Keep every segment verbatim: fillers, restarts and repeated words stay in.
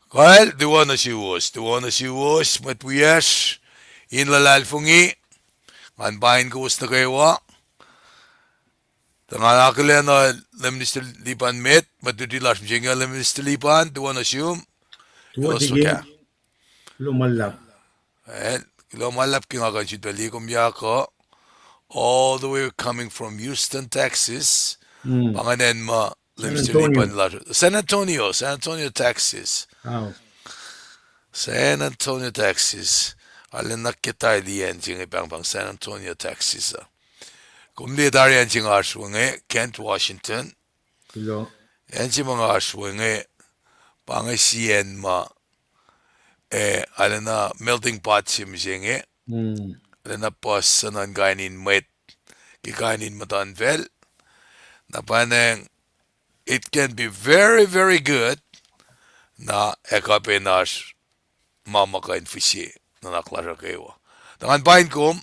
Kal, tuwohn nuh suwos, tuwohn nuh suwos, mwet wiyacsr, in luhlahlfongi, ngan pain kowos nuh kwewa. Tuh ngan akihlen uh, Lay Minister Lipan met, mwet luti lasr mihsenge, Lay Minister Lipan, tuwohn nuh sum. Tuwohn nuh sum ke. Kuloh ma luhlahp. Eh, kuloh ma luhlahp ke nga kuh in sifilpac liye kom yak uh, all the way coming from Houston, Texas. Pa ingacn ma Lay Minister Lipan lasr. San Antonio, San Antonio, Texas. San Antonio, Texas. Arulacna ke tailiyacn se inge pahngpahng San Antonio, Texas uh. Kom liye tari acn se nga oasr we inge, Kent, Washington. Acn se ma nga oasr we inge, pa inge siyacn ma, eh, arulacna melting pot se mihsenge. Arulacna puhs suc nuh in kain in mwet, ke kain in muhtuhnfacl. Na pwacnwacng, it can be very, very good. Na ac kuh pac in oasr ma ma kuh in fihse nuhnak lasr uh kwewa. Tuh ngan pain kom,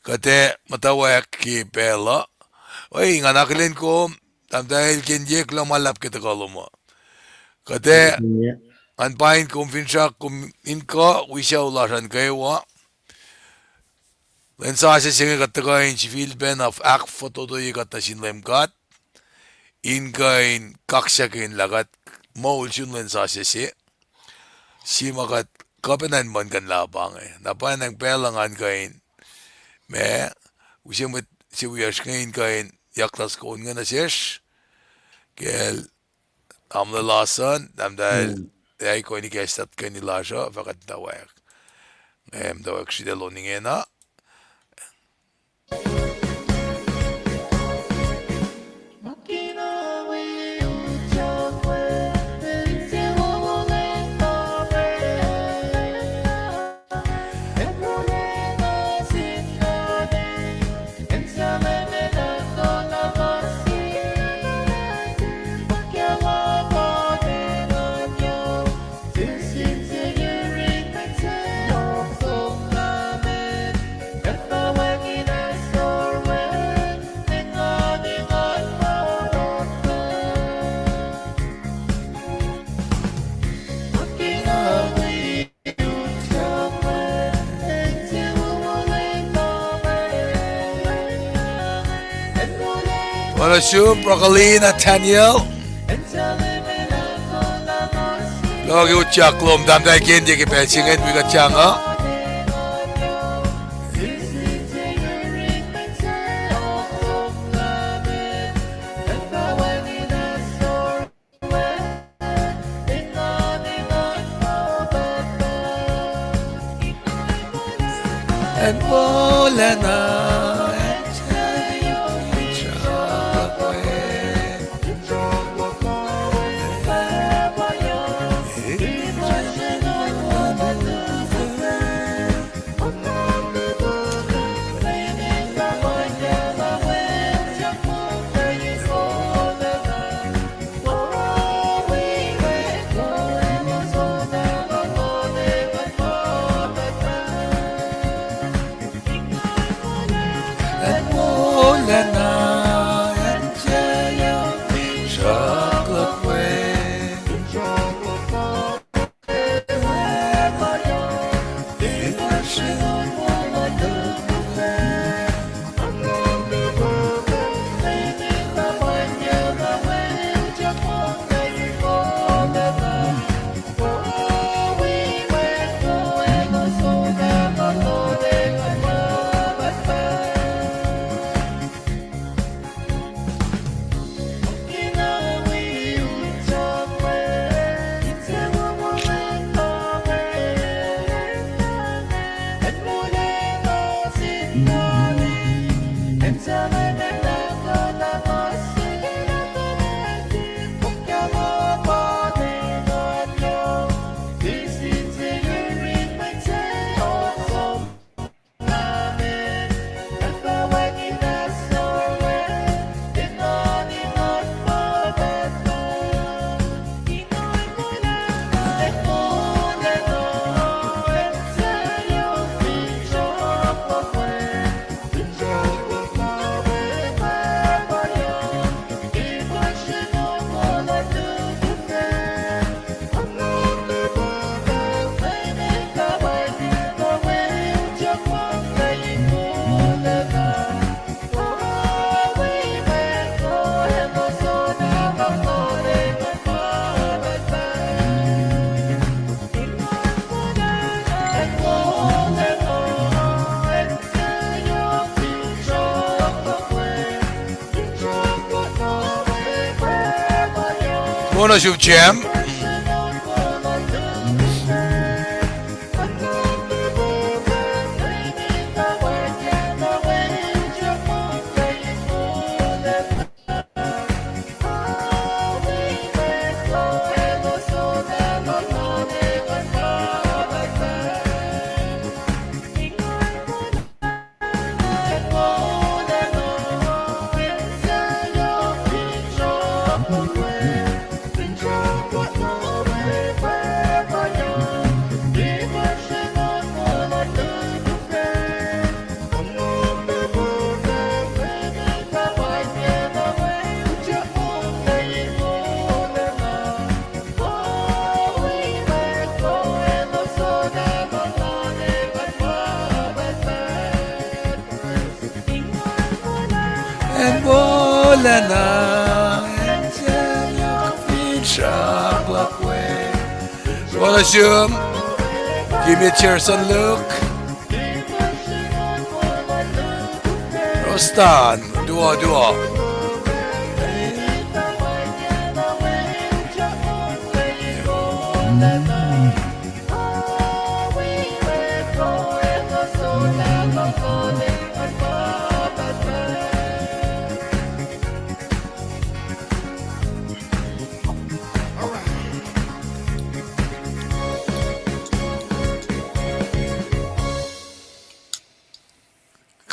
kuht ac muhtwacwacack ke pacl uh. Oi, ngan akihlen kom, tahmtahel Kenye, kuloh ma luhlahp ke tuhkuh lom uh. Kuht ac, ngan pain kom finsrak kom in kuh wi sucu lasr an kwewa. Lwen sasuc se inge kuht tuhkuh in sifilpac na ahkfototoye kuht nuh sin Leum God, in kuh in kaksakihn lah kuht moul sun lwen sasuc se, se ma kuht kuh pac in muhlkuhnlah pa inge. Na pwacnwacng pacl uh ngan kuh in, ma, use mwet se wiyacsr inge in kuh in yaktas kon inge nuh sesr, kacl tamuhlwel Larson, tahmtahel, ac kuh in ikacslah kuhni lasr uh, fah kuht muhtwacwacack. Nga muhtwacwacack sritacl on ingena. Tuwohn nuh sum, Brocoli, Nathaniel. Kuloh ke utyak lom, tahmtahel Kenye, ke pacl se ingacn wi kuht sang uh. Tuohna sum Cem. Acn wolacna, acn se yohk finsrak luhk we. Tuohna sum, Kimit Cherson Luke. Rostan, tuo, tuo.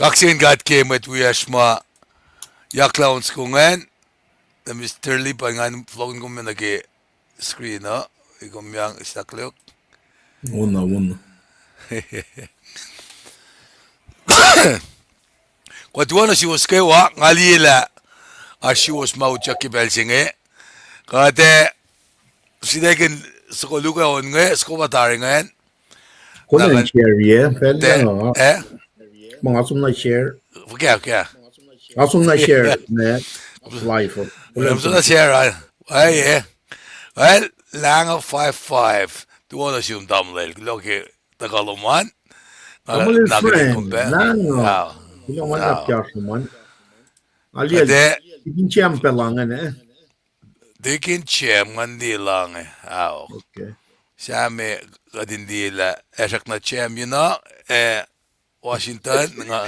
Kaksakihn God ke mwet wiyacsr ma yaklah on soko ingacn, na Mister Lipan ngan vlogin kom nuh ke screen uh, ikom yang stakliok. Wona, wona. Kuht tuohna suwos kwewa, nga liye lah oasr suwos ma utyak ke pacl se inge. Kuht ac sitakin soko luhk on inge, soko pa tari ingacn. Kona share ye, pacl na, eh? Ma nga som na share. Okay, okay. Nga som na share na live. Nga som na share, ah. Ai, eh. Well, Lahngo five five. Tuohna sum tamuhlwel, kuloh ke tuhkuh lom an. Tamuhlwel Frank, Lahngo. Kuloh ma nap kahsruh man. Alia, Deacon Cem pacl ingacn, eh? Deacon Cem ngan liye lah inge, aok. Sahme kuht in liye lah, ac srackna Cem, you know, eh, Washington, nga.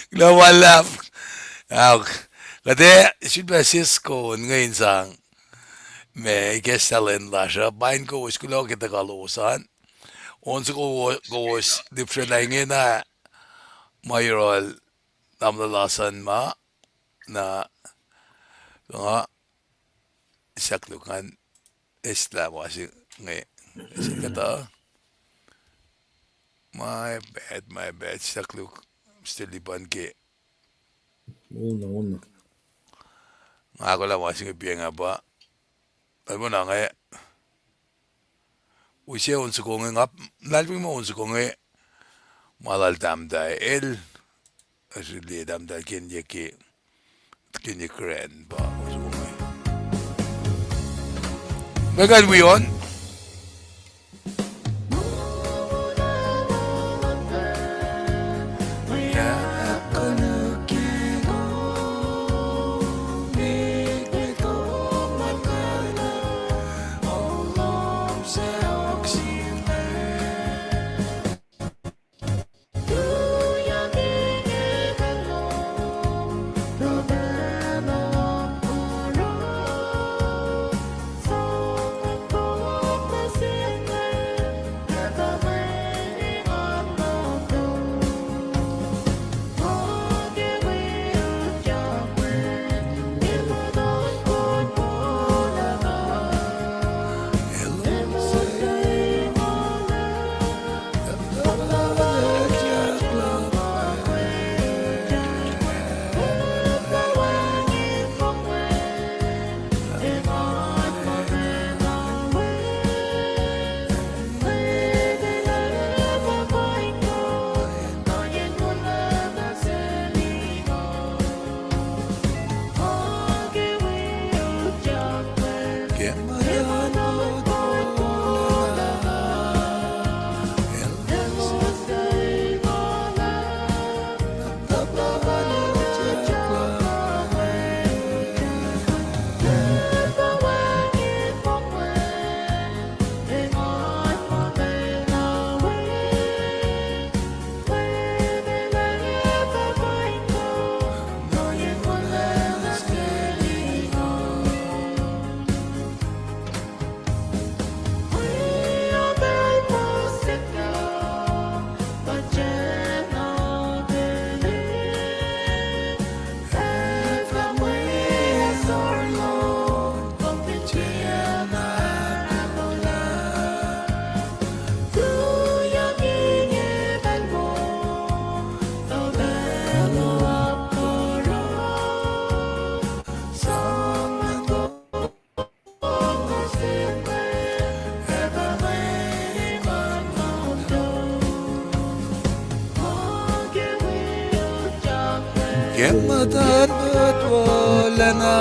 Kuloh ma luhlahp. Aok. Kuht ac sifilpac sisken inge in sang. Ma ikacslah lwen lasr uh, pain kowos kuloh ke tuhkuh lowos an. On soko kowos lipsrena ingena ma yohrohl tamuhlwel Lason ma, na, nga, stakliok ngan eslah ma se inge, se kuhtuh. My bad, my bad, stakliok, Mister Lipan ke. Nga kolah ma se inge piacng ah pa. Pacl mona inge. Use on soko inge, nga, lal wi ma on soko inge, ma lal tahmtahel, asrli tahmtahel Kenye ke, Kenye Kren pa on soko inge. Megan wi on. Ke muhtuhn Mwet Wolacna.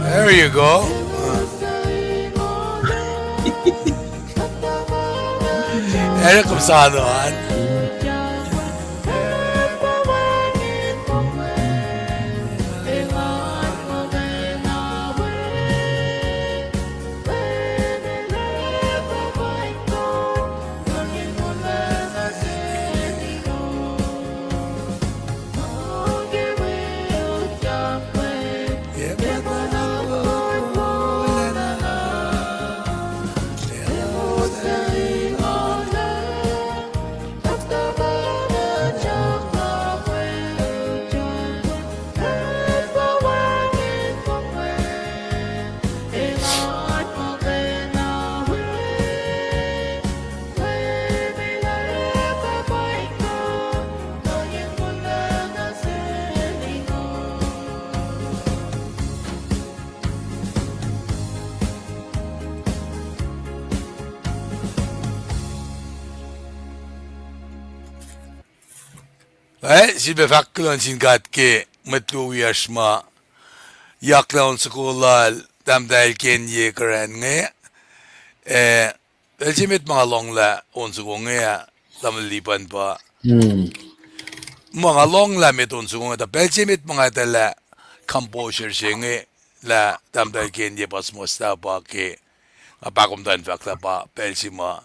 There you go. Eric Kumsano an. Eh, sifilpac fahk kuloh nuh sin God ke mwet luo wiyacsr ma yaklah on soko lal tahmtahel Kenye Karen inge. Eh, pacl se met ma nga lohnglah on soko inge ah, tamuhlwel Lipan pa. Ma nga lohnglah met on soko inge, tuh pacl se met ma nga etuh lah composure se inge lah tahmtahel Kenye pa suhmuhslah pa ke nga pahkomuhta in fahk lah pa pacl se ma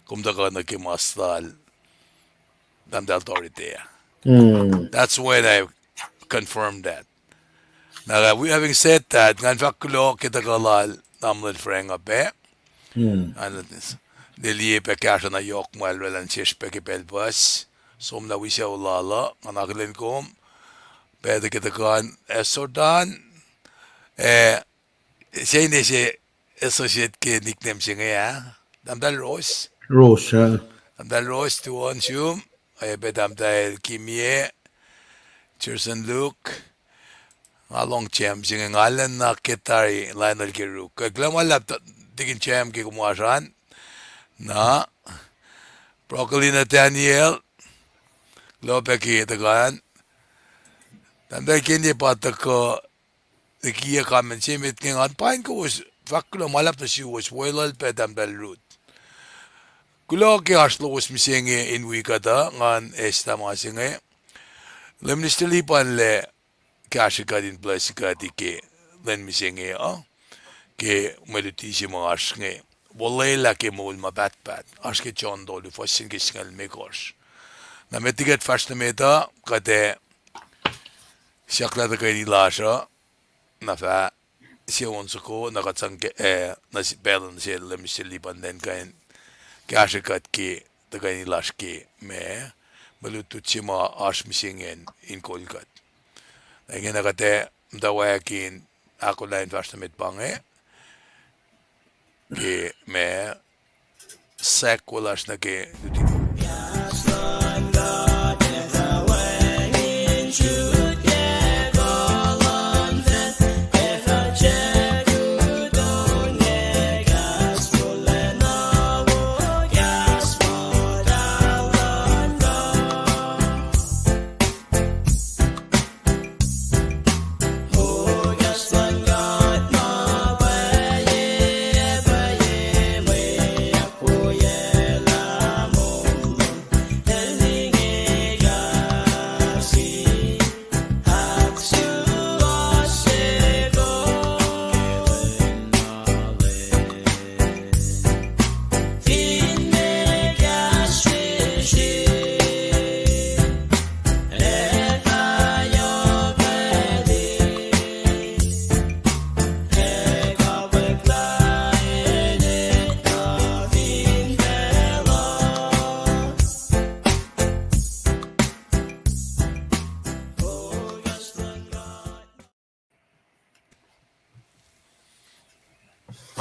kom tuhkuh nuh ke mas lal tahmtahel Dorite ah. That's when I confirmed that. Na, uh, we, having said that, ngan fahk kuloh ke tuhkuh lal tamuhlwel Frank uh pac. Ngan liye pac kahsruh na yohk ma el oraclah nuh sesr pac ke pacl puhs. Som na wi sucu lal uh, ngan akihlen kom. Pac tuh ke tuhkuh an, Sordan, eh, se ine se associate ke nickname se inge ah, tahmtahel Ros. Ros, ah. Tahmtahel Ros, tuo on sum, oacyacpac tahmtahel Kimie, Jerson Luke, nga lohng James inge, nga lwen na ke tari Lionel Keruk. Kuloh ma luhlahp Tikin James ke kom oasr an. Na, Broccoli Nathaniel, kuloh pac ke tuhkuh an. Tahmtahel Kenye pa tuhkuh likiyac comment se met inge, ngan paing kowos, fahk kuloh ma luhlahp nuh suwos, weluhl pac tahmtahel Ruth. Kuloh ke oasr lowos mihsenge in wi kuht uh, ngan eis ma se inge. Lay Minister Lipan lac kahsrwe kuht in bless kuht ke lwen mihsenge uh, ke mwe luti se ma oasr inge. Wolwelah ke moul ma pahtpaht, oasr ke John tolu, fuhs se ke singucul limekohsr. Na met liki kuht fahsr nuh met uh, kuht ac siyucklah tuhkweni lasr uh, na fah sie on soko, na kuht sang ke, eh, na pacl nuh sel Lay Minister Lipan elan kuh in kahsrwe kuht ke tuhkweni lasr ke ma, mwe lutlut se ma oasr mihsenge in kol kuht. Na ingena kuht ac muhtwacwacack in ahkolah in fahsr nuh met pa inge, ke ma, sahk wo lasr nuh ke luti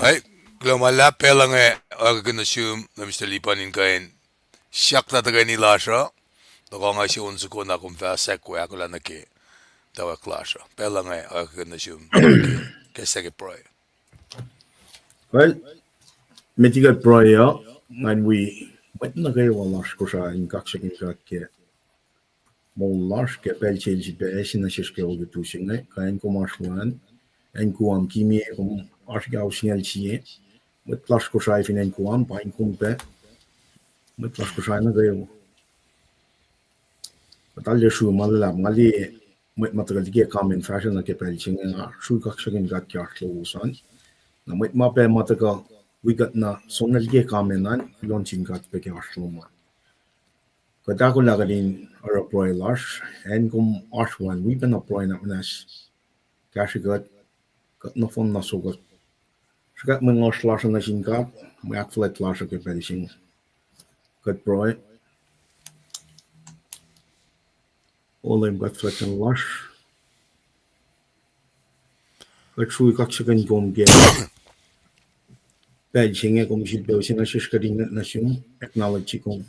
Ai, kuloh ma luhlahp. Pacl inge oakwuki nuh sum, Mister Lipan, in kuh in siyuck na tuhkweni lasr uh, tuhkuh nga se on soko na kom fah sahk we ahkolah nuh ke tuhwack lasr uh. Pacl inge oakwuki nuh sum ke, ke sahk pruhe. Well, met liki kuht pruhe uh, ngan wi mwet nuh kwewa lasr Kosrae in kaksakihn God ke moul lasr ke pacl se el sifilpac ase nuh sesr ke olutu se inge, kuh acn kom oasr we an, acn Guam, kinie kom oasr ke ao singucul sie, mwet lasr Kosrae fin acn Guam, paing kom pac, mwet lasr Kosrae nuh kwewa. Kuht arlac sru ma luhlahp, nga liye mwet ma tuhkuh liki comment fahsruh nuh ke pacl se inge, nga sru kaksakihn God ke oasr lowos an. Na mwet ma pac ma tuhkuh wi kuht na soenna liki comment an, kuloh nuh sin God pac ke oasr lom an. Kuht ahkolah kuht in oruh pruhe lasr, acn kom oasr we an, wi pacna pruhe na muhnahs kahsrwe kuht, kuht nohfohn na sokwack. Sruhkwack mwe ngohsr lasr uh nuh sin God, mwe ahkfuhlwact lasr uh ke pacl se inge. Kuht pruhe. O Leum God fuhlwactlacna lasr, kuht sruhi kaksakihn kom ke pacl se inge kom sifilpac use nuh sesr kuht in nuh sum, acknowledge kom.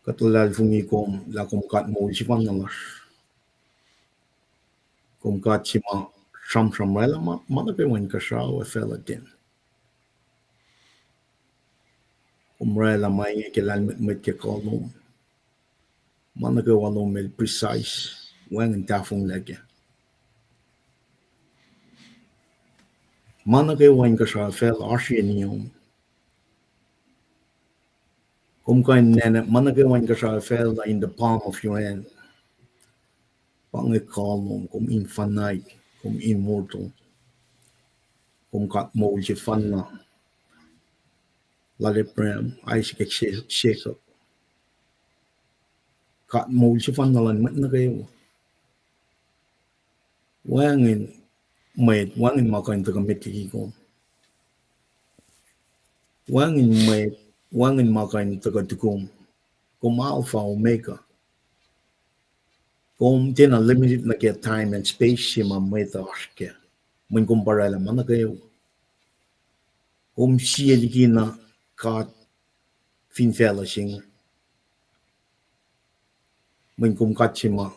Kuht luhlahlfongi kom lah kom God moul sefanna lasr. Kom God se ma sramsram oraclah ma, ma nuh kwewa inkuhsrao ac facluh ten. Kom oraclah ma inge ke lahlmwetmwet ke kuh lom. Ma nuh kwewa lom el precise, wacngihn tahfonglac kac. Ma nuh kwewa inkuhsrao facluh oasr iyeni om. Kom kuh in nacna ma nuh kwewa inkuhsrao facluh in the palm of your hand. Pa inge kuh lom, kom infinite, kom immortal. Kom God moul sefanna lal Abraham, Isaac, ac Jacob. God moul sefanna luhn mwet nuh kwewa. Wacngihn mwet, wacngihn ma kuh in tuhkuh met liki kom. Wacngihn mwet, wacngihn ma kuh in tuhkuh tukom. Kom Alpha, Omega. Kom tiacna limited nuh ke time and space se ma mwet uh oasr kac. Mweyen kom pa oraclah ma nuh kwewa. Kom sie likina God fin facluh se inge. Mweyen kom God se ma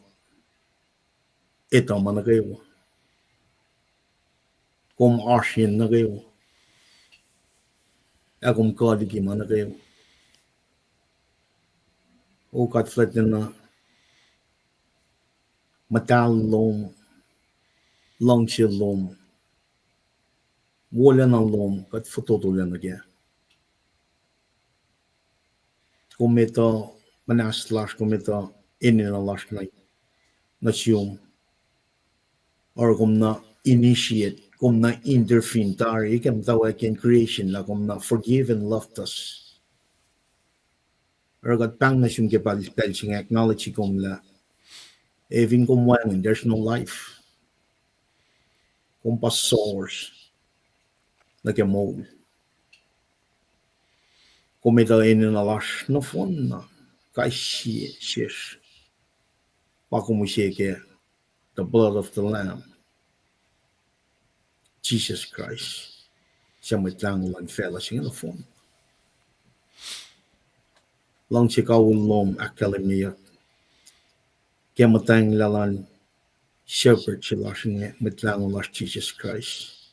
etuh ma nuh kwewa. Kom oasr yen nuh kwewa. Ac kom kuh liki ma nuh kwewa. O God fuhlwactlacna, muhtahl lom, luhngse lom, wolacna lom, kuht fototolac nuh kac. Kom etuh muhnahs lasr, kom etuh enenuh lasr nuh, nuh sum. Oruh kom na initiate, kom na intervene tari ke muhtwacwacack in creation lah kom na forgive and loved us. Oruh kuht pahng nuh sum ke pacl, pacl se inge acknowledge kom lah, ac fin kom wacngihn, there's no life. Kom pa source nuh ke moul. Kom etuh enenuh lasr nohfohn na kais sie sesr. Pa kom use ke the blood of the Lamb, Jesus Christ, suc Mwet Lahngo luhn facluh se inge nohfohn. Luhngse kawihl lom ahkkahlwemyeyuck ke muhtwacnglah luhn shepherd se lasr inge, Mwet Lahngo lasr Jisus Kraist.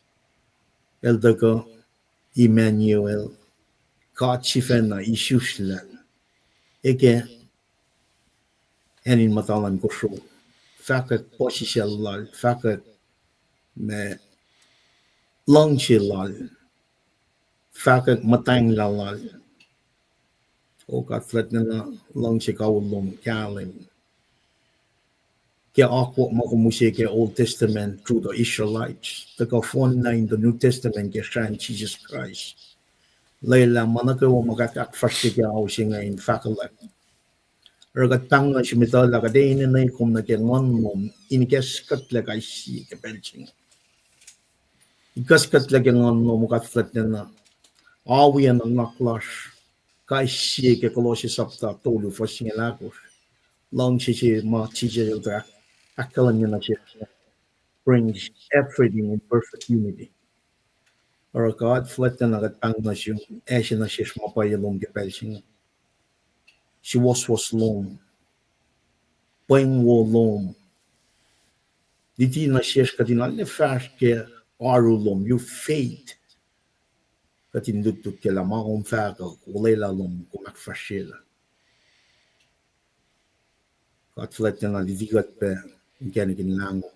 El tuhkuh Emmanuel, God sifacna isuslac. Eke acn in muhta luhn kosro, fahkwack puhsisacl lal, fahkwack ma luhngse lal, fahkwack muhtwacnglah lal. O God fuhlwactlacna, luhngse kawihl lom kahlwem ke akwuck ma kom use ke Old Testament through the Israelites. Tuhkuh fohnlah in the New Testament ke srahn Jisus Kraist. Lwelah ma nuh kwewa ma kuht ahkfahsrye ke ao se inge in fahkwelihk. Oruh kuht pahng nuh sum etuh lah kuht enenuh kom nuh ke nguhn lom in ikacskuhtlac kais sie ke pacl se inge. Ikacskuhtlac ke nguhn lom, O God fuhlwactlacna, awi ac nuhnak lasr kais sie ke Kolosse sapta tolu fuhs singucul ahkosr. Luhngse se ma Jisus El tuh ahkkahlwemye nuh sesr. brings everything in perfect unity. Oruh God fuhlwactlacna kuht pahng nuh sum, acse nuh sesr ma pwacye lom ke pacl se inge. Suwohswohs lom, pweng wo lom, luti nuh sesr kuht in arlac fahsr ke oaru lom, your faith. Kuht in lutlut ke lah ma kom fahk uh, olwelah lom, kom ahkfahsryelah. God fuhlwactlacna luti kuht pac inkacnek in lahngo.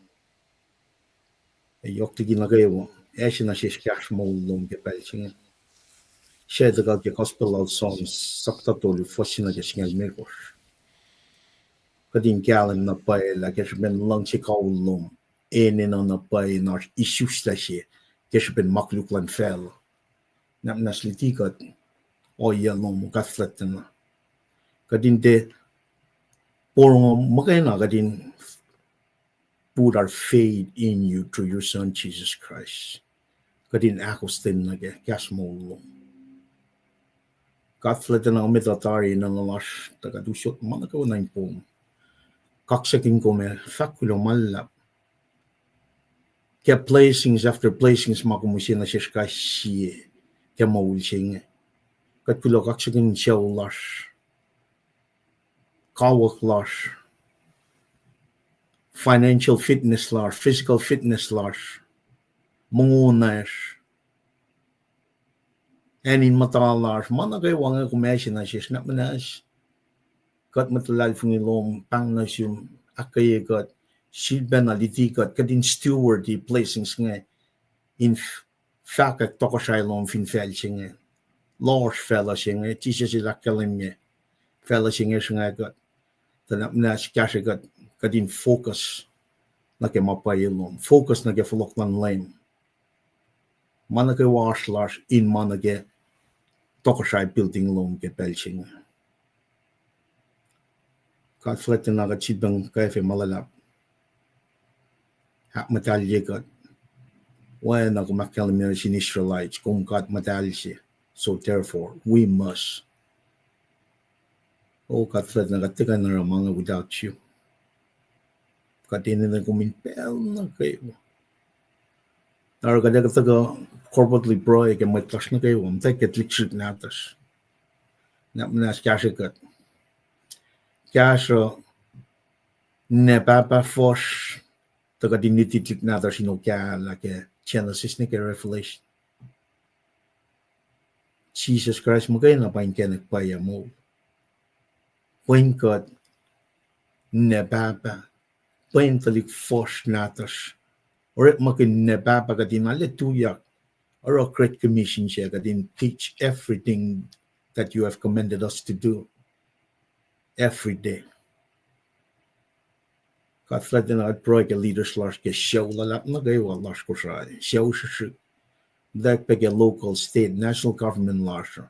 Ac yohk liki nuh kwewa, acse nuh sesr kahsruh moul lom ke pacl se inge. Srah tuhkuh ke Gospel lal John, sapta tolu, fuhs singucul limekohsr. Kuht in kahlwem na pwacye lah ke srihpen luhngse kawihl lom, enenuh na pwacye in oasr isuslac se ke srihpen ma koluk luhn facluh. Nahmahs luti kuht ohiyac lom, God fuhlwactlacna. Kuht in tiac porongo muhkwena, kuht in put our faith in you through your Son, Jesus Christ. Kuht in ahkostwen nuh ke kahs moul lom. God fuhlwactlacna, met uh tari enenuh lasr, tuh kuht usot ma nuh kwewa nuh in pom. Kaksakihn kom ac fahk kuloh ma luhlahp ke blessings after blessings ma kom use nuh sesr kais sie ke moul se inge. Kuht kuloh kaksakihn sucu lasr, kawuck lasr, financial fitness lasr, physical fitness lasr, mongo nacsr, acn in muhta lasr, ma nuh kwewa inge kom acse nuh sesr. Nahmahs kuht mwet luhlahlfongi lom pahng nuh sum, ahkkweye kuht, sifilpacna luti kuht, kuht in steward blessings inge in fahkwack tohkohsrahi lom fin facl se inge. Lohsr facluh se inge, Jisus El ahkkahlwemye facluh se inge sruhnga kuht. Tuh nahmahs kahsre kuht, kuht in focus nuh ke ma pwacye lom, focus nuh ke fohlohk luhn Leum. Ma nuh kwewa oasr lasr in ma nuh ke tohkohsrahi building lom ke pacl se inge. God fuhlwactlacna, kuht sifilpac kwacfe ma luhlahp. Ahkmuhtahlye kuht. Oacna kom ahkkahlwemye nuh sin Israelites, kom God muhtahl se. So therefore, we must. O God fuhlwactlacna, kuht tiac kuh in oruh ma inge without you. Kuht enenuh kom in pacl nuh kwewa. Oruh kuht ac tuhkuh corporately pruhe ke mwet lasr nuh kwewa, muhtwacwacack ke tuhlihk srihk nahtuhsr. Nahmahs kahsre kuht, kahsruh ninac pahpah fuhsr, tuh kuht in luti tuhlihk nahtuhsr in okahlah ke Genesis nuh ke Revelation. Jisus Kraist muhkwena pa inkacnek pwacye moul. Pwen kuht ninac pahpah, pwen tuhlihk fuhsr nahtuhsr. Orekmakihn ninac pahpah kuht in arlac tuyak, oruh Great Commission se, kuht in teach everything that you have commanded us to do every day. God fuhlwactlacna, kuht pruhe ke leaders lasr ke sucu luhlahp nuh kwewa lasr Kosrae, sucu srihsrihk, muhtwacwacack pac ke local, state, national government lasr,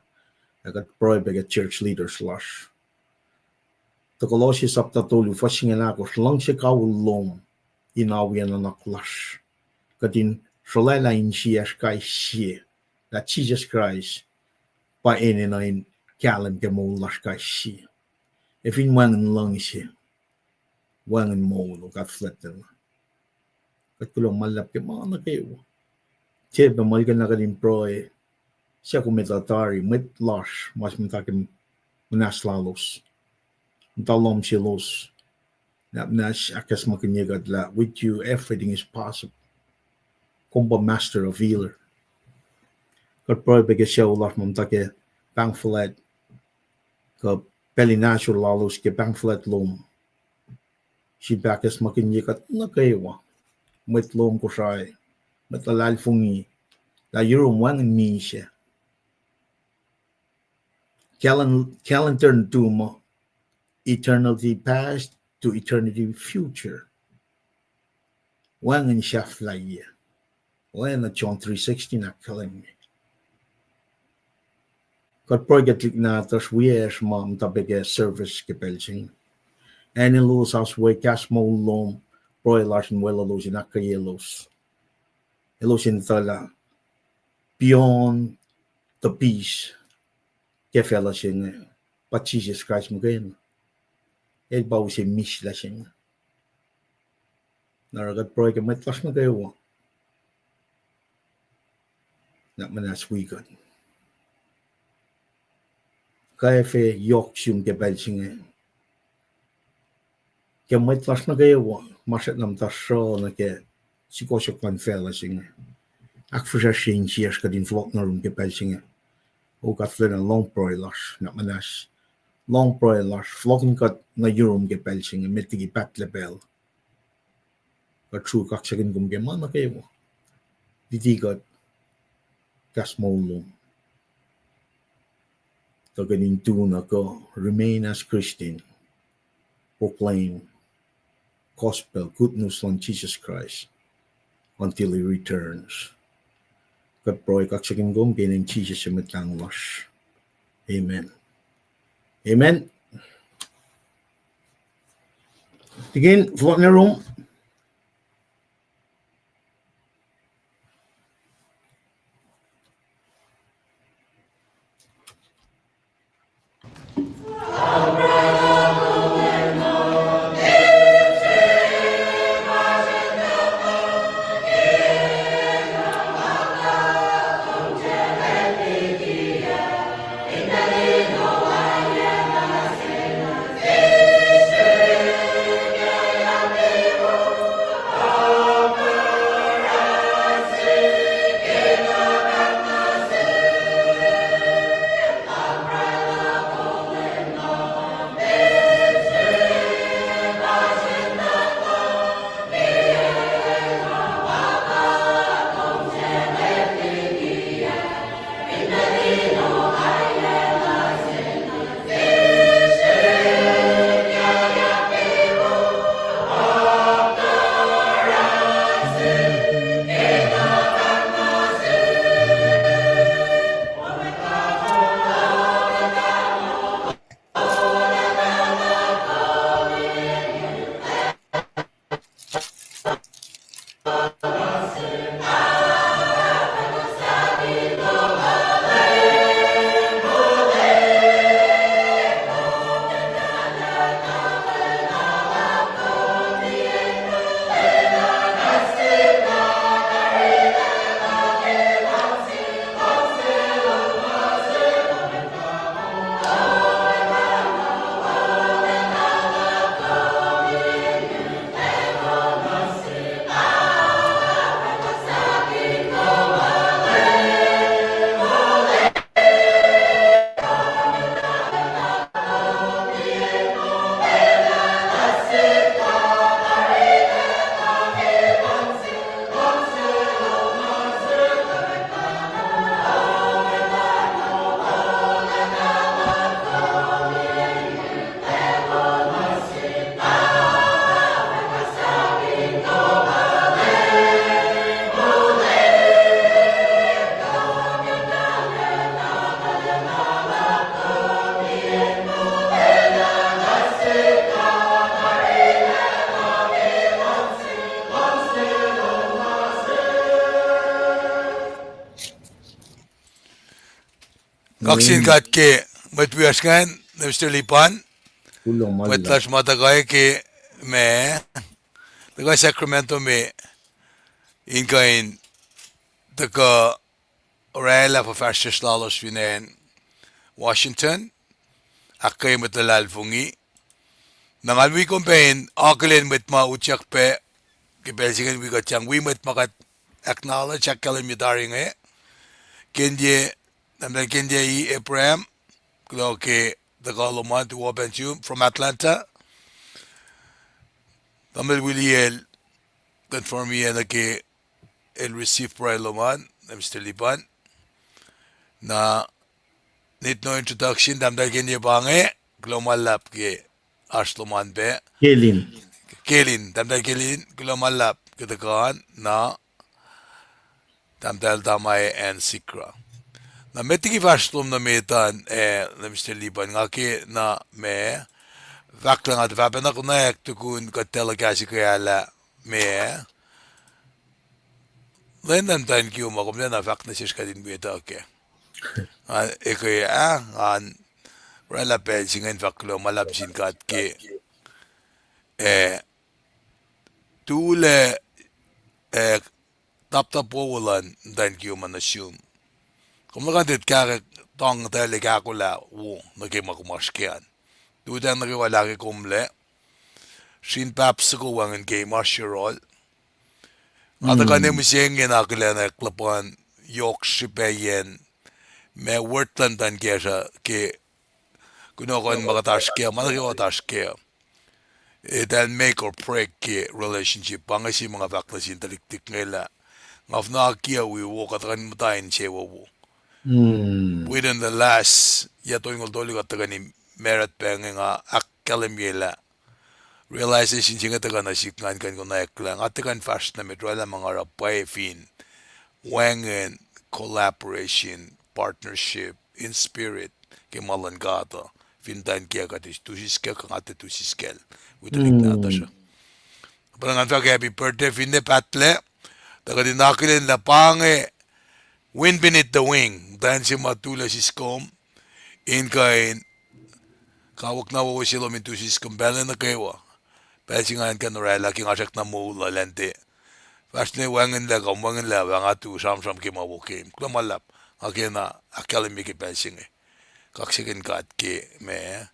ac kuht pruhe pac ke church leaders lasr. Tuh Kolosse sapta tolu fuhs singucul ahkosr, luhngse kawihl lom in awi nuhnak lasr. Kuht in srolwaclah insiyacsr kais sie lah Jisus Kraist pa enenuh in kahlwem ke moul lasr kais sie. Ac fin wacngihn luhngse, wacngihn moul, O God fuhlwactlacna. Kuht kuloh ma luhlahp ke ma nuh kwewa. Tiac pac muhlkuhnlah kuht in pruhe, suc kom etuh tari, mwet lasr ma muhta ke muhnahs lalos, muhta lohm selos. Nahmahs ahkacsmakihnye kuht lah with you everything is possible. Kom pa master of healer. Kuht pruhe pac ke sucu lasr ma muhta ke pahng fuhlwact, kuh pacl in ahsor lalos ke pahng fuhlwact lom. Sifilpac ahkacsmakihnye kuht nuh kwewa, mwet lom Kosrae, mwet luhlahlfongi, lah yurum wacngihn misac. Calendar nuhtum uh, eternity past to eternity future. Wacngihn sahflahiyac, oacna John three sixteen ahkkahlwemye. Kuht pruhe ke tuhlihk nahtuhsr wiyacsr ma muhta pac ke service ke pacl se inge. Acn elos oasr we, kahs moul lom, pruhe lasr in weluhlos in ahkkweyelos, elos in etuh lah beyond the peace ke facluh se inge pa Jisus Kraist muhkwena. El pa use mihslac se inge. Na oruh kuht pruhe ke mwet lasr nuh kwewa, na muhnahs wi kuht. Kwacfe yohk sum ke pacl se inge ke mwet lasr nuh kwewa, ma srackna muhta sruh nuh ke sukohsohk luhn facluh se inge. Ahkfihsracsrye insiyacsr kuht in fohlohk nuh yurum ke pacl se inge. O God, fuhlwacna lohng pruhe lasr, na muhnahs lohng pruhe lasr, fohlohkihn kuht nuh yurum ke pacl se inge, met liki pahtlac pacl. Kuht sruok kaksakihn kom ke ma nuh kwewa. Luti kuht kahs moul lom, tuh kuht in tu na kuh remain as Christian, proclaim gospel, good news luhn Jesus Christ until he returns. Kuht pruhe kaksakihn kom ke inen Jisus Mwet Lahngo lasr. Amen. Amen. Tikin, fohlohk nuh yurum. Kaksin God ke mwet wiyacsr ingacn, Minister Lipan, mwet lasr ma tuhkuh ke ma, tuhkuh Sacramento me, in kuh in tuhkuh oraclah fuhfahsryucsr lalos fin acn Washington, ahkkweye mwet luhlahlfongi. Na ngan wi kom pac in akihlen mwet ma utyak pac ke pacl se inge, wi kuht sang wi mwet ma kuht acknowledge, ahkkahlwemye tari inge. Kenye, Tahmtahel Kenye E. Abraham, kuloh ke tuhkuh lom an, tuwo pacl sum from Atlanta. Tahmtahel Willie el confirm-i nuh ke el receive pruhe lom an, Minister Lipan. Na need no introduction, Tahmtahel Kenye pa inge, kuloh ma luhlahp ke oasr lom an pac. Kelin, Tahmtahel Kelin, kuloh ma luhlahp ke tuhkuh an, na Tahmtahel Tamae and Sikra. Na met liki fahsr lom nuh met an, eh, Minister Lipan, nga ke na ma, fahk lah nga tuhfah pacna konwacack tukun kuht tuh kahs ke alu ma, lwen na muhtwacn kiyom ah, kom lwen na fahk nuh sesr kuht in met uh kac. Nga, eke ah, ngan oraclah pacl se inge in fahk kuloh ma luhlahp sin God ke, eh, Tulac, eh, taptap wowo luhn muhtwacn kiyom an nuh sum. Kom nuh kuh in tiac kahkahk tuhng tuhlac ahkolah wo nuh ke ma kom oasr ke an. Lutacng nuh kwewa lah ke kom lac srin pahp soko wacngihn ke ma oasr yohrohl. Nga tuhkuh ne mihsenge in akihlen luhpan yohk srihpacyacn ma word luhn muhtwacn kahsruh ke kunohkohn ma kuht oasr kac, ma nuh kwewa kuht oasr kac. Eltahl make or break ke relationship. Pa inge se ma nga fahk nuh sin tuhlihk inge lah nga fna kiyac wi wo kuht tuhkuh in muhta insewowo. Within the last yac tolngoul tolu kuht tuhkweni married pac inge, nga ahkkahlwemye lah realization se inge tuhkuh nuh sihk ngan kuh in konwacack lah nga tuhkuh in fahsr nuh met oraclah ma nga oruh pwacye fin wacngihn collaboration, partnership in spirit ke ma luhn God uh, fin muhtwacn kiyuhk uh, tu siskacl kuh nga tiac tu siskacl wi tuhlihk nahtuhsr uh. Pa ngan fahk happy birthday finne pahtlac, tuh kuht in akihlen lah pa inge wind beneath the wing, muhtwacn se ma tulac siskom in kuh in kawuck na wowo se lom in tu siskom pacl nuh kwewa. Pacl se ngan kuh in oraclah ke nga srackna moul uh, elan tiac fahsr ne wacngihnlac kuh wacngihnlac, wacngihn tu sramsram ke ma wo keim. Kuloh ma luhlahp, nga kena ahkkahlwemye ke pacl se inge. Kaksakihn God ke ma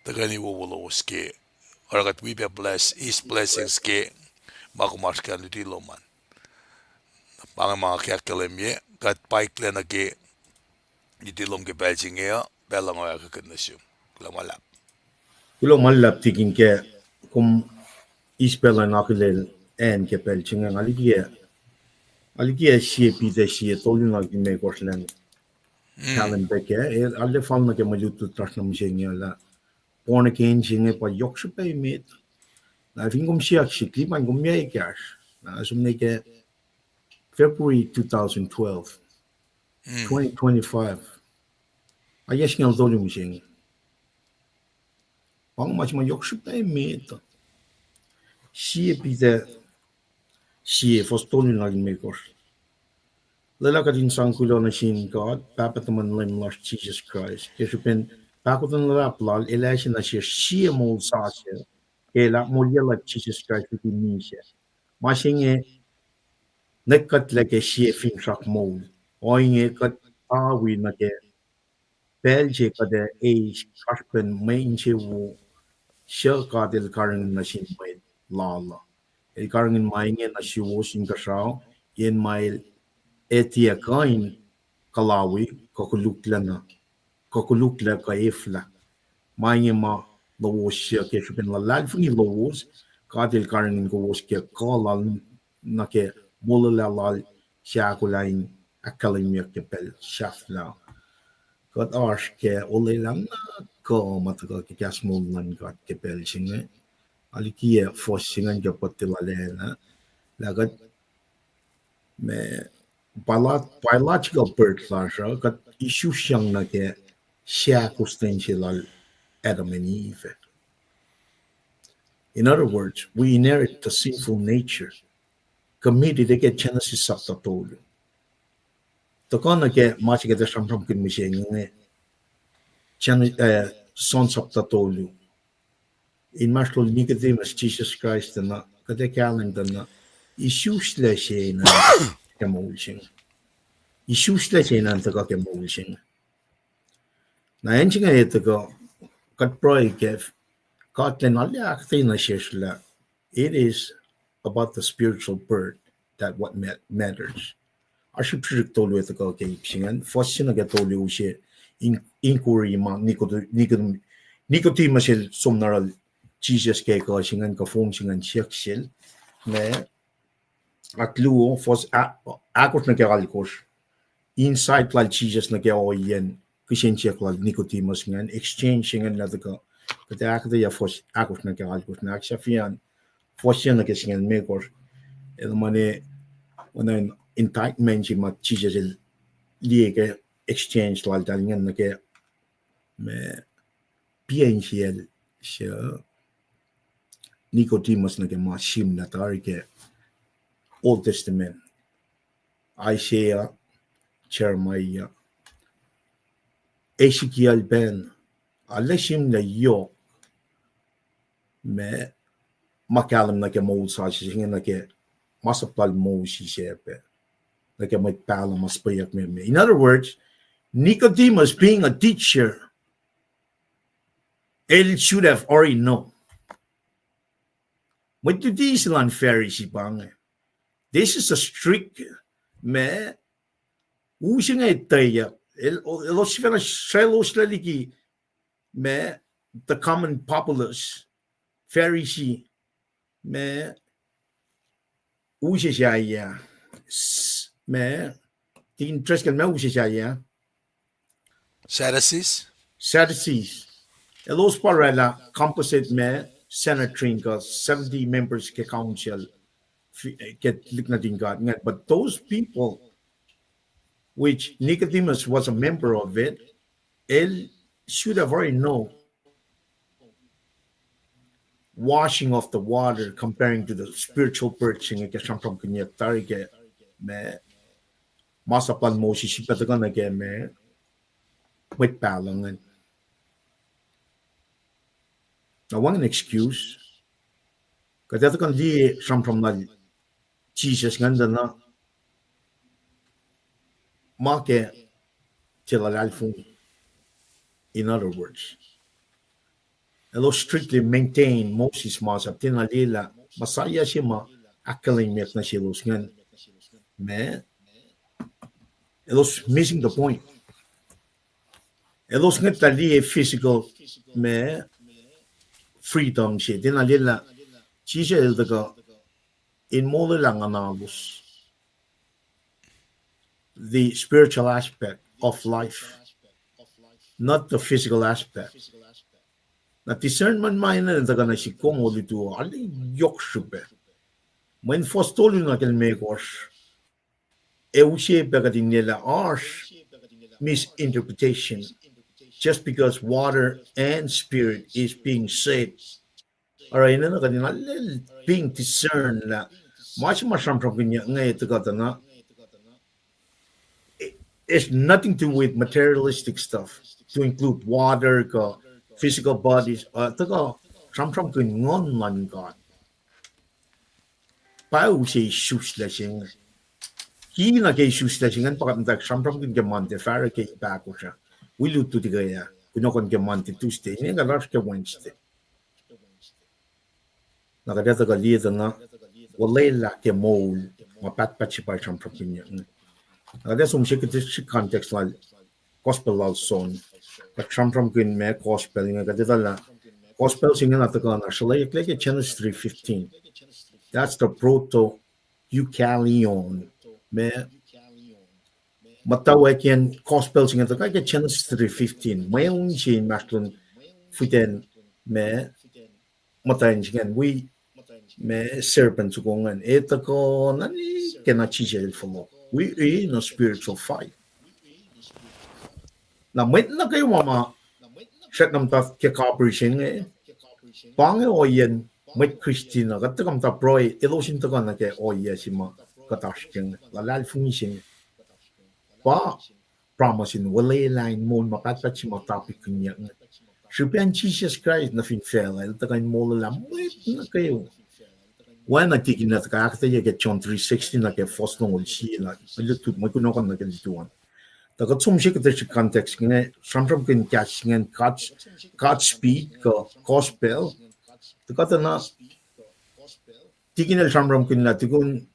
tuhkweni wowo lowos ke oruh kuht wi pac bless, His blessings ke ma kom oasr ke an luti lom an. Pa inge ma nga ke ahkkahlwemye, kuht paiklac nuh ke luti lom ke pacl se inge uh, pacl uh nga oacyacpac nuh sum. Kuloh ma luhlahp. Kuloh ma luhlahp tikin ke kom eis pacl in akihlen acn ke pacl se inge. Nga likiyac, nga likiyac sie Peter sie tolu na limekohsr lwen. Kahlwem pac kac, e, arlac fal nuh ke mwe lutlut lasr nuh mihsenge lah born again se inge pa yohk srihpac emet. Na fin kom siyuck sihk, lipan kom yac ekahsr, na som nuh ke February two thousand twelve, twenty twenty-five, a yac singucul tolu mihsenge. Pa inge ma se ma yohk srihpac emet. Sie Peter sie, fuhs tolu na limekohsr. Lwelah kuht in sang kuloh nuh sin God, Pahpah tuhmwacn Leum lasr Jisus Kraist, ke srihpen pahkotwen luhlahp Lal, El ase nuh sesr sie moul sasuc, ke El ahkmoulyacl Jisus Kraist liki misac. Ma se inge nwe kuhtlac ke sie finsrak moul. Ohinge kuht pawi nuh ke pacl se kuht ac eis kasrpen mwe insewowo suc God El karihngihn nuh sin mwet Lal uh. El karihngihn ma inge nuh suwos inkuhsrao, yen ma El ac tiac kuh in kuhlawi, kuh koluklac, kuh koluklac kuh eflah. Ma inge ma lowos suc ke srihpen luhlahlfongi lowos, God El karihngihn kowos ke kuh Lal nuh ke molwelah Lal, suc ahkolah in ahkkahlwemyeyuck ke pacl sahflah. Kuht oasr ke olwelah na kuh ma tuhkuh ke kahs moul luhn God ke pacl se inge. Nga likiyac fuhs se ingacn ke pati lalacna, lah kuht ma biolo-, biological birth lasr uh, kuht isusyang nuh ke seahkostwen se lal Adam and Eve. In other words, we inherit the sinful nature committed ke Genesis sapta tolu. Tuhkuh nuh ke ma se kuht ac sramsramkihn mihsenge, Gen-, eh, John sapta tolu. Inmahsrlol Nicodemus Jisus Kraist tuh na, kuht ac kahlwem tuh na, isuslac se na ke moul se inge. Isuslac se na tuhkuh ke moul se inge. Na acn se inge tuhkuh, kuht pruhe ke, God El na ahkuhtweyac nuh sesr lah it is about the spiritual birth that what ma-, matters. Oasr srihsrihk tolu tuhkuh ke ip se ingacn. Fuhs se nuh ke tolu use in-, inquiry ma Nico-, Nico-, Nicodemus el som na yohrohl Jisus ke kuh se ingacn, kuh fong se ingacn siyuck sel. Ma ahkluo, fuhs a-, ahkosr nuh ke alkosr. Insight lal Jisus nuh ke ohiyacn kihsen siyuck lal Nicodemus ingacn, exchange se ingacn na tuhkuh, kuht ac ahkuhtweyac fuhs ahkosr nuh ke alkosr, na ahksahfyelah fuhs se nuh ke singucul limekohsr. El ma ne, oacna in indictment se ma Jisus el liye ke exchange laltahl ingacn nuh ke, ma, piac insiyacl se Nicodemus nuh ke ma sihmlac tari ke Old Testament, Isaiah, Jeremiah, Ezekiel pacna, arlac sihmlac yohk ma ma kahlwem nuh ke moul sasuc se inge nuh ke masap lal Moses ac pac, nuh ke mwet pahluh ma suhpweyuck me. In other words, Nicodemus, being a teacher, el should have already known. Mwet luti se lun Pharisee pa inge. This is a strict, ma, u se inge etweyuck. El, elos sifacna srwacloslah liki, ma, the common populace, Pharisee, ma, u se sahyac, ma, tin Driscoll, ma u se sahyac, Sadducees? Sadducees. Elos pa oraclah composite ma Sanhedrin kuh seventy members ke council, ke lihk nuhtin God ingacn. But those people, which Nicodemus was a member of it, el should have already know washing of the water comparing to the spiritual birth se inge ke sramsramkihnyuck tari ke ma, masap lal Moses, srihpac tuhkuh nuh ke ma, mwet pahluh ingacn. Na wacngihn excuse. Kuht ac tuhkuh in liye sramsram lal Jisus ingacn tuh na, ma ke tiac luhlahlfongi. In other words, elos strictly maintain Moses masap, tiacna liyelah Messiah se ma ahkkahlwemyeyuck nuh selos ingacn, ma, elos missing the point. Elos ngwetlah liye physical, ma, freedom se, tiacna liyelah Jisus el tuhkuh in molwelah nguhnalos. The spiritual aspect of life, not the physical aspect. Na discernment ma enenuh tuhkuh nuh sihk kom olutu, arlac yohk srihpac. Mweyen fuhs tolu nuh ke limekohsr, ac use pac kuht in liyelah oasr misinterpretation, just because water and spirit is being said. Oruh enenuh kuht in arlac being discern lah ma se ma sramsramkihnyuck inge tuhkuh tuh na, it has nothing to do with materialistic stuff, to include water kuh physical bodies, uh, tuhkuh sramsramkihn Nguhn luhn God. Pa use isuslac se inge. Ki nuh ke isuslac se ingacn pa kuht muhtwacwacack sramsramkihn ke Monday, fahsruh ke ip ahkosr ah, wi lutlut ke ah, kunohkohn ke Monday, Tuesday, inge kuht oasr ke Wednesday. Na kuht ac tuhkuh liye tuh na, olwelah ke moul ma pahtpaht se pa sramsramkihnyuck inge. Na kuht ac som se ke context lal gospel lal John. Kuht sramsramkihn ma gospel inge, kuht etuh lah gospel se inge na tuhkuh na sruhlweyucklac ke Genesis three fifteen. That's the proto-euangelion. Ma muhtwacwacackiyacn gospel se inge tuhkuh ke Genesis three fifteen. Mweun se inmahsrlon fitacn ma muhtwacn se ingacn wi ma serpent soko ingacn, e tuhkuh na ke na Jisus el fohlohk. Wi e na spiritual fire. Na mwet nuh kwewa ma srackna muhta ke kapihr se inge, pa inge ohiyacn mwet Kristin uh, kuht tuhkuh muhta pruhe elos in tuhkuh nuh ke ohiyac se ma kuht oasr ke inge, luhlahlfongi se inge. Pa promise in olwelah in moul ma pahtpaht se ma topic kihnyuck inge. Srihpen Jisus Kraist nuh fin facluh, el tuhkuh in molwelah mwet nuh kwewa. Oacna tikin na tuhkuh ahkuhtweyac ke John three sixteen nuh ke fuhs longoul sie na, mwe kunohkohn nuh ke lutu an. Tuh kuht som se ke context inge, sramsramkihn kahs ingacn, God's, Godspeed kuh gospel. Tuhkuh tuh na tikin el sramsramkihn lah tukun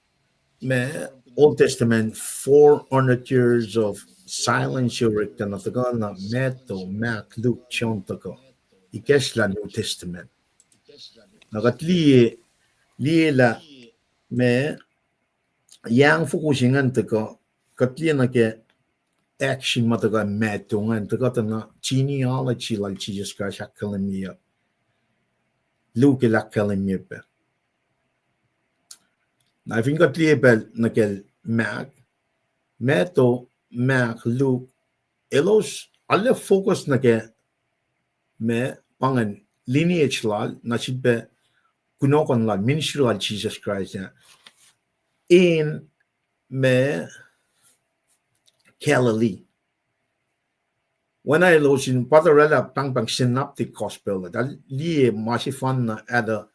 ma Old Testament, four hundred years of silence, orek tuh na tuhkuh na Matthew, Mark, Luke, John tuhkuh ikacslah New Testament. Na kuht liye, liye lah ma yang fokoko se ingacn tuhkuh, kuht liye nuh ke action ma tuhkuh Matthew ingacn tuhkuh tuh na genealogy lal Jisus Kraist ahkkahlwemyeyuck. Luke el ahkkahlwemye pac. Na fin kuht liye pacl nuh ke Mark, Matthew, Mark, Luke, elos arlac focus nuh ke ma pa ingacn lineage lal, na sifilpac kunohkohn lal, ministry lal Jisus Kraist ah in ma Galilee. Oacna elos in pa tuh oraclah pahngpahng synoptic gospel, tuh liye ma sefanna at a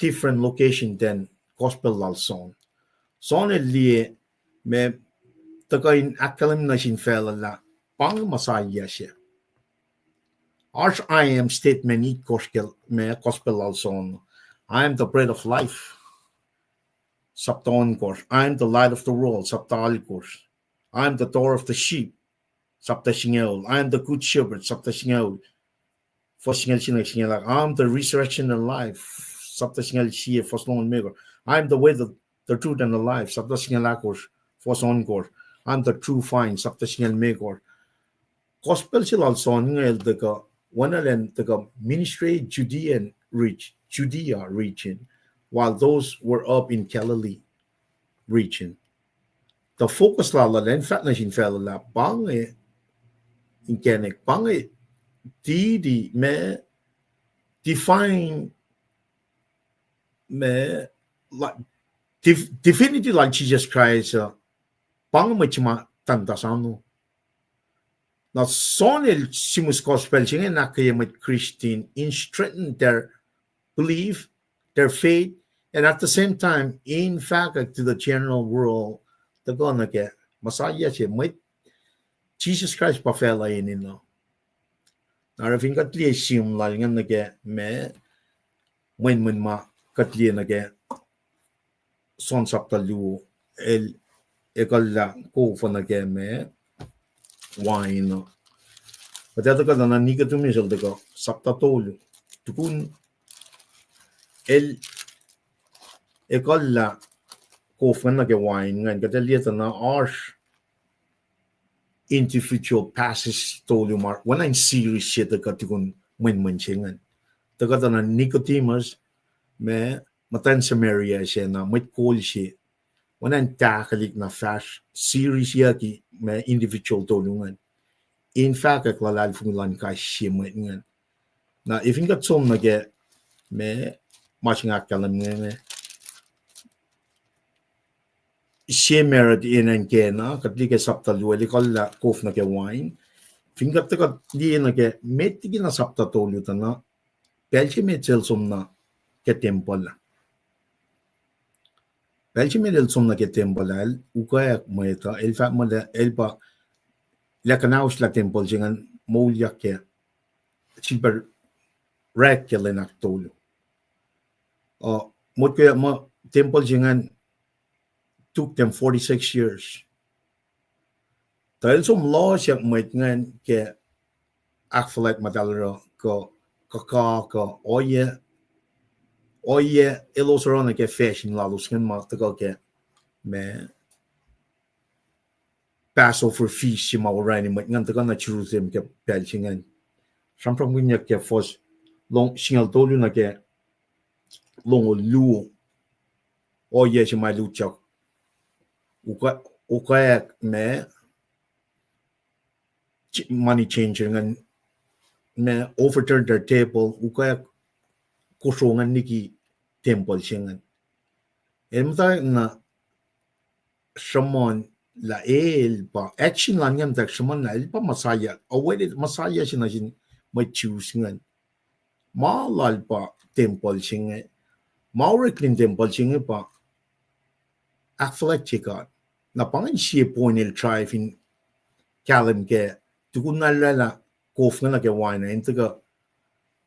different location than gospel lal John. John el liye ma tuhkuh in ahkkahlwemye nuh sin facluh lah pa inge Messiah se. Oasr I am statement itkohsr ke ma gospel lal John. I am the bread of life. Sapta ohnkohsr. I am the light of the world. Sapta alkohsr. I am the door of the sheep. Sapta singucul. I am the good shepherd. Sapta singucul. Fuhs singucul sie nuh singucul ah. I am the resurrection and life. Sapta singucul sie, fuhs longoul limekohsr. I am the way, the, the truth, and the life. Sapta singucul ahkosr, fuhs ohnkohsr. I am the true vine. Sapta singucul limekohsr. Gospel se lal John inge el tuhkuh, oacna elan tuhkuh ministry Judean reg-, Judea region, while those were up in Galilee region. Tuh focus lal ah elan fahk nuh sin facluh lah pa inge inkacnek, pa inge deity ma, divine ma, la-, div-, divinity lal Jesus Christ uh, pa inge mwet se ma tantasano. Na John el simus gospel se inge in ahkkweye mwet Christian in strengthen their belief, their faith, and at the same time in fahkwack to the general world, tuhkuh nuh ke Messiah se, mwet Jesus Christ pa facluh enenuh. Na oruh fin kuht liye sihm lal ingacn nuh ke ma, mwenmwen ma kuht liye nuh ke John sapta luo, el ekuhllah kof uh nuh ke ma, wain uh. Kuht ac tuhkuh tuh na Nicodemus el tuhkuh sapta tolu. Tukun el ekuhllah kof ingacn nuh ke wain ingacn, kuht ac liye tuh na oasr individual passage tolu ma oacna in series se tuhkuh tukun mwenmwen se ingacn. Tuhkuh tuh na Nicodemus, ma, muhtwacn Samaria se na mwet kol se, oacna in tahkuhlihk na fahsr series yucki ma individual tolu ingacn in fahkwack luhlahlfongi luhn kais sie mwet ingacn. Na efin kuht som nuh ke ma, ma se nga ahkkahlwemye inge, sie marut enenuh in kena, kuht liye ke sapta luo el ekuhllah kof nuh ke wain. Fin kuht tuhkuh liye nuh ke met liki na sapta tolu tuh na, pacl se met sel som nuh ke tempuhl ah. Pacl se met el som nuh ke tempuhl ah, el ukwack mwet uh, el fahk muh lah el pa, lah kuhnahoslah tempuhl se ingacn moulyak ke, sifilpac orek ke lwen ahktolu. Uh, motko muh tempuhl se ingacn took them forty-six years. Tuh el som lohsyak mwet ingacn ke ahkfuhlwact muhtahl oruh kuh, kuh, kuh, kuh, ohiyac, ohiyac elos oruh nuh ke fashion lalos ingacn ma tuhkuh ke ma Passover feast se ma orani mwet ingacn tuhkuh nuh Jerusalem ke pacl se ingacn. Sramsramkihnyuck ke fuhs long-, singucul tolu nuh ke longoul luo. Ohiyac se ma el utyak. Ukwa-, ukwack ma ch-, money changer ingacn, ma overturn their table, ukwack kosro ingacn liki tempuhl se ingacn. El muhtwacwacack na sruhmuhn lah el pa, action lal ingacn muhtwacwacack sruhmuhn lah el pa Messiah, awaited Messiah se nuh sin mwet Jews ingacn. Ma lal pa tempuhl se inge, ma oreklac in tempuhl se inge pa ahkfuhlwactye God. Na pa ingacn sie point el try fin kahlwem ke, tukun na el oraclah kof inge nuh ke wain ah, in tuhkuh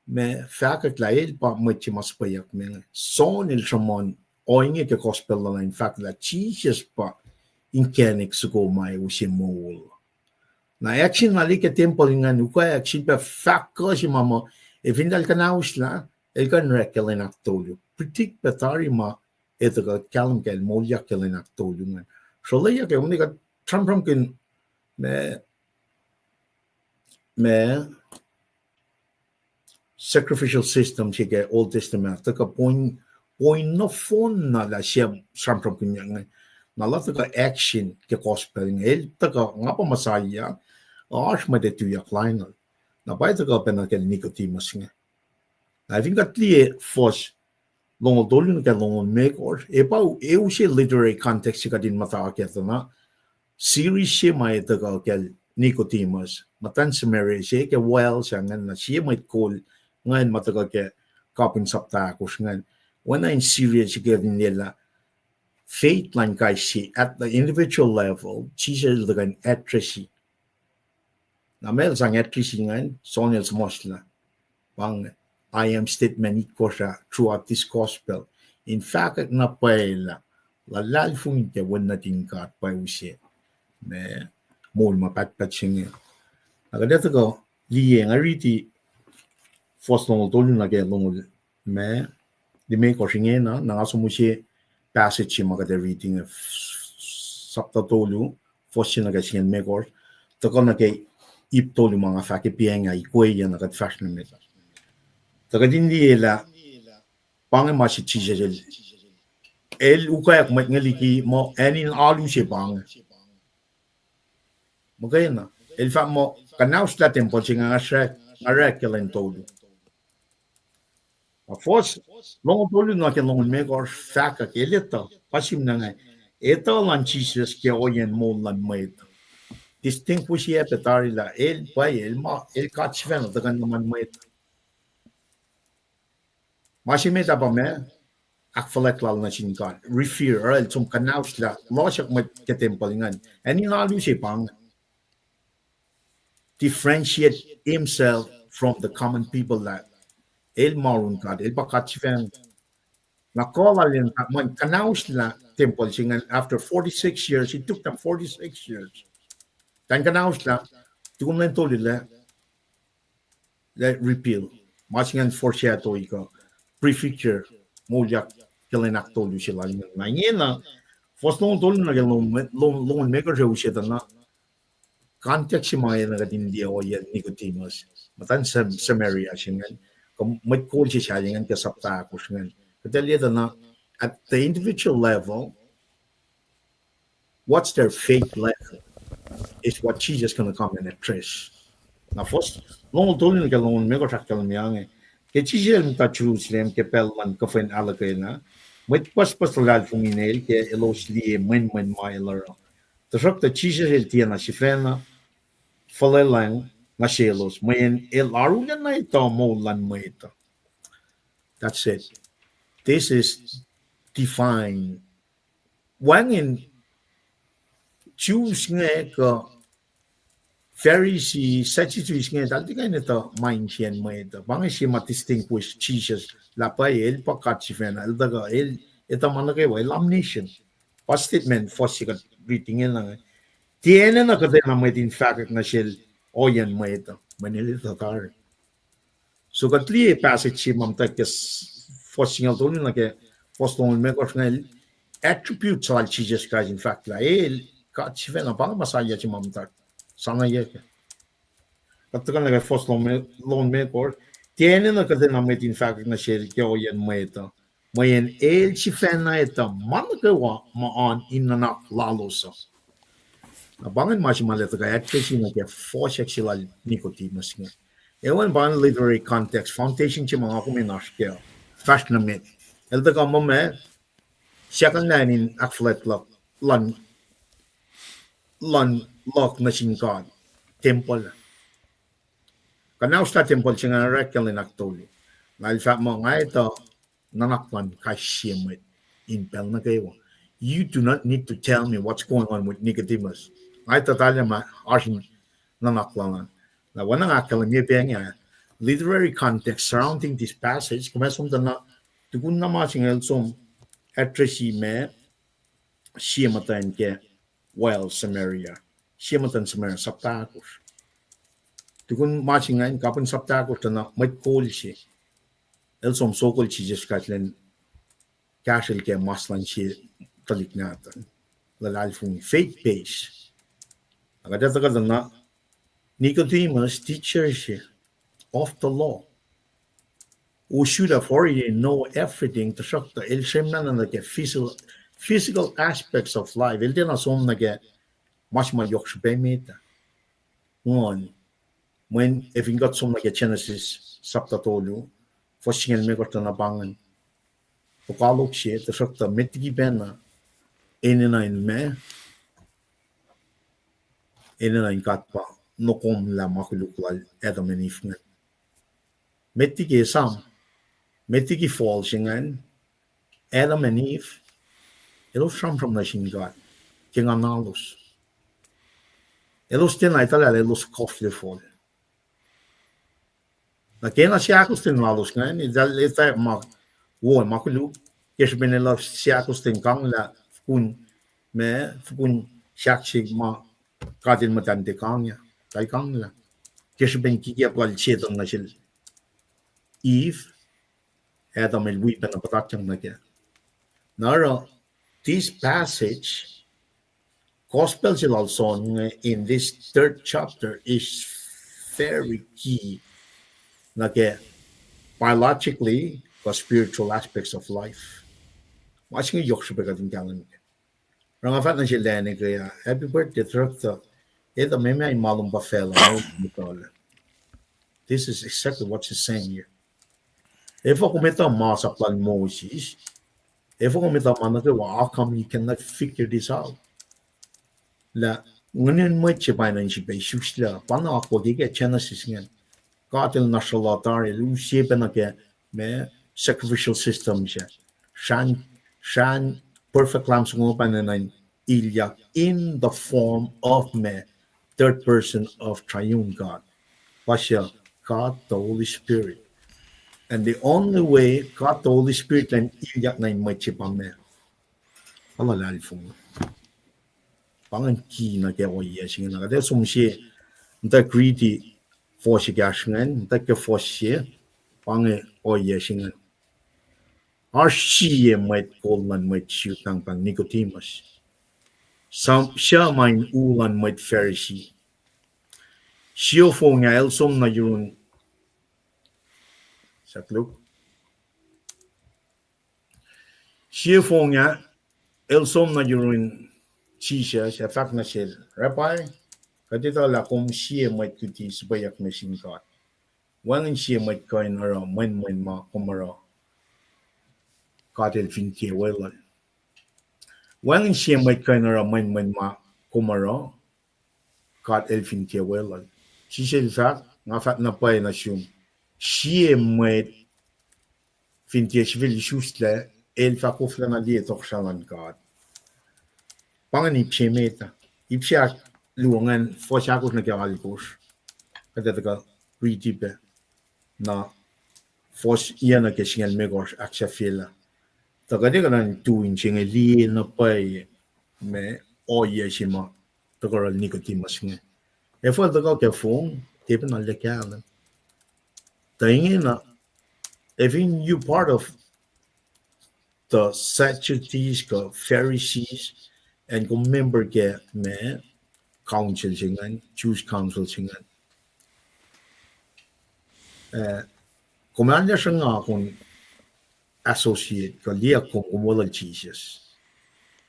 ma fahkwack lah el pa mwet se ma suhpweyuck me inge. John el sruhmuhn ohinge ke gospel lal in fahk lah Jisus pa inkacnek soko ma ac use moul. Na action lal ke tempuhl ingacn ukwack, sifilpac fahk kuh se ma muh, ac fin eltahl kuhnahoslah, el kuh in orek ke lwen ahktolu. Predict pac tari ma el tuhkuh kahlwem ke el moulyak ke lwen ahktolu ingacn. Sruhleyak ke kom kuh sramsramkihn ma, ma sacrificial system se ke Old Testament, tuhkuh point, point nohfohn na lah sie sramsramkihnyuck inge. Na lah tuhkuh action ke gospel inge. El tuhkuh, nga pa Messiah, oasr mwet ac tuyak lainuhl. Na pa tuhkuh pacna kacl Nicodemus inge. Na fin kuht liye fuhs longoul tolu nuh ke longoul limekohsr, e pa, e use literary context se kuht in muhta kac tuh na, series se ma e tuhkuh kacl Nicodemus, muhtwacn Samaria se ke well se ingacn, na sie mwet kol ingacn ma tuhkuh ke kapihn sapta ahkosr ingacn. Oacna in serious ke in lwelah faith luhn kais sie at the individual level, Jisus el tuhkuh in address-i. Na ma el sang address-i ingacn, John el suhmuhslah, pa inge, I am statement itkohsr ah throughout this gospel, in fahkwack na pwacye lah luhlahlfongi ke Wen nuhtin God pa use ma moul ma pahtpaht se inge. Na kuht ac tuhkuh liye, nga riti fuhs longoul tolu nuh ke longoul ma limekohsr ingena, na nga som use passage se ma kuht ac riti inge, sapta tolu, fuhs se nuh ke singucul limekohsr, tuhkuh nuh ke ip tolu ma nga fahk ke piacng ah, ikweye na kuht fahsr nuh met. Tuh kuht in liye lah pa inge ma se Jisus el, el ukwack mwet inge liki muh acn in alu se pa inge. Muhkwena, el fahk muh kuhnaoslah tempuhl se inge, nga orek ke lwen tolu. Na fuhs longoul tolu nuh ke longoul limekohsr fahkwack el etuh, pa sihmlac inge, etuh luhn Jisus ke ohiyacn moul luhn mwet. Distinguish-i pac tari lah el pwacye, el ma, el God sifacna tuhkuh nuh luhn mwet. Ma se met ah pa ma, ahkfuhlwact lal nuh sin God, reveal, oruh el som kuhnaoslah, lohsryak mwet ke tempuhl ingacn, acn in alu se pa inge. Differentiate himself from the common people lah el ma oruh God, el pa God sifacna. Na kuh lal in, ma kuhnaoslah tempuhl se ingacn after forty-six years, it took them forty-six years. Tuh in kuhnaoslah, tukun lwen tolu lah, lah reveal. Ma se ingacn foreshadow-i kuh prefigure, moulyak ke lwen ahktolu se lal ingacn. Na ingena, fuhs longoul tolu nuh ke longoul limekohsr use tuh na context se ma na kuht in liye ohiyacn Nicodemus, muhtuhn Sam-, Samaria se ingacn, kuh mwet kol se sahyac ingacn ke sapta ahkosr ingacn. Kuht ac liye tuh na at the individual level, what's their faith level is what Jesus gonna come and address. Na fuhs longoul tolu nuh ke longoul limekohsr ahkkahlwemye inge, ke Jisus el muhta Jerusalem ke pacl luhn kuhfwen ahluhkwelah, mwet pucspucs luhlahlfongi inel ke elos liye mwenmwen ma el oruh. Tuhsruhktuh Jisus el tiacna sifacna fuhlweacng nuh selos, mweyen el arulacna etuh moul luhn mwet uh. That's it. This is divine. Wacngihn Jews inge kuh Pharisee, Sadducees inge, eltahl tiac kuh in etuh ma insiyacn mwet uh. Pa inge sie ma distinguish Jesus, lah pwacye el pa God sifacna, el tuhkuh, el etuh ma nuh kwewa, el omniscient. Pa statement fuhs se kuht riti ingena inge. Tiac enenuh kuhtwena mwet in fahkwack nuh sel ohiyacn mwet uh, mweyen el etuh tari. So kuht liye passage se ma muhtwacta ke fuhs singucul tolu nuh ke fuhs longoul limekohsr inge, attribute se lal Jesus Christ in fahk lah el God sifacna, pa inge ma sahyac se ma muhtwacta, sa na yac ke. Kuht tuhkuh nuh ke fuhs longoul limekohsr, tiac enenuh kuhtwena mwet in fahkwack nuh sel ke ohiyacn mwet uh, mweyen el sifacna etuh ma nuh kwewa ma oan in nuhnak lalos uh. Na pa ingacn ma se ma el tuhkuh address-i nuh ke fohsack se lal Nicodemus inge. Ewan pa ingacn literary context, foundation se ma nga kom in oasr kac, fahsr nuh met. El tuhkuh muh ma, second line in ahkfuhlwact luhk, luhn, luhn luhk nuh sin God, tempuhl. Kuhnaoslah tempuhl se inge orek ke lwen ahktolu. Na el fahk muh nga etuh nuhnak luhn kais sie mwet in pacl nuh kwewa. You do not need to tell me what's going on with Nicodemus. Nga etuh tari ma oasr in nuhnak lal an. Na oacna nga ahkkahlwemye pac inge, literary context surrounding this passage, kom ac som tuh na, tukun na ma se inge el som address-i ma, sie muhtwacn ke well Samaria. Sie muhtwacn Samaria, sapta ahkosr. Tukun ma se ingacn, kapihn sapta ahkosr tuh na mwet kol se el som sokol Jisus Christ elan kahsrwel ke mas luhn sie tuhlihk nahtuhl, luhlahlfongi, faith base. Na kuht ac tuhkuh tuh na Nicodemus, teacher se of the law, who should have already know everything, tuhsruhktuh el srwemna nuh ke physical, physical aspects of life. El tiacna som nuh ke ma se ma yohk srihpac met ah. Nguhn, mweyen ac fin kuht som nuh ke Genesis sapta tolu, fuhs singucul limekohsr tuh na pa ingacn, tohkohlok se, tuhsruhktuh met liki pacna, enenuh in ma, enenuh in God pa nokomlah ma koluk lal Adam and Eve ingacn. Met liki esam, met liki fall se ingacn, Adam and Eve, elos sramsram nuh sin God ke nguhnalos. Elos tiacna etuh lah elos koflah fal. Na kena seahkostwen lalos ingacn, eltahl, eltahl ma, wo ma koluk, ke srihpen elos seahkostwen kanglah, fokun, ma, fokun sahk se ma God El muhtwacn tiac kanglah, eltahl kanglah. Ke srihpen kikiap lal Setuhn nuh sel Eve, Adam el wi pacna puhtatyang nuh kac. Na oruh, this passage, gospel se lal John inge in this third chapter is very key nuh ke biologically kuh spiritual aspects of life. Ma se inge yohk srihpac kuht in kahlwem kac. Oruh nga fahk nuh sel Lene ke ah, happy birthday, Director. Etuh meac ma in malum pa facluh, ma in muhtahl. This is exactly what she's saying here. Efuh kom etuh masap lal Moses? Efuh kom etuh ma nuh kwewa, how come you cannot figure this out? Lah, nguhnin mwet se pa in sifil isuslac, pa na akwuck ke Genesis ingacn. God El nahsruhla tari, El use pacna ke ma sacrificial system se. Srah, srah perfect lamb se inge pa enenuh in ilyak in the form of ma, third person of triune God. Pa se God the Holy Spirit. And the only way God the Holy Spirit el ilyak nuh in mwet se pa ma, pa luhlahlfongi. Pa ingacn key nuh ke ohiyac se inge. Na kuht ac som sie, muhtwacwacack riti fuhs ekahsr ingacn, muhtwacwacack ke fuhs se, pa inge ohiyac se inge. Oasr sie mwet kol luhn mwet Jew pahngpahng Nicodemus, suc ma in u luhn mwet Pharisee. Siofong ah el som nuh yurun, sakluk. Siofong ah el som nuh yurun Jisus ac fahk nuh sel, Rabbi, kuht etuh lah kom sie mwet luti suhpweyuck nuh sin God. Wacngihn sie mwet kuh in oruh mwenmwen ma kom oruh, God el fin tiac weluhl. Wacngihn sie mwet kuh in oruh mwenmwen ma kom oruh, God el fin tiac weluhl. Jisus el fahk, nga fahk na pwacye nuh sum, sie mwet fin tiac sifil isuslac, el fah koflacna liye tohkohsrahi luhn God. Pa ingacn ip se met ah. Ip se ahkluo ingacn, fuhs ahkosr nuh ke alkosr. Kuht ac tuhkuh riti pac. Na fuhs yac nuh ke singucul limekohsr ahksahfyelah. Tuh kuht ac kuh in tu in se inge liye na pwacye ma ohiyac se ma tuhkuh yohrohl Nicodemus inge. Efuh el tuhkuh ke fong, tiac pacna el kahlwem. Tuh ingena, if in you part of the Sadducees kuh Pharisees, and kom member ke ma council se ingacn, Jewish council se ingacn, kom arlac sruhnga kom associate kuh liye kom, kom weluhl Jisus.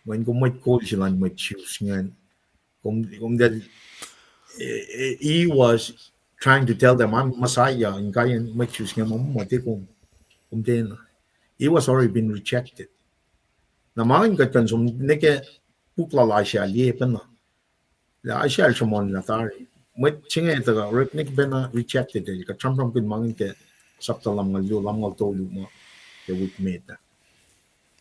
Mweyen kom mwet kol se luhn mwet Jews ingacn. Kom, kom, he was trying to tell them, I'm Messiah, in kaiyacn mwet Jews ingacn, ma, ma tiac kom, kom tiacna. He was already been rejected. Na ma ingacn kuht kuh in som nuh ke puk lal Isaiah, liye pacna. Lah Isaiah el sruhmuhnlah tari. Mwet se inge tuhkuh orekmakihn pacna rejected el, kuht sramsramkihn ma ingacn ke sapta lumngaul luo, lumngaul tolu ma ke wik met ah.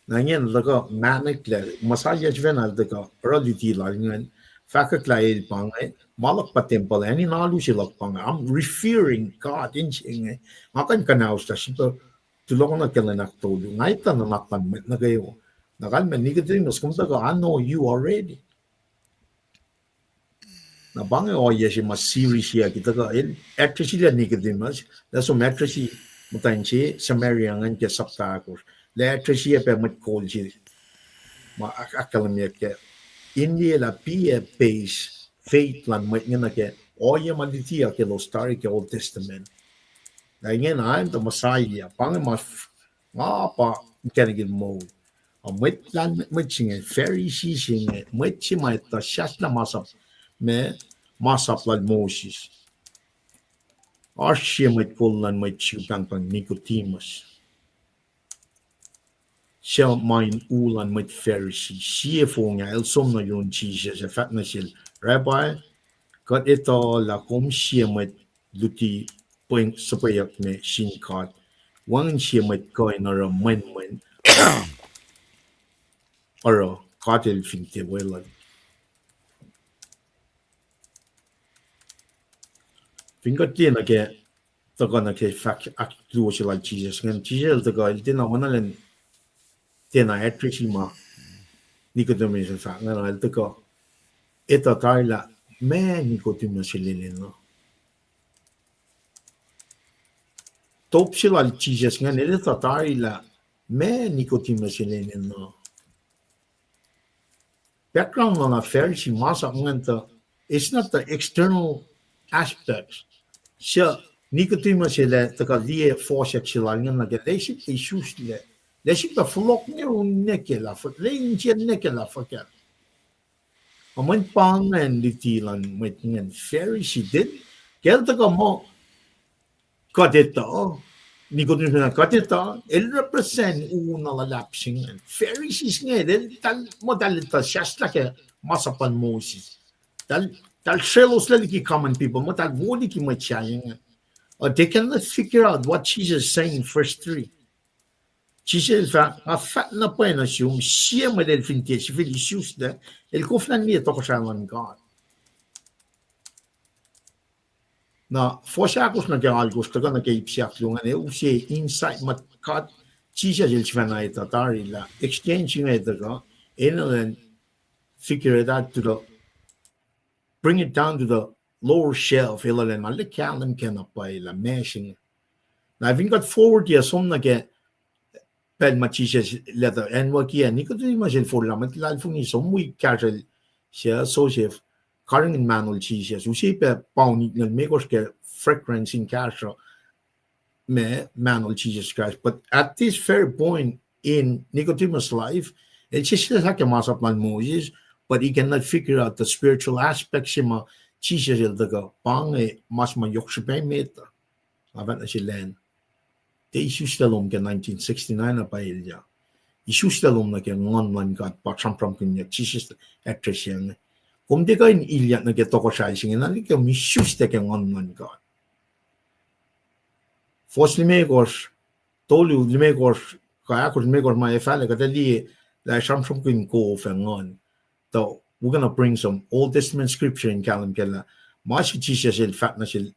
Na ingena tuhkuh mahneklac, Messiah sifacna el tuhkuh oruh luti lal ingacn, fahkwack lah el pa inge, ma luhk pa tempuhl, acn in alu se luhk pa inge, I'm revering God in se inge, nga kuh in kuhnauslah srihpac, tulohkohn ke lwen ahktolu, nga etuh nuhnak luhn mwet nuh kwewa. Na kalmac Nicodemus, kom tuhkuh, I know you already. Na pa inge ohiyac se ma series ah ke tuhkuh el address-i lah Nicodemus, lah som address-i muhtwacn se Samaria ingacn ke sapta ahkosr. Lah address-i pac mwet kol se ma ahkkahlwemyeyuck ke in liye lah piyac base faith luhn mwet inge nuh ke ohiyac ma lutiyuck elos tari ke Old Testament. Na ingena, I am the Messiah, pa inge ma, nga pa inkacnek in moul. A mwet lahlmwetmwet se inge, Pharisee se inge, mwet se ma etuh sahslah masap, ma, masap lal Moses. Oasr sie mwet kol luhn mwet Jew pahngpahng Nicodemus, suc ma in u luhn mwet Pharisee. Sie fong ah el som nuh yurin Jisus ac fahk nuh sel, Rabbi, kuht etuh lah kom sie mwet luti suhpweyuck nuh sin God. Wacngihn sie mwet kuh in oruh mwenmwen oruh God El fin tiac weluhl. Fin kuht liye nuh ke, tuhkuh nuh ke fahk ahkluo se lal Jisus ingacn, Jisus El tuhkuh, El tiacna oacna lwen tiacna address-i ma Nicodemus el fahk ingacn, El tuhkuh etuh tari lah ma Nicodemus el enenuh. Top se lal Jisus ingacn, El etuh tari lah ma Nicodemus el enenuh. Background luhn Pharisee masap ingacn tuh, it's not the external aspects. Suc Nicodemus el ac tuhkuh liye fohsack se lal ingacn nuh ke, lesin isuslac, lesin tuh fohlohk ngerun nuh ke lah, lesin sie nuh ke lah fuhkah. Ac mweyen pa ingacn luti luhn mwet ingacn Pharisee, kacl tuhkuh muh kuht etuh, Nicodemus, kuht etuh, el represent u na luhlahp se ingacn. Pharisees inge, eltahl, muh eltahl etuh sahslah ke masap luhn Moses. Eltahl, eltahl sreloslac liki common people, muh eltahl wo liki mwet sahyac ingacn. Uh, they cannot figure out what Jesus is saying in verse three. Jisus El fahk, nga fahk na pwacye nuh sum, sie mwet el fin tiac sifil isuslac, el koflah in liye tohkohsrahi luhn God. Na fuhs ahkosr nuh ke alkosr, tuhkuh nuh ke ip se ahkluo ingacn, ac use insight ma God, Jisus El sifacna etuh tari lah exchange inge tuhkuh, enenuh in figure it out to the, bring it down to the lower shelf, enenuh in arlac kahlwem ke na pwacye lah ma se inge. Na fin kuht forward-i som nuh ke pacl ma Jisus el tuh acnwucki ah, Nicodemus el forlah mwet luhlahlfongi, som wi kahsrwel se Joseph, karihngihn mahnol Jisus, use pac paun itngucul limekohsr ke fragrance in kahsruh ma, mahnol Jisus Kraist. But at this very point in Nicodemus' life, el sesseslah ke masap luhn Moses, but he cannot figure out the spiritual aspect se ma Jisus El tuhkuh, pa inge ma se ma yohk srihpac met uh. Nga fahk nuh sel an, tiac isuslac lom ke nineteen sixty-nine uh pa elyah. Isuslac lom nuh ke Nguhn luhn God pa sramsramkihnyuck, Jisus address-i inge. Kom tiac kuh in ilyak nuh ke tohkohsrahi se inge, na liye kom isuslac ke Nguhn luhn God. Fuhs limekohsr, tolu, limekohsr, kuh ahkosr, limekohsr ma ac fahla, kuht ac liye lah sramsramkihn kof ac nguhn. Tuh we're gonna bring some Old Testament scripture in kahlwem kac lah ma se Jisus El fahk nuh sel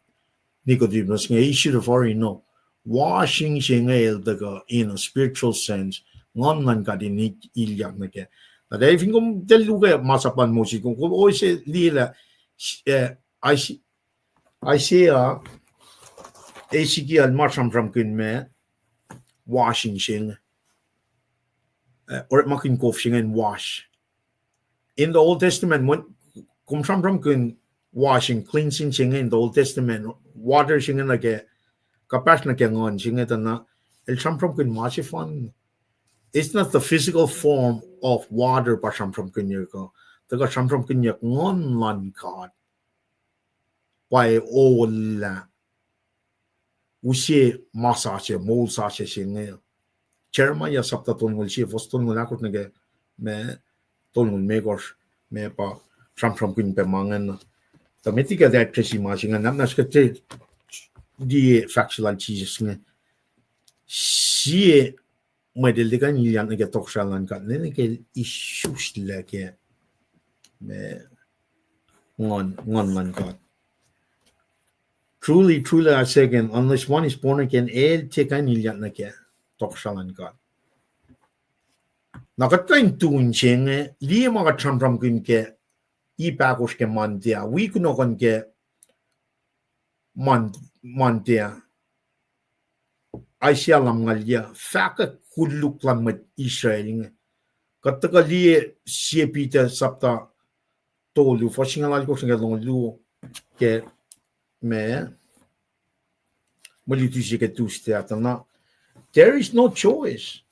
Nicodemus inge, he should have already known. Washing se inge el tuhkuh in a spiritual sense, Nguhn luhn God in ilyak nuh kac. Na tuh fin kom tiac luke masap luhn Moses, kom, kom oase liye lah, eh, Is-, Isaiah, Ezekiel ma sramsramkihn ma washing se inge. Eh, orekmakihn kof se inge in wash. In the Old Testament, mweyen kom sramsramkihn washing, cleansing se inge in the Old Testament, water se inge nuh ke, kuhpahsr nuh ke nguhn se inge tuh na, el sramsramkihn ma sefanna. It's not the physical form of water pa sramsramkihnyuck uh, tuhkuh sramsramkihnyuck Nguhn luhn God. Pwacye olah, use ma sasuc, moul sasuc se inge. Jeremiah sapta tolngoul sie, fuhs tolngoul ahkosr nuh ke, ma, tolngoul limekohsr, ma pa sramsramkihn pac ma ingacn. Tuh met liki kuht address-i ma se ingacn, na, na srihke tiac liye fahk se lal Jisus inge. Sie mwet el tiac kuh in ilyak nuh ke tohkohsrahi luhn God, nwe nuh ke el isuslac ke, ma, Nguhn, Nguhn luhn God. Truly, truly, I say again, unless one is born again, el tiac kuh in ilyak nuh ke tohkohsrahi luhn God. Na kuht kuh in tui se inge, liye ma kuht sramsramkihn ke ip ahkosr ke Monday ah, wi kunohkohn ke Mon-, Monday ah. Isaiah lumngaul yac, fahkwack koluk luhn mwet Israel inge. Kuht tuhkuh liye sie Peter sapta tolu, fuhs singucul alkosr nuh ke longoul luo, ke ma, mwe luti se ke Tuesday ah tuh na, there is no choice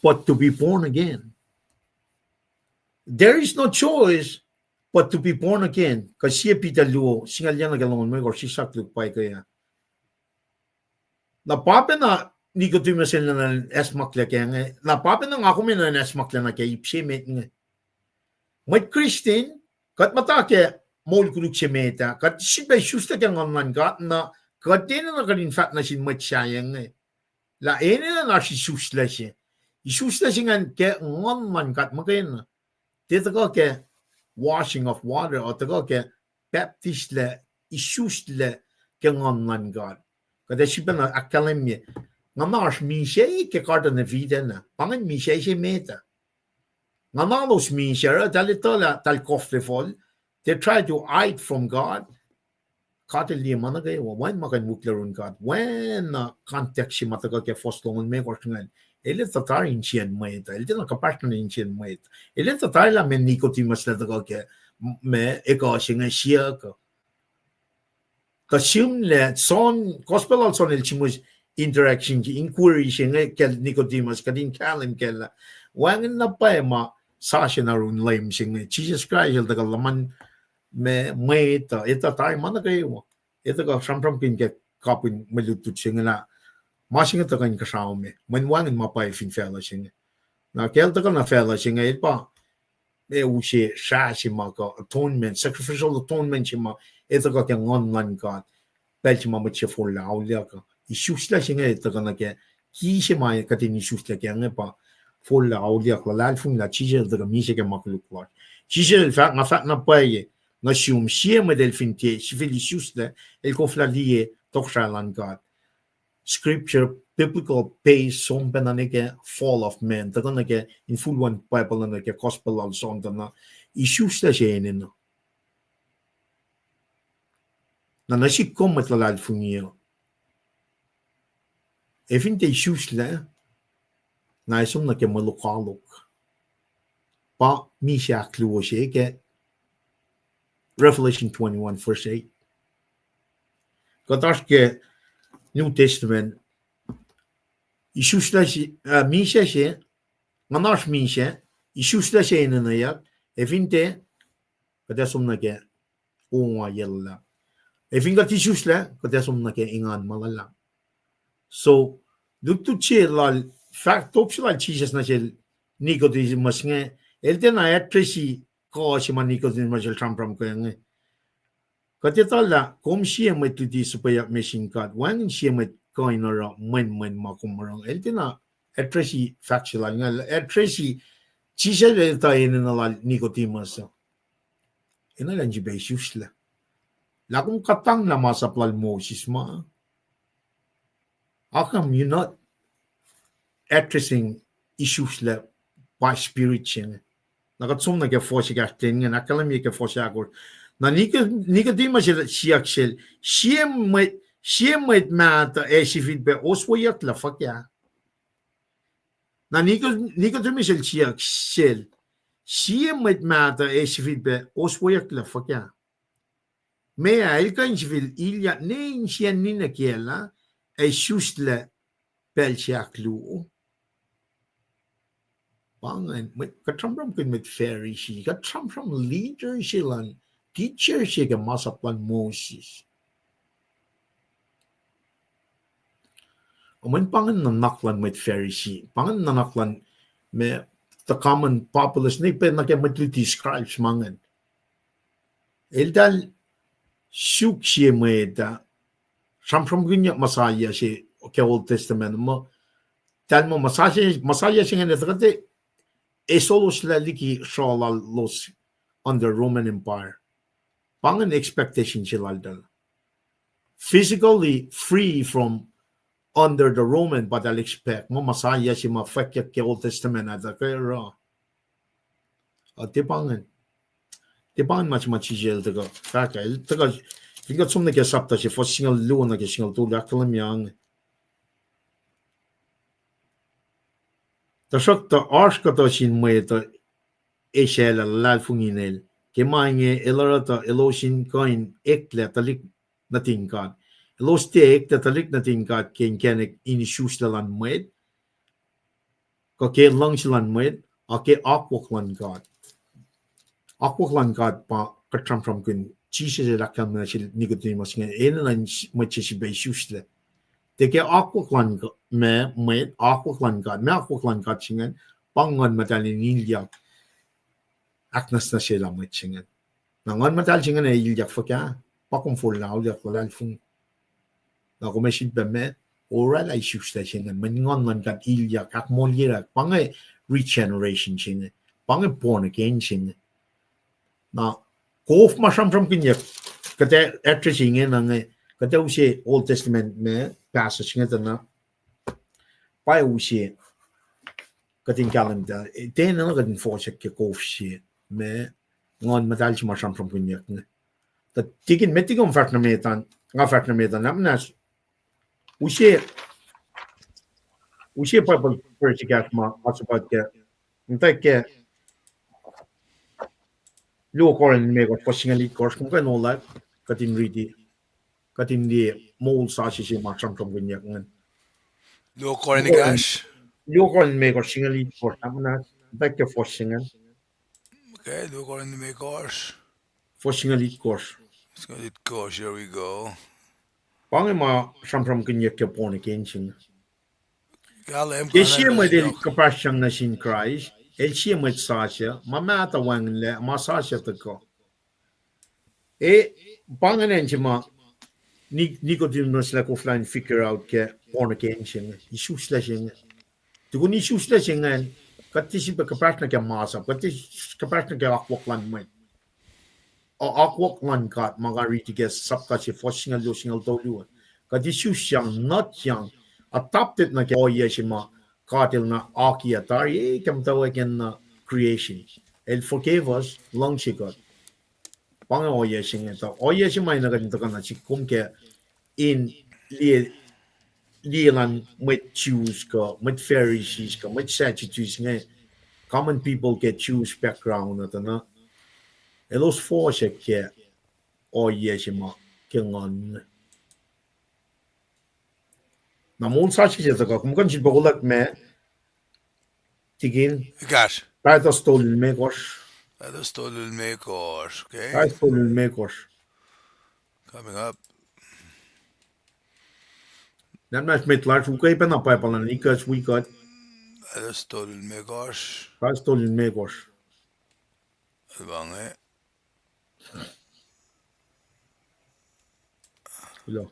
but to be born again. There is no choice but to be born again. Kuh sie Peter luo, singucul yac nuh ke longoul limekohsr, sislah koluk pa ekuh ah. Na pa pacna Nicodemus el enenuh in acsmaklac kac inge, na pa pacna nga kom enenuh in acsmaklac nuh ke ip se met inge. Mwet Christian, kuht muhta ke moul koluk se met ah, kuht sifilpac isuslac ke Nguhn luhn God, na kuht enenuh kuht in fahk nuh sin mwet sahyac inge lah enenuh in oasr isuslac se. Isuslac se ingacn ke Nguhn luhn God muhkwena. Tiac tuhkuh ke washing of water, uh, tuhkuh ke pacptaislac, isuslac ke Nguhn luhn God. Kuht ac sifilpacna ahkkahlwemye, nguhn oasr misac ke Garden of Eden ah. Pa ingacn misac se met ah. Nguhn lalos misac, oruh eltahl etuh lah eltahl kof lefol. They try to hide from God. God El liye ma nuh kwewa, wacngihn ma kuh in wihklac yurin God. Wacngihn context se ma tuhkuh ke fuhs longoul limekohsr ingacn. El etuh tari insiyacn mwet uh. El tiacna kuhpahsr nuh insiyacn mwet. El etuh tari lah meac Nicodemus el tuhkuh ke, ma ekuh se inge siyuck uh. Tuh sihmlac, John, Gospel lal John el sihmihs interaction, inquiry se inge kacl Nicodemus, kuht in kahlwem kac lah wacngihn na pwacye ma sasuc nuh yurin Leum se inge. Jisus Kraist el tuhkuh luhman ma mwet uh, etuh tari ma nuh kwewa. El tuhkuh sramsramkihn ke kapihn mwe lutlut se inge lah ma se inge tuhkuh inkuhsrao me, mweyen wacngihn ma pwacye fin facluh se inge. Na ke el tuhkuh nuh facluh se inge, el pa ac use srah se ma kuh atonement, sacrificial atonement se ma el tuhkuh ke Nguhn luhn God. Pacl se ma mwet se forlah auliyak uh. Isuslac se inge el tuhkuh nuh ke, ki se ma kuht in isuslac kac inge pa forlah auliyak, luhlahlfongi lah Jisus el tuhkuh misac ke ma koluk lasr. Jisus el fahk, nga fahk na pwacye nuh sum, sie mwet el fin tiac sifil isuslac, el koflah liye tohkohsrahi luhn God. Scripture, biblical base, som pacna nuh ke fall of man, tuhkuh nuh ke infulwen Bible uh, nuh ke Gospel lal John tuh na isuslac se enenuh. Na nuh sihk kom mwet luhlahlfongi uh, ac fin tiac isuslac, na ac som nuh ke mwe lokoalok. Pa misac ahkluo se ke Revelation twenty-one verse eight. Kuht oasr ke New Testament, isuslac se, uh, misac se, nguhn oasr misac, isuslac se enenweyuck, ac fin tiac, kuht ac som nuh ke ongaiyac luhlahp. Ac fin kuht isuslac, kuht ac som nuh ke engan ma luhlahp. So, lutlut se lal, fahk top se lal Jisus nuh sel Nicodemus inge, el tiacna addressi kuh se ma Nicodemus el sramsram ke inge. Kuht etuh lah kom sie mwet luti suhpweyuck me sin God, wacngihn sie mwet kuh in oruh mwenmwen ma kom oruh. El tiacna addressi fahk se lal inge, addressi Jisus el etuh enenuh lal Nicodemus uh. Enenuh in sifilpac isuslac. Lah kom kuhtanglah masap lal Moses ma, how come you're not addressing isuslac by spirit se inge? Na kuht som nuh ke fuhs ekahsr ten ingacn, ahkkahlwemye ke fuhs ahkosr. Na Nico-, Nicodemus el siyuck sel, sie mwet, sie mwet mahtuh ac sifilpac osweyucklac fuhkah? Na Nico-, Nicodemus el siyuck sel, sie mwet mahtuh ac sifilpac osweyucklac fuhkah? Meac el kuh in sifil ilyak ne insiyacn ninac kiyacl ah, ac isuslac pacl se ahkluo? Pa ingacn, mwet, kuht sramsramkihn mwet Pharisee, kuht sramsram leader se luhn, teacher se ke masap luhn Moses. Mweyen pa ingacn nuhnak luhn mwet Pharisee, pa ingacn nuhnak luhn ma, the common populace, ne pac nuh ke mwet luti scribes ma ingacn. Eltahl suk sie mwet ah, sramsramkihnyuck Messiah se ke Old Testament, muh, eltahl muh Messiah, Messiah se ingacn tuhkuh, ac solos lah liki sruhlal los under Roman Empire. Pa ingacn expectation se laltahl. Physically free from under the Roman, but eltahl expect muh Messiah se ma fwackyuck ke Old Testament ah tuhkuh oruh. Ah, tiac pa ingacn. Tiac pa ingacn ma se ma Jisus el tuhkuh fahk ah. El tuhkuh, fin kuht som nuh ke sapta se, fuhs singucul luo nuh ke singucul tolu, ahkkahlwemye inge. Tuhsruhktuh oasr kuhtuh sin mwet uh esaclah luhlahlfongi inel. Ke ma inge el oruh tuh elos in kuh in eklac tuhlihk nuhtin God. Elos tiac eklac tuhlihk nuhtin God ke inkacnek in isuslac luhn mwet, kuh ke luhngse luhn mwet, ac ke akwuck luhn God. Akwuck luhn God pa kuht sramsramkihn, Jisus el ahkkahlwemye nuh sel Nicodemus inge, enenuh in mwet se sifilpac isuslac. Tiac ke akwuck luhn, ma, mwet, akwuck luhn God, ma akwuck luhn God se ingacn, pa Nguhn Muhtahl in ilyak ahknwacsnwacsyelah mwet se ingacn. Na Nguhn Muhtahl se ingacn ac ilyak fuhkah? Pa kom forlah auliyak, luhlahlfongi. Na kom ac sifilpac ma, oraclah isuslac se inge, mweyen Nguhn luhn God ilyak, ahkmoulyelah, pa inge regeneration se inge, pa inge born again se inge. Na, kof ma sramsramkihnyuck, kuht ac address ingena inge, kuht ac use Old Testament me passage inge tuh na, pa use, kuht in kahlwem tuh, tiacna kuht in fohsack ke kof se, ma Nguhn Muhtahl se ma sramsramkihnyuck inge. Tuh tikin, met liki kom fahsr nuh met an, nga fahsr nuh met an, na muhnahs, use, use Bible verse ekahsr ma nga suhpwacr ke, muhtwacwacack ke Luo Korint limekohsr, fuhs singucul itkohsr, kom kuh in ola, kuht in riti, kuht in liye moul sasuc se ma sramsramkihnyuck ingacn. Luo Korint limekohsr, singucul itkohsr, na muhnahs, muhtwacwacack ke fuhs singucul. Okay, Luo Korint limekohsr, fuhs singucul itkohsr. Singucul itkohsr, here we go. Pa inge ma sramsramkihnyuck ke born again se inge. Ke sie mwet el kuhpahsryang nuh sin Kraist, el sie mwet sasuc, ma mahtuh wacngihnlac, ma sasuc tuhkuh. E, pa ingacn se ma Ni-, Nicodemus el koflah in figure out ke born again se inge, isuslac se inge. Tukun isuslac se ingacn, kuht tiac sifilpac kuhpahsr nuh ke masap, kuht tiac kuhpahsr nuh ke akwuck luhn mwet. Akwuck luhn God ma nga riti ke sapta se fuhs singucul luo, singucul tolu. Kuht isusyang, nutyang, adopted nuh ke ohiyac se ma God el na akiyac tari, e, ke muhtwacwacack na creation. El forgave us, luhngse kuht. Pa inge ohiyac se inge tuh, ohiyac se ma na kuht in tuhkuh nuh sihk kom ke in liye, liye lan mwet Jews kuh, mwet Pharisees kuh, mwet Sadducees inge, common people ke Jewish background uh tuh na, elos fohsack ke ohiyac se ma ke Nguhn. Na moul sasuc se tuhkuh, kom kuh in sifilpac ola ma, tikin, Titus tolu limekohsr. Titus tolu limekohsr, okay. Titus tolu limekohsr. Coming up. Na muhnahs met lasr, ukwe pacna Bible an, ikacs wi kuht. Titus tolu limekohsr. Titus tolu limekohsr. Elwange. Kulo.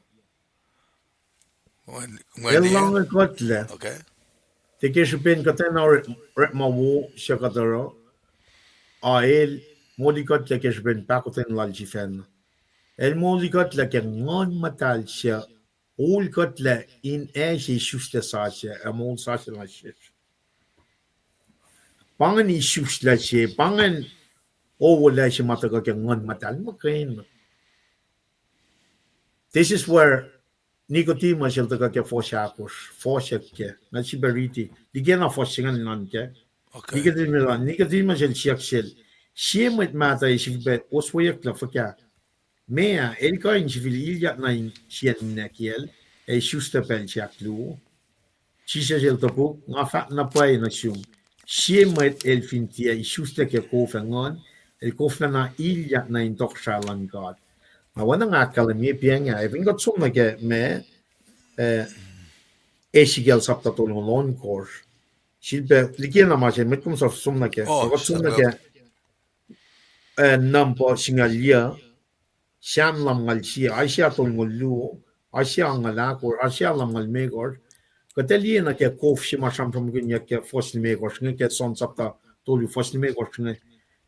El luhngse kuhtlac. Okay. Tiac ke srihpen kuhtwena orekma wo suc kuht oruh, a el moli kuhtlac ke srihpen pahkotwen lal sifacna. El moli kuhtlac ke Nguhn Muhtahl suc ol kuhtlac in ase isuslac sasuc ac moul sasuc lasr. Pa ingacn isuslac se, pa ingacn owolac se ma tuhkuh ke Nguhn Muhtahl muhkwena. This is where Nicodemus el tuhkuh ke fuhs ahkosr, fohsack ke, nga sifilpac riti, likena fuhs singucul an ke. Okay. Nicodemus, Nicodemus el siyuck sel, sie mwet mahtuh ac sifilpac osweyucklah fuhkah? Meac, el kuh in sifil ilyak nuh in sie ninac kiyacl ac isuslac pacl se ahkluo? Jisus el topuk, nga fahk na pwacye nuh sum, sie mwet el fin tiac isuslac ke kof ac Nguhn, el koflacna ilyak nuh in tohkohsrahi luhn God. Na oacna nga ahkkahlwemye pacng ah, ac fin kuht som nuh ke ma, eh, Ezekiel sapta tolngoul ohnkohsr, sifilpac likena ma se, mwet kom som nuh ke, kuht som nuh ke, eh, Number singucul yuc, Sam lumngaul sie, Isaiah tolngoul luo, Isaiah angngaul ahkosr, Isaiah lumngaul limekohsr. Kuht ac liye nuh ke kof se ma sramsramkihnyuck ke fuhs limekohsr inge ke John sapta tolu fuhs limekohsr inge.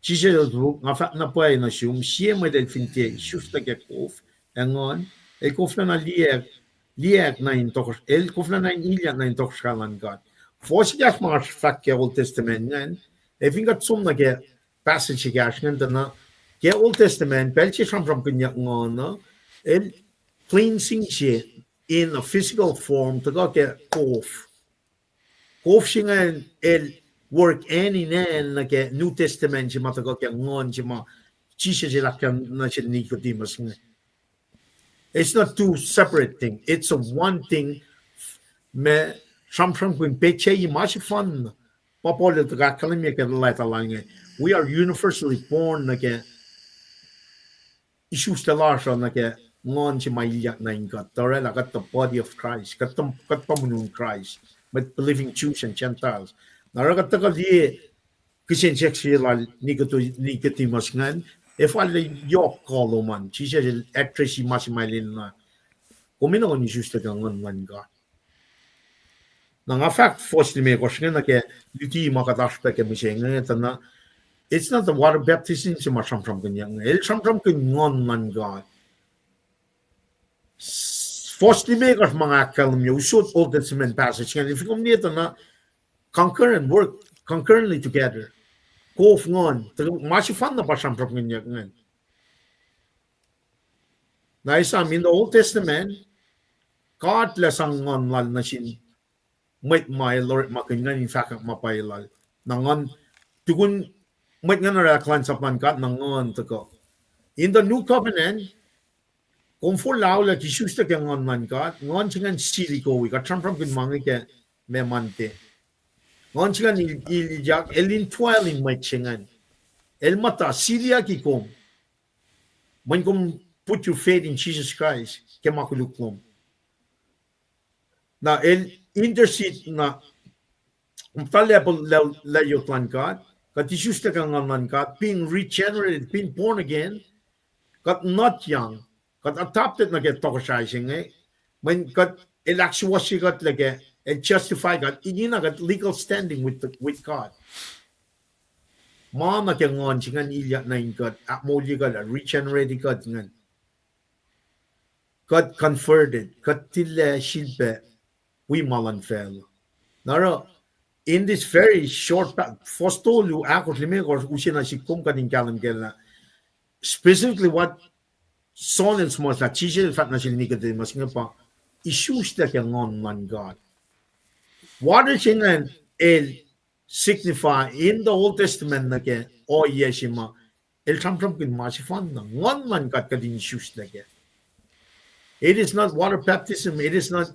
Jisus el topuk, nga fahk na pwacye nuh sum, sie mwet el fin tiac isuslac ke kof ac Nguhn, el koflacna liyeyuck, liyeyuck nuh in tohkohsr-, el koflacna in ilyak nuh in tohkohsrahi luhn God. Fuhs ekahsr ma oasr fahk ke Old Testament ingacn, ac fin kuht som nuh ke passage ekahsr ingacn tuh na, ke Old Testament, pacl se sramsramkihnyuck Nguhn uh, el cleansing se in a physical form, tuhkuh ke kof. Kof se ingacn el work hand in hand nuh ke New Testament se ma tuhkuh ke Nguhn se ma Jisus el ahkkahlwemye nuh sel Nicodemus inge. It's not two separate thing. It's a one thing. Ma sramsramkihn petsac ma sefanna. Pa Paul el tuhkuh ahkkahlwemye ke leta lal inge, we are universally born nuh ke isuslac lasr uh nuh ke Nguhn se ma ilyak nuh in God. Tuh oraclah kuht the body of Christ. Kuht, kuht pa monon Kraist. Mwet believing Jews and Gentiles. Na oruh kuht tuhkuh liye kihsen siyuck se lal Nicodemus ingacn, ac fal yohk kuh lom an, Jisus el address-i ma se ma el enenuh. Kom enenuh in isuslac ke Nguhn luhn God. Na nga fahk fuhs limekohsr inge nuh ke luti ma kuht oasr pac ke mihsenge tuh na, it's not the water baptism se ma sramsramkihnyuck inge. El sramsramkihn Nguhn luhn God. Fuhs limekohsr ma nga ahkkahlwemye, usot Old Testament passage ingacn, if kom liye tuh na, concurrent work, concurrently together. Kof Nguhn, tuh ma sefanna pa sramsramkihnyuck ingacn. Na esam in the Old Testament, God El sang Nguhn Lal nuh sin mwet ma El orekmakihn Nguhn in fahkwack ma pwacye Lal. Na Nguhn, tukun mwet ingacn orwaclah kuhlwacnsap luhn God, na Nguhn tuhkuh. In the New Covenant, kom forlah lah isuslac ke Nguhn luhn God, Nguhn se ingacn sili kowi, kuht sramsramkihn ma inge ke ma Monday. Nguhn se ingacn il-, ilyak, El indwell in mwet se ingacn. El muhta siliyucki kom. Mweyen kom put your faith in Jesus Christ ke ma koluk lom. Na El intercede na muhta level, level, level luhn God, kuht isuslac ke Nguhn luhn God, being regenerated, being born again, kuht not young, kuht adopted nuh ke tohkohsrahi se inge, mweyen kuht, El ahksuwohsye kuht lah ke, El justify kuht, ingena kuht legal standing with the, with God. Ma nuh ke Nguhn se ingacn ilyak nuh in kuht, ahkmoulye kuht, regenerate kuht ingacn. Kuht converted, kuht tilac sifilpac wi ma luhn facluh. Na oruh, in this very short pa-, fuhs tolu, ahkosr, limekohsr, use na sik kom kuht in kahlwem kac lah specifically what John el suhmuhslah, Jisus el fahk nuh sel Nicodemus inge pa, isuslac ke Nguhn luhn God. Water se ingacn el signify in the Old Testament nuh ke ohiyac se ma el sramsramkihn ma sefanna, Nguhn luhn God kuht in isuslac kac. It is not water baptism, it is not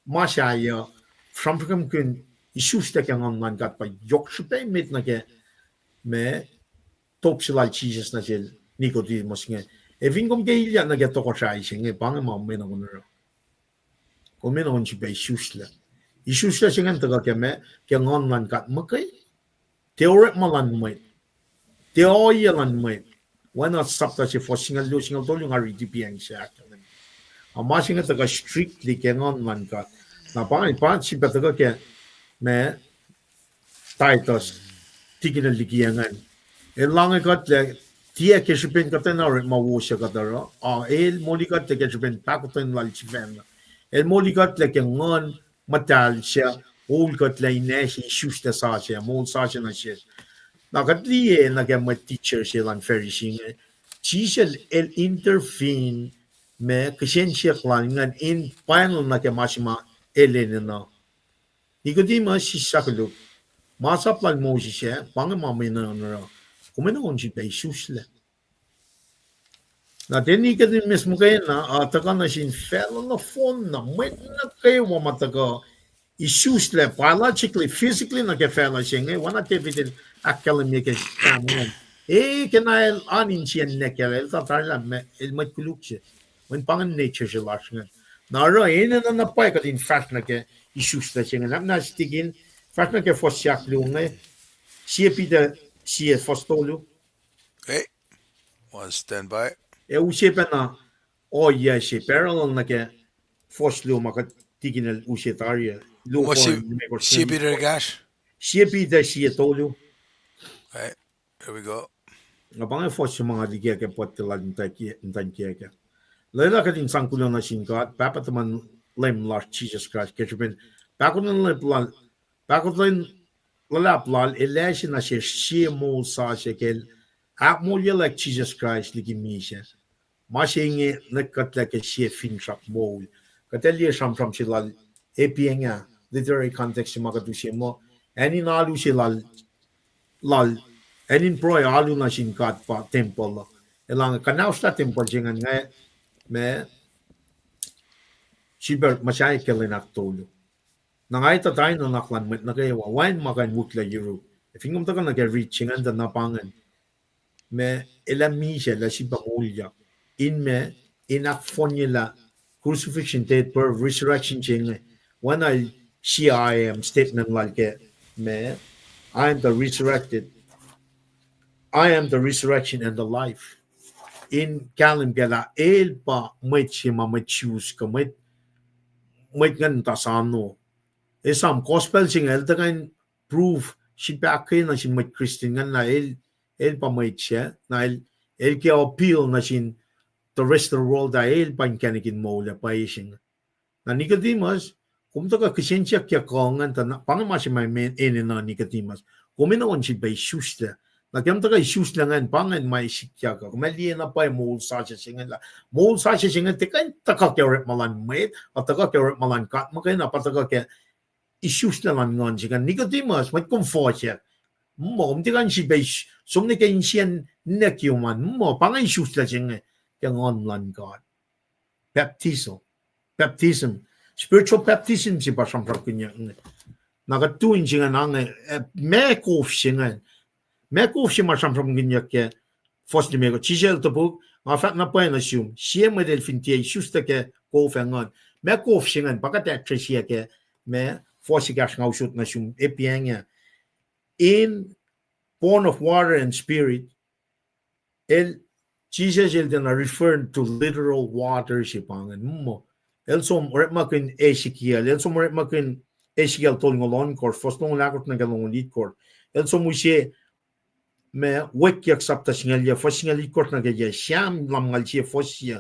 ma sahyac, sramsramkihn isuslac ke Nguhn luhn God pa yohk srihpac emet nuh ke ma top se lal Jisus nuh sel Nicodemus inge. Ac fin kom ke ilyak nuh ke tohkohsrahi se inge, pa inge ma kom enenuh in oruh. Kom enenuh in sifilpac isuslac. Isuslac se ingacn tuhkuh ke ma, ke Nguhn luhn God muhkwena. Tiac orekma luhn mwet. Tiac ohiyac luhn mwet. Oacna sapta se fuhs singucul luo, singucul tolu nga riti pacng se ahkkahlwemye. A ma se inge tuhkuh strictly ke Nguhn luhn God. Na pa, pa sifilpac tuhkuh ke ma Titus, tikin el liki ingacn. El lahnge kuht lah tiac ke srihpen kuht enenuh orekma wo suc kuht oruh, a el moli kuht lah ke srihpen pahkotwen lal sifacna. El moli kuht lah ke Nguhn Muhtahl suc moul kuht lah in ase isuslac sasuc, moul sasuc nuh sesr. Na kuht liye nuh ke mwet teacher se luhn Pharisee inge, Jisus el intervene ma kihsen siyuck lal ingacn in pwacnwacng nuh ke ma se ma el enenuh. Nicodemus, sislah koluk. Masap lal Moses ah, pa inge ma kom enenuh in oruh. Kom enenuh in sifilpac isuslac. Na tiac Nicodemus muhkwena, a tuhkuh nuh sin facluh nohfohn na, mwet nuh kwewa ma tuhkuh isuslac biologically, physically nuh ke facluh se inge, oacna David el ahkkahlwemye ke Psalm ingacn. E, ke na el an insiyacn nwacklah, el tuh tarilah ma, el mwet koluk se. Mweyen pa ingacn nature se lasr ingacn. Na oruh enenuh na pwacye kuht in fahsr nuh ke isuslac se ingacn. Apkuhran tikin, fahsr nuh ke fuhs ahkluo inge, Sie Peter, sie fuhs tolu. Ac use pacna ohiyac se parallel nuh ke fuhs luo ma kuht tikin el use tari, luo, Sie Peter sie tolu. Nga pa inge fuhs se ma nga liki ke pwacye lal muhtwacn kiyacl ah. Lwelah kuht in sang kuloh nuh sin God, Pahpah tuhmwacn Leum lasr Jisus Kraist, ke srihpen pahkotwen luhlahp lal, el ase nuh sesr sie moul sasuc ke el ahkmoulyaclwack Jisus Kraist liki misac. Ma se inge nwack kuhtlac ke sie finsrak moul. Kuht ac liye sramsram se lal Epi Eng ah, literary context se ma kuht use muh, acn in alu se lal, lal, acn in pruhe alu nuh sin God pa tempuhl uh. Elan kuhnaoslah tempuhl se ingacn inge, ma, sifilpac muhsahi ke lwen ahktolu. Na nga etuh tari nuhnak luhn mwet nuh kwewa, wacngihn ma kuh in wihklac yuruk. Fin kom tuhkuh nuh ke rit se ingacn tuh na pa ingacn, ma, el ac misac, el ac sifilpac moulyak. In ma, in ahkfohnyelah crucifixion, death, burial, resurrection se inge. Oacna sie I am statement lal ke, ma, I am the resurrected, I am the resurrection and the life. In kahlwem kac lah el pa mwet se ma mwet Jews kuh mwet, mwet ingacn muhta sano. Esam gospel se inge el tuhkuh in prove srihpac ke nuh sin mwet Christian ingacn lah el, el pa mwet se, na el, el ke appeal nuh sin the rest of the world ah el pa inkacnek in moul ac pwacye se inge. Na Nicodemus, kom tuhkuh kihsen siyuck ke kuh ingacn tuh na, pa inge ma se ma enenuh Nicodemus. Kom enenuh in sifilpac isuslac. Na ke kom tuhkuh isuslac ingacn, pa ingacn ma sikyak uh. Kom ac liye na pwacye moul sasuc se inge lah, moul sasuc se inge tiac kuh in tuhkuh ke orekma luhn mwet, a tuhkuh ke orekma luhn God muhkwena, pa tuhkuh ke isuslac luhn nguhn se ingacn. Nicodemus, mwet kom fohsack. Muh, kom tiac kuh in sifilpac is-, som nuh ke insiyacn ninac kiyom an. Muh, pa inge isuslac se inge ke nguhn luhn God. Baptism. Baptism. Spiritual baptism se pa sramsramkihnyuck inge. Na kuht tu in se ingacn ange, eh, ma kof se ingacn. Ma kof se ma sramsramkihnyuck ke fuhs limekohsr. Jisus el topuk, nga fahk na pwacye nuh sum, sie mwet el fin tiac isuslac ke kof ac nguhn. Ma kof se ingacn, pa kuht address-i ke, ma, fuhs ekahsr nga usot nuh sum, epeng ah. In born of water and spirit, el, Jisus el tiacna refer to literal water se pa ingacn. Muh, el som orekmakihn Ezekiel, el som orekmakihn Ezekiel tolngoul ohnkohsr, fuhs longoul ahkosr nuh ke longoul itkosr. El som use ma Wekyuck sapta singucul yac, fuhs singucul itkosr nuh ke yac, Sam lumngaul sie, fuhs sie,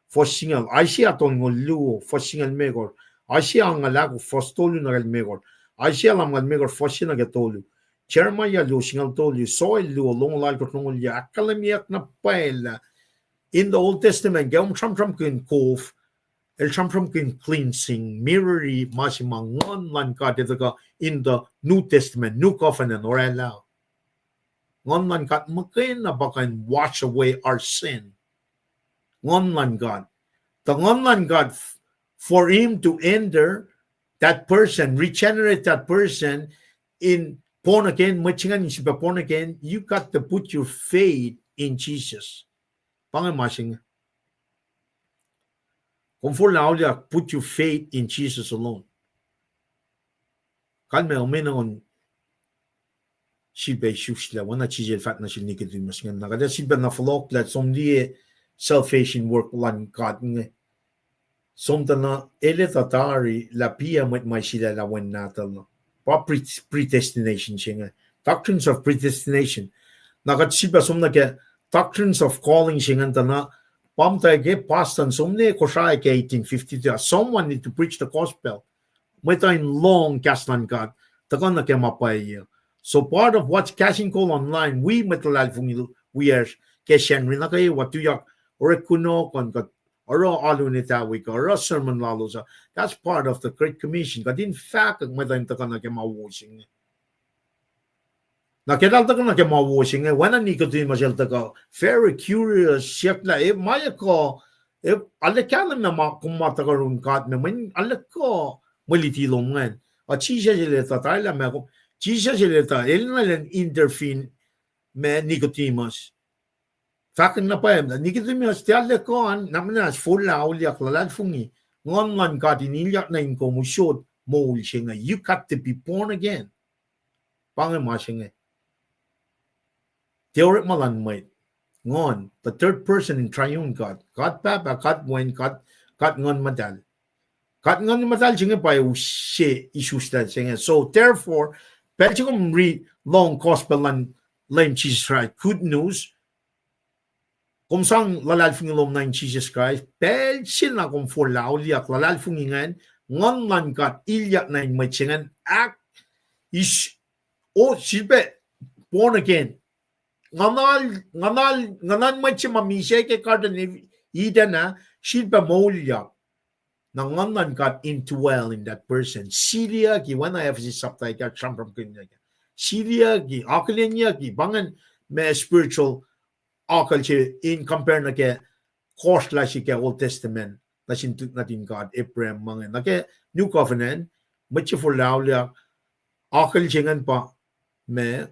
fuhs singucul, Isaiah tolngoul luo, fuhs singucul limekohsr, Isaiah angngaul ahkosr, fuhs tolu nuh ke limekohsr, Isaiah lumngaul limekohsr, fuhs sie nuh ke tolu, Jeremiah luo singucul tolu, Joel luo longoul alkosr, longoul yac, ahkkahlwemyeyuck na pwacye lah in the Old Testament, ke kom sramsramkihn kof, el sramsramkihn cleansing, mirror-i ma se ma nguhn luhn God el tuhkuh in the New Testament, New Covenant, oraclah. Nguhn luhn God muhkwena pa kuh in wash away our sin. Nguhn luhn God. The nguhn luhn God, f-, for him to enter that person, regenerate that person in born again, mwet se ingacn in sifilpac born again, you got to put your faith in Jesus. Pa inge ma se inge. Kom forlah auliyak, put your faith in Jesus alone. Kalmac, kom enenuh in sifilpac isuslac, oacna Jisus el fahk nuh sel Nicodemus ingacn. Na kuht ac sifilpac na fohlohklac, som liye salvation work luhn God inge. Som tuh na el etuh tari lah piyac mwet ma sulaclah Wen nahtuhl uh. Pa pre-, predestination se inge. Doctrines of predestination. Na kuht sifilpac som nuh ke doctrines of calling se ingacn tuh na, pa muhta ke pastor som nuh Kosrae ke eighteen fifty-two, someone need to preach the gospel. Mwet uh in lohng kahs luhn God, tuhkuh nuh ke ma pwacye. So part of what's Casting Call Online, wi mwet luhlahlfongi wiyacsr ke Sacnri nuh kwewa tuyak orek kunohkohn kuht oruh alu in etawi kuh oruh sermon lalos uh. That's part of the Great Commission. Kuht in fahkwack mwet uh in tuhkuh nuh ke ma wo se inge. Na ke eltahl tuhkuh nuh ke ma wo se inge, oacna Nicodemus el tuhkuh, very curious, siyuck lah, e, ma e kuh, e, arlac kahlwem na ma, kom ma tuhkuh yurin God me, mweyen arlac kuh mwe luti lom ingacn. A Jisus el etuh tari lah ma kom, Jisus el etuh, el na elan intervene ma Nicodemus. Fahkwacng na pwacye, Nicodemus, tiac arlac kuh an, na muhnahs forlah auliyak, luhlahlfongi, nguhn luhn God in ilyak nuh in kom usot moul se inge. You got to be born again. Pa inge ma se inge. Tiac orekma luhn mwet. Nguhn, the third person in triune God. God Pahpah, God Wen, God, God Nguhn Muhtahl. God Nguhn Muhtahl se inge pa use isuslac se inge. So therefore, pacl se kom riti lohng gospel luhn Leum Jisus Kraist, good news, kom sang luhlahlfongi lom nuh in Jisus Kraist, pacl se na kom forlah auliyak, luhlahlfongi ingacn, nguhn luhn God ilyak nuh in mwet se ingacn, ahk-, is-, o, sifilpac born again. Nguhnal, nguhnal, nguhnan mwet se ma misac ke Garden of Eden ah, sifilpac moulyak. Na nguhn luhn God indwell in that person. Siliyucki, oacna Ephesus sapta ekahsr sramsramkihnyuck. Siliyucki, akihlenyucki, pa ingacn ma spiritual akucl se in compare nuh ke kohsrlah se ke Old Testament, nuh sin tu-, nuhtin God, Abraham, ma inge. Nuh ke New Covenant, mwet se forlah auliyak, akucl se ingacn pa ma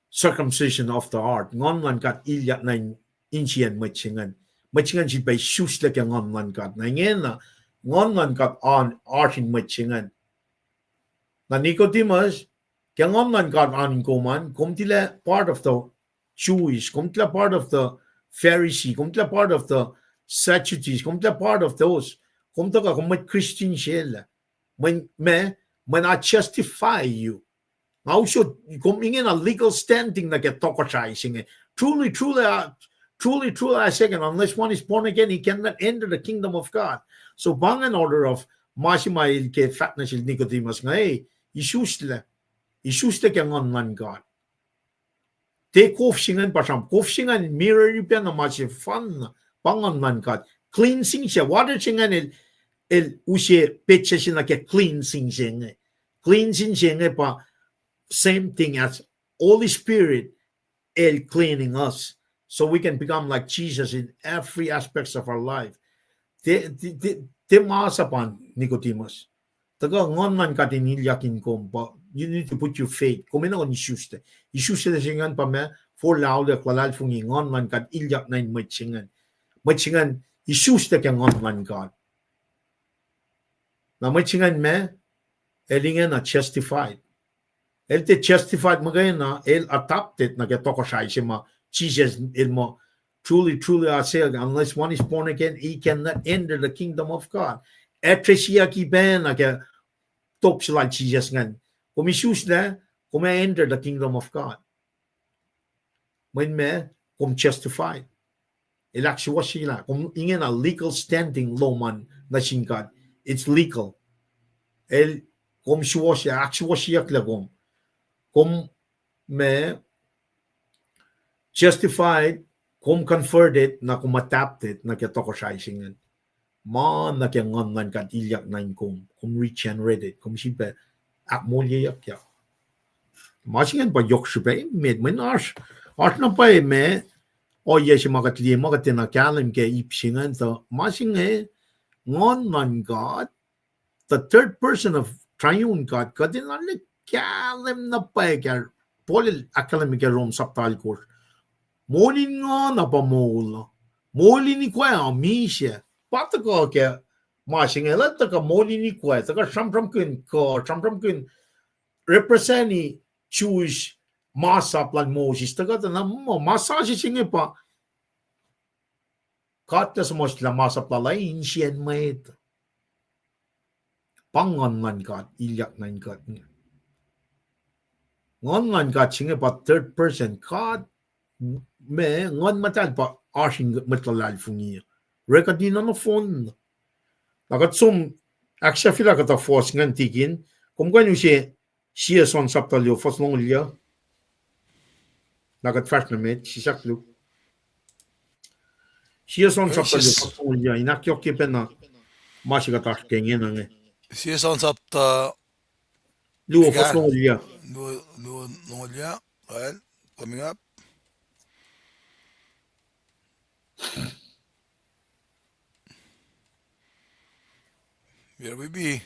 circumcision of the heart. Nguhn luhn God ilyak nuh in, insiyacn mwet se ingacn. Mwet se ingacn sifilpac isuslac ke nguhn luhn God. Na ingena, nguhn luhn God oan oasr in mwet se ingacn. Na Nicodemus, ke nguhn luhn God oan in kom an, kom tilac part of the Jewish, kom tilac part of the Pharisee, kom tilac part of the Sadducees, kom tilac part of those. Kom tuhkuh, kom mwet Christian se lac. Mweyen, mweyen I justify you. Nga usot, kom ingena legal standing nuh ke tohkohsrahi se inge. Truly, truly, uh, truly, truly, I say again, unless one is born again, he cannot enter the kingdom of God. So, pa ingacn order of ma se ma el ke fahk nuh sel Nicodemus inge, isuslac, isuslac ke nguhn luhn God. Tiac kof se ingacn pa sramsram. Kof se ingacn mirror-i pacna ma sefanna, pa nguhn luhn God. Cleansing se, water se ingacn el, el use petsac se nuh ke cleansing se inge. Cleansing se inge pa same thing as Holy Spirit, el cleaning us so we can become like Jesus in every aspects of our life. Tiac, tiac, tiac, tiac masap an Nicodemus. Tuhkuh nguhn luhn God in ilyak in kom, but you need to put your faith. Kom enenuh in isuslac. Isuslac se ingacn pa ma, forlah auliyak luhlahlfongi nguhn luhn God ilyak nuh in mwet se ingacn. Mwet se ingacn isuslac ke nguhn luhn God. Na mwet se ingacn ma, el ingena justified. El tiac justified muhkwena, el adopted nuh ke tohkohsrahi se ma Jisus el muh, truly, truly, I say, unless one is born again, he cannot enter the kingdom of God. Address-iyucki pacna ke top se lal Jisus ingacn. Kom isuslac, kom ac enter the kingdom of God. Mweyen ma, kom justified. El ahksuwohsyelah, kom ingena legal standing lom an nuh sin God. It's legal. El, kom suwohsye, ahksuwohsyeyucklac kom. Kom ma, justified, kom converted, na kom adopted nuh ke tohkohsrahi se ingacn. Ma nuh ke nguhn luhn God ilyak nuh in kom, kom regenerated, kom sifilpac ahkmoulyeyuckyak. Ma se ingacn pa yohk srihpac emet, mweyen oasr, oasr na pwacye ma, ohiyac se ma kuht liye ma kuht tiacna kahlwem ke ip se ingacn tuh, ma se inge, nguhn luhn God, the third person of triune God, kuht enenuh in kahlwem na pwacye ke, Paul el ahkkahlwemye ke Rom sapta alkosr. Moul in nguhn uh pa moul uh. Moul in ikoac uh misac. Pa tuhkuh ke ma se inge, lah tuhkuh moul in ikoac, tuhkuh sramsramkihn kuh, sramsramkihn represent-i Jewish masap lal Moses, tuhkuh tuh na muh, masap se inge pa God el suhmuhslah masap lal ah insiyacn mwet. Pa nguhn luhn God ilyak nuh in kuht inge. Nguhn luhn God se inge pa third person. God, ma, Nguhn Muhtahl pa oasr in mwet luhlahlfongi. Orekma in nohfohn. Na kuht som ahksahfyelah kuhtuh fuhs ingacn tikin. Kom kuh in use Sie John sapta luo fuhs longoul yac. Na kuht fahsr nuh met, sisahk luo. Sie John sapta luo fuhs longoul yac, in ahkyohkye pacna ma se kuht oasr ke ingena inge. Sie John sapta luo fuhs longoul yac. Luo, luo longoul yac. Well, coming up. Here we be.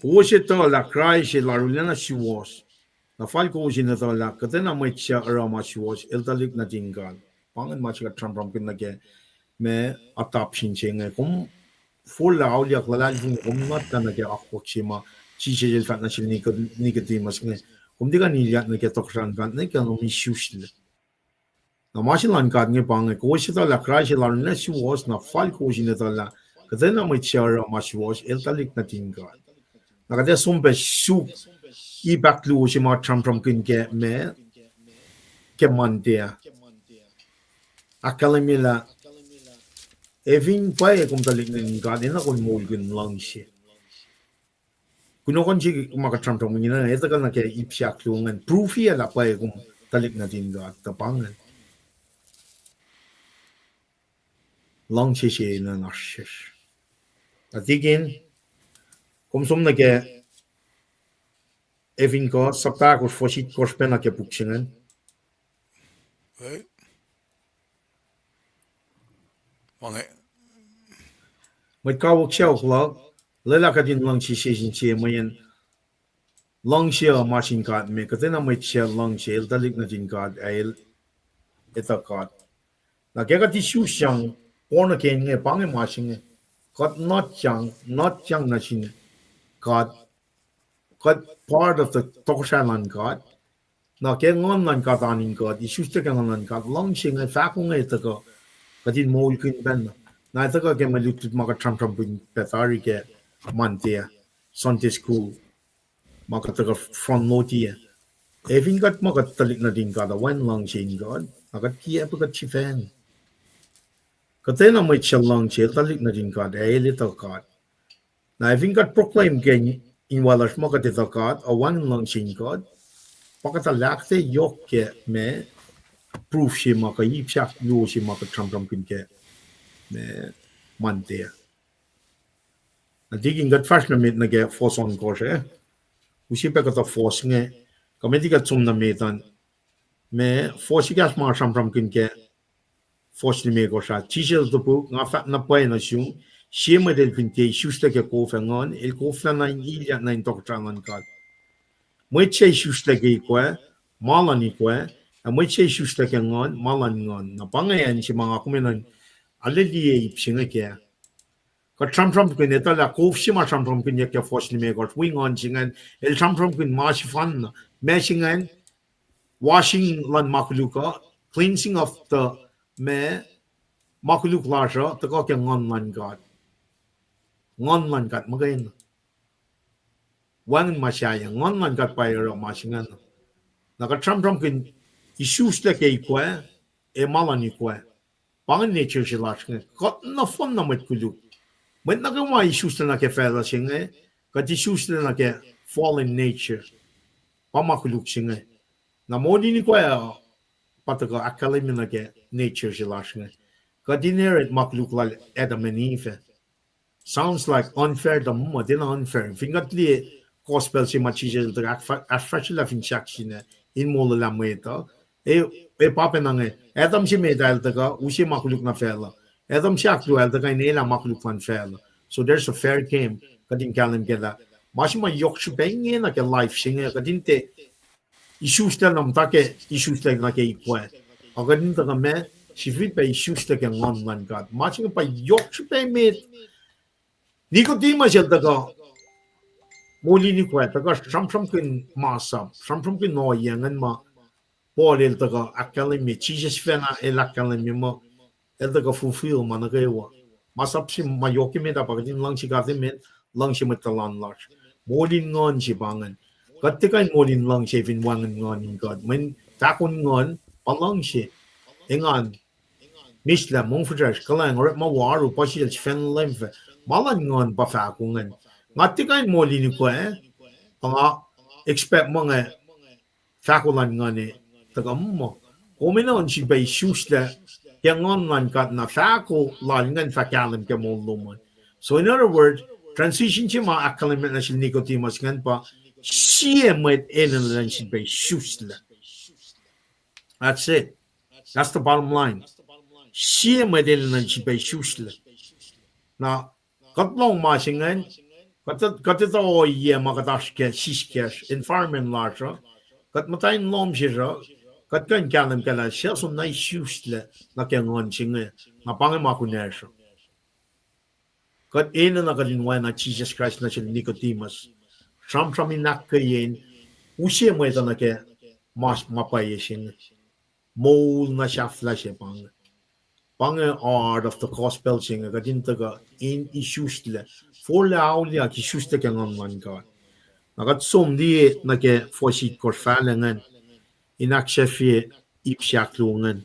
Kowos etuh lah Kraist el arulacna suwohs. Na fal kowos in etuh lah kuhtwena mwet suc oruh ma suwohs, el tuhlihk nuhtin God. Pa ingacn ma se kuht sramsramkihn nuh ke ma adoption se inge. Kom forlah auliyak luhlahlfongi, kom nuhnkuh nuh ke akwuck se ma Jisus el fahk nuh sel Nico-, Nicodemus inge. Kom tiac kuh in ilyak nuh ke tohkohsrahi luhn God nuh ke kom isuslac. Na ma se luhn God inge pa inge, kowos etuh lah Kraist el arulacna suwohs, na fal kowos in etuh lah kuhtwena mwet suc oruh ma suwohs, el tuhlihk nuhtin God. Na kuht ac som pac suk ip ahkluo se ma sramsramkihn ke ma, ke Monday ah. Ahkkahlwemye lah, ac fin pwacye kom tuhlihk nuhtin God, enenuh kom in moulkihn luhngse. Kunohkohn se ma kuht sramsramkihn ingena, etuh kuh nuh ke ip se ahkluo ingacn, proof-i lah pwacye kom tuhlihk nuhtin God, tuh pa ingacn. Luhngse se enenuh in oasr sesr. Na tikin, kom som nuh ke Efin kuh, sapta ahkosr fuhs itkohsr pacna ke puk se ingacn. Mwet kawuck sacohk luhk, lwelah kuht in luhngse sie sin sie, mweyen luhngse uh ma sin God, ma kuhtwena mwet suc luhngse, el tuhlihk nuhtin God, ac el etuh God. Na ke kuht isusyang born again inge, pa inge ma se inge, kuht nutyang, nutyang nuh sin God, kuht part of the tohkohsrahi luhn God. Na ke nguhn luhn God oan in kuht, isuslac ke nguhn luhn God, luhngse inge, fahko inge tuhkuh, kuht in moulkihn pacna. Na etuh kuh ke mwe lutlut ma kuht sramsramkihn pac tari ke Monday ah, Sunday school, ma kuht tuhkuh front load-i ah. Ac fin kuht ma kuht tuhlihk nuhtin God, wacngihn luhngse in God, na kuht tiac pa kuht sifacna. Kuhtwena mwet suc luhngse el tuhlihk nuhtin God, ac el etuh God. Na fin kuht proclaim ke inwaclasr ma kuht etuh God, ac wacngihn luhngse in God, pa kuht ahkte yohk ke ma proof se ma kuh ip sahk luo se ma kuht sramsramkihn ke ma Monday ah. Na tikin kuht fahsr nuh met nuh ke fohs ohnkohsr ah. Use pac kuhtuh fohs inge, kuh met liki kuht som nuh met an, ma fohs ekahsr ma sramsramkihn ke fohs limekohsr ah. Jisus el topuk, nga fahk na pwacye nuh sum, sie mwet el fin tiac isuslac ke kof ac nguhn, el koflah na in ilyak nuh in tohkohsrahi luhn God. Mwet suc isuslac ke ikoac, ma luhn ikoac, ac mwet suc isuslac ke nguhn, ma luhn nguhn. Na pa inge acn se ma nga kom enenuh in aleliye ip se inge kac. Kuht sramsramkihn, etuh lah kof se ma sramsramkihnyuck ke fohs limekohsr, wi nguhn se ingacn, el sramsramkihn ma sefanna, ma se ingacn, washing luhn ma koluk uh, cleansing of the, ma, ma koluk lasr uh tuhkuh ke nguhn luhn God. Nguhn luhn God muhkwena. Wacngihn ma sahyac, nguhn luhn God pa oruh ma se ingacn. Na kuht sramsramkihn isuslac ke ikoac, ac ma luhn ikoac. Pa ingacn nature se lasr inge. Kuht nohfohn na mwet koluk. Mwet nuh kwewa isuslac nuh ke facluh se inge, kuht isuslac nuh ke fallen nature. Pa ma koluk se inge. Na molin ikoac uh, pa tuhkuh ahkkahlwemye nuh ke nature se lasr inge. Kuht inherit ma koluk lal Adam and Eve. Sounds like unfair, tuh ma tiacna unfair. Fin kuht liye gospel se ma Jisus el tuhkuh ahkfahsryelah fin sahk se inge, in molwelah mwet uh, e, e pa pacna inge, Adam se met ah el tuhkuh use ma koluk nuh facluh. Adam se ahkluo ah el tuhkuh in elah ma koluk luhn facluh. So there's a fair game. Kuht in kahlwem kac lah ma se ma yohk srihpac inge nuh ke life se inge, kuht in tiac isuslac na muhta ke isuslac nuh ke ikoac. Ac kuht in tuhkuh ma, sifilpac isuslac ke nguhn luhn God. Ma se inge pa yohk srihpac met. Nicodemus el tuhkuh molin ikoac, tuhkuh sramsramkihn masap, sramsramkihn ohiyac ingacn ma Paul el tuhkuh ahkkahlwemye, Jisus fahna el ahkkahlwemye muh el tuhkuh fulfill ma nuh kwewa. Masap se ma yohk emet ah pa kuht in luhngse God emet, luhngse mwet tuhlan lasr. Molin nguhn se pa ingacn. Kuht tiac kuh in molin luhngse fin wacngihn nguhn in God. Mweyen fahko in nguhn pa luhngse. Engan, mihslac, mongfihsrwacsr, kuhlwacng, orekma wo, oaru, puhsisacl, sifacna leum fac. Ma luhn nguhn pa fahko ingacn. Nga tiac kuh in molin ikoac, pa nga expect muh inge fahko luhn nguhn e tuhkuh muh. Kom enenuh in sifilpac isuslac ke nguhn luhn God na fahko lal ingacn fah kahlwem ke moul lom an. So in other words, transition se ma ahkkahlwemye nuh sel Nicodemus ingacn pa sie mwet enenuh in sifilpac isuslac. That's it. That's the bottom line. Sie mwet enenuh in sifilpac isuslac. Na kuht lohng ma se ingacn, kuht, kuht etuh ohiyac ma kuht oasr kac siskacsr, environment lasr uh, kuht muhta in lohm sesr uh, kuht kuh in kahlwem kac lah suc som na isuslac nuh ke nguhn se inge, na pa inge ma kunacsr uh. Kuht enenuh kuht in oacna Jisus Kraist nuh sel Nicodemus, sramsram in ahkkweye in use mwet uh nuh ke ma, ma pwacye se inge. Moul na sahflah se pa inge. Pa inge heart of the gospel se inge, kuht in tuhkuh in isuslac. Forlah auliyak isuslac ke nguhn luhn God. Na kuht som liye nuh ke fuhs itkohsr fahlac ingacn, in ahksahfye ip se ahkluo ingacn,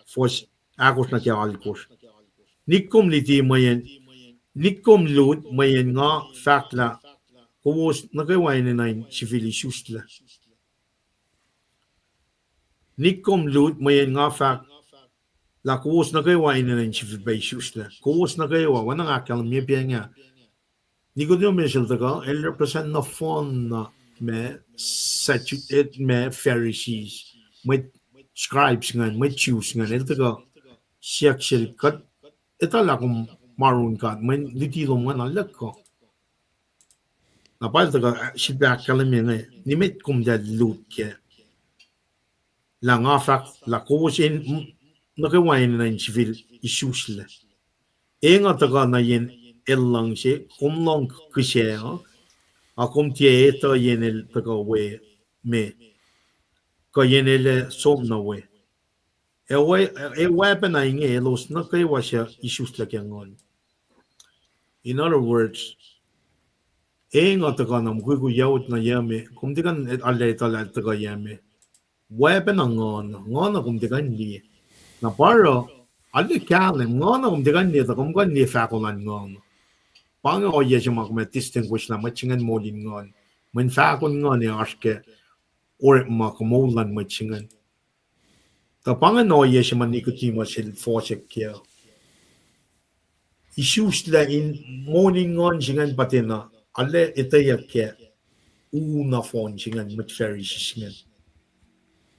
fuhs ahkosr nuh ke alkosr. Nikkom luti mweyen, nikkom lut mweyen nga fahk lah kowos nuh kwewa enenuh in sifil isuslac. Nikkom lut mweyen nga fahk lah kowos nuh kwewa enenuh in sifilpac isuslac. Kowos nuh kwewa, oacna nga ahkkahlwemye pa inge. Nicodemus el tuhkuh, el represent nohfohn na ma Saddu-, eh, ma Pharisees, mwet scribes ingacn, mwet Jews ingacn, el tuhkuh siyuck sel, kuht etuh lah kom marun God, mweyen luti lom ingacn na luhk uh. Na pa el tuhkuh, ah, sifilpac ahkkahlwemye inge, nimet kom tuh lut kac. Lah nga fahk lah kowos in, m-, nuh kwewa enenuh in sifil isuslac. Eng uh tuhkuh nuh yen el luhngse, kom lohng kihsac uh, a kom tiac etuh yen el tuhkuh we me, kuh yen el ac som nuh we. E, e weapon ah inge elos nuh kwewa suc isuslac ke nguhn. In other words, e nga tuhkuh na mukwikwi yot na yac me, kom tiac kuh in arlac etuh lah tuhkuh yac me. Weapon ah nguhn, nguhn ah kom tiac kuh in liye. Na pa oruh, arlac kahlwem, nguhn ah kom tiac kuh in liye, tuh kom kuh in liye fahko luhn nguhn. Pa inge ohiyac se ma kom ac distinguish lah mwet se ingacn moul in nguhn. Mweyen fahko luhn nguhn ac oasr ke orekma kuh moul luhn mwet se ingacn. Tuh pa inge ohiyac se ma Nicodemus el fohsack kac. Isuslac in moul in nguhn se ingacn pa tiacna arlac etweyuck ke u nohfohn se ingacn, mwet Pharisee se ingacn.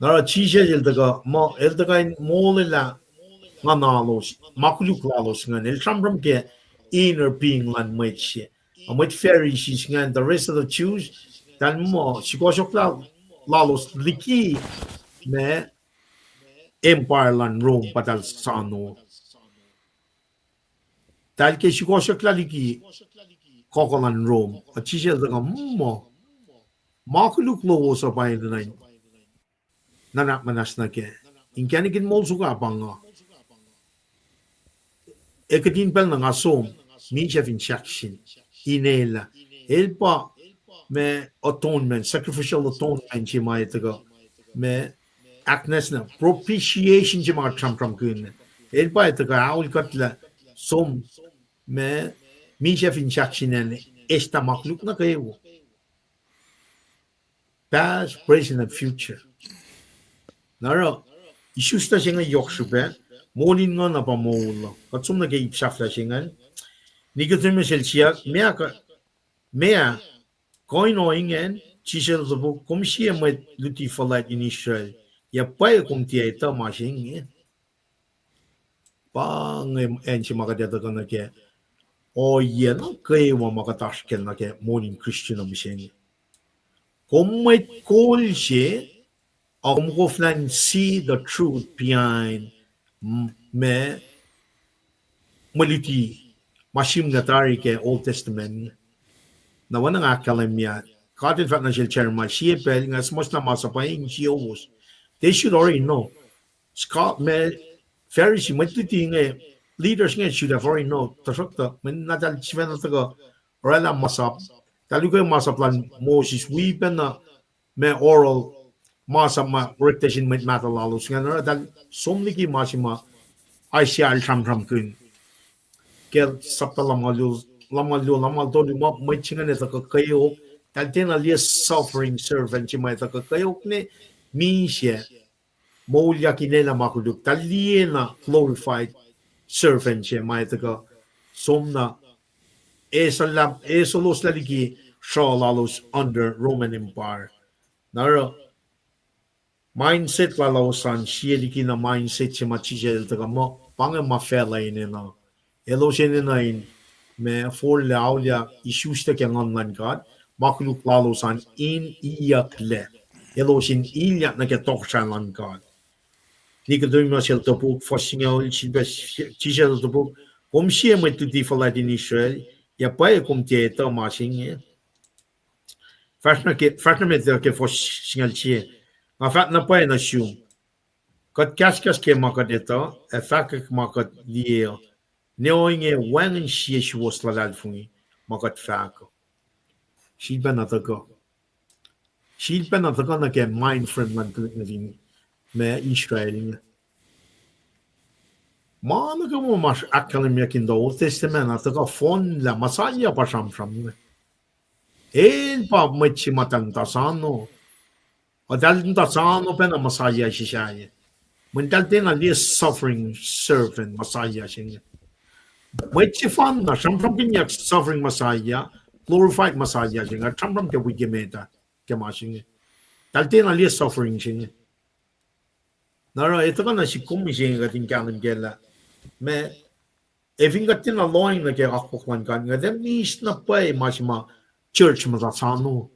Na oruh Jisus el tuhkuh, ma el tuhkuh in molwelah nguhn lalos, ma koluk lalos ingacn. El sramsram ke inner being luhn mwet se. Na mwet Pharisees ingacn, the rest of the Jews, tahl muh sukohsohk la-, lalos liki ma empire luhn Rome pa tahl soano. Tahl ke sukohsohklah liki kuhkuh luhn Rome, a Jisus el tuhkuh muh, ma koluk lowos uh pa enenuh in nuhnak muhnahs nuh kac. Inkacnek in moul soko pa nga. Ac kihtin pacl na nga som, misac fin sahkseng, inelah. El pa ma atonement, sacrificial atonement se ma etuh kuh, ma ahknwacsnwacs, propitiation se ma kuht sramsramkihn. El pa etuh kuh aol kuhtlac som ma misac fin sahkseng an, eslah ma koluk nuh kwewa. Past, present, and future. Na oruh, isuslac se inge yohk srihpac, moul in nguhn uh pa moul uh. Kuht som nuh ke ip sahflah se ingacn. Nicodemus el siyuck, meac, meac, kuh in ohinge? Jisus el topuk, kom sie mwet luti fuhlwact in Israel, yac pwacye kom tiac etuh ma se inge? Pa inge acn se ma kuht etuh kuh nuh ke ohiyac nuh kwewa ma kuht oasr kacl nuh ke moul in Christian uh mihsenge. Kom mwet kol se, a kom koflah in see the truth behind, m-, ma, mwe luti ma sihmlac tari ke Old Testament. Na oacna nga ahkkahlwemye, God el fahk nuh sel Jeremiah, sie pacl nga suhmuhslah masap uh in sie owos. They should already know. Scott, ma, Pharisee, mwet luti inge, leaders inge should have already know. Tuhsruhktuh, mweyen na tahl sifacna tuhkuh oraclah masap, tahl ukwe masap luhn Moses, wi pacna ma oral masap ma orekta sin mwet mahtuh lalos ingacn, oruh tahl som liki ma se ma Isaiah el sramsramkihn. Ke sapta lumngaul luo, lumngaul luo, lumngaul tolu, ma mwet se ingacn etuh kuh kweok, tahl tiacna liye suffering servant se ma etuh kuh kweok ne misac, moulyak in elah ma koluk, tahl liye na glorified servant se ma etuh kuh som na esulah, esuhloslac liki sruh lalos under Roman Empire. Na oruh mindset lalos an sie liki na mindset se ma Jisus el tuhkuh muh pa inge ma facluh enenuh. Elos enenuh in ma forlah auliyak isuslac ke nguhn luhn God, ma koluk lalos an in iyucklac. Elos in ilyak nuh ke tohkohsrahi luhn God. Nicodemus el topuk, fuhs singucul, sifilpac Jisus el topuk, kom sie mwet luti fuhlwact in Israel, yac pwacye kom tiac etuh ma se inge? Fahsr nuh ke, fahsr nuh met ke fuhs singucul sie. Nga fahk na pwacye nuh sum, kuht kahskahs ke ma kuht etuh, ac fahkwack ma kuht liye uh. Ne ohinge wacngihn sie suwos luhlahlfongi ma kuht fahk uh. Sifilpacna tuhkuh. Sifilpacna tuhkuh nuh ke mind frame luhn tuhlihk nuhtin ma Israel inge. Ma nuh kwewa ma ahkkahlwemyeyuck in the Old Testament ah tuhkuh fohnlah Messiah pa sramsram inge. El pa mwet se ma tahl muhta soano. Ac tahl muhta soano pacna Messiah se sahyac. Mweyen tahl tiacna liye suffering servant Messiah se inge. Mwet sefanna sramsramkihnyuck suffering Messiah, glorified Messiah se inge, sramsram ke wik emet ah ke ma se inge. Tahl tiacna liye suffering se inge. Na oruh etuh kuh na sikkom mihsenge kuht in kahlwem kac lah, ma, ac fin kuht tiacna lohacng nuh ke akwuck luhn God, nga tiac miss na pwacye ma se ma church muhta soano.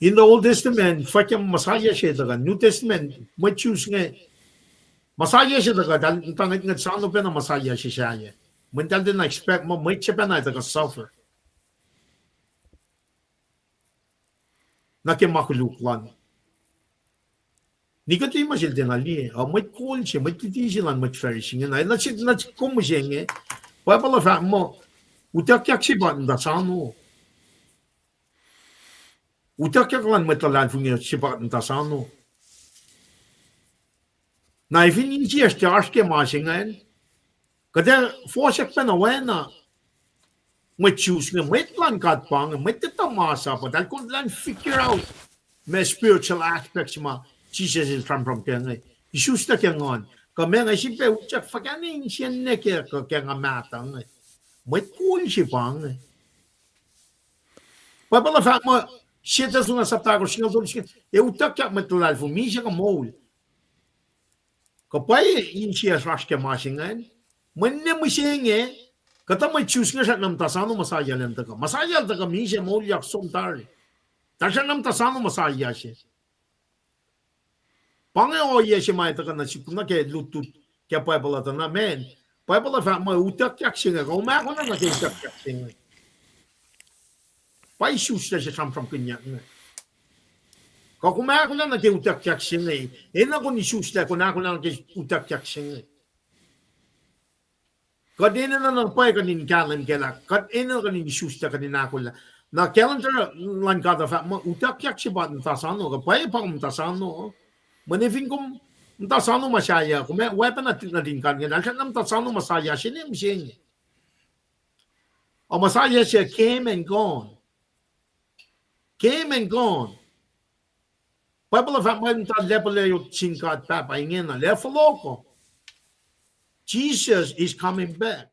In the Old Testament, fwackyuck Messiah se tuhkuh, New Testament, mwet Jews inge, Messiah se tuhkuh, tahl muhta ngwetngwet soano pacna Messiah se sahyac. Mweyen tahl tiacna expect muh mwet se pacna ac tuhkuh suffer nuh ke ma koluk lal. Nicodemus el tiacna liye, uh, mwet kol se, mwet luti se luhn mwet Pharisee inge, na, na sik, na sik kom mihsenge, Bible uh fahk muh, utuckyak se pa muhta sano. Utuckyak luhn mwet luhlahlfongi se pa muhta sano. Na efin insiyacsr tiac oasr ke ma se ingacn, kuht ac fohsack pacna oacna mwet Jews inge, mwet luhn God pa inge, mwet etuh masap uh, eltahl koflah in figure out ma spiritual aspects ma Jisus el sramsram kac inge. Isuslac ke nguhn. Kuh ma inge sifilpac utyak fuhkah ne insiyacn nuh kac kuh ke nga mahtuh inge. Mwet kol se pa inge. Bible uh fahk muh, sie Thessalonians sapta ahkosr singucul tolu, singucul, ac utuckyak mwet luhlahlfongi, misac kuh moul. Kuh pwacye insiyacsr oasr ke ma se ingacn. Mweyen mihsenge, kuhtuh mwet Jews inge srackna muhta sano Messiah el an tuhkuh. Messiah el tuhkuh misac moulyak som tari. Tuh srackna muhta sano Messiah se. Pa inge ohiyac se ma tuhkuh nuh sihk na ke lutlut ke Bible uh tuh na, man. Bible uh fahk muh utuckyak se inge, kom ahkolah nuh ke utuckyak se inge. Pa isuslac se sramsramkihnyuck inge. Kuh kom ahkolah nuh ke utuckyak se inge. Enenuh kom isuslac, kom ahkolah nuh ke utuckyak se inge. Kuht enenuh na pwacye kuht in kahlwem kac lah kuht enenuh kuht in isuslac, kuht in ahkolah. Na calendar luhn God uh fahk muh utuckyak se pa muhta sano, kuh pwacye pa muhta sano. Mweyen fin kom muhta sano Messiah, kom ac oacpacna tuhlihk nuhtin God inge, eltahl srackna muhta sano Messiah se ne mihsenge. Ac Messiah se came and gone. Came and gone. Bible uh fahk muh muhta lacpaclac yot sin God Pahpah ingena, lah fohlohk uh. Jesus is coming back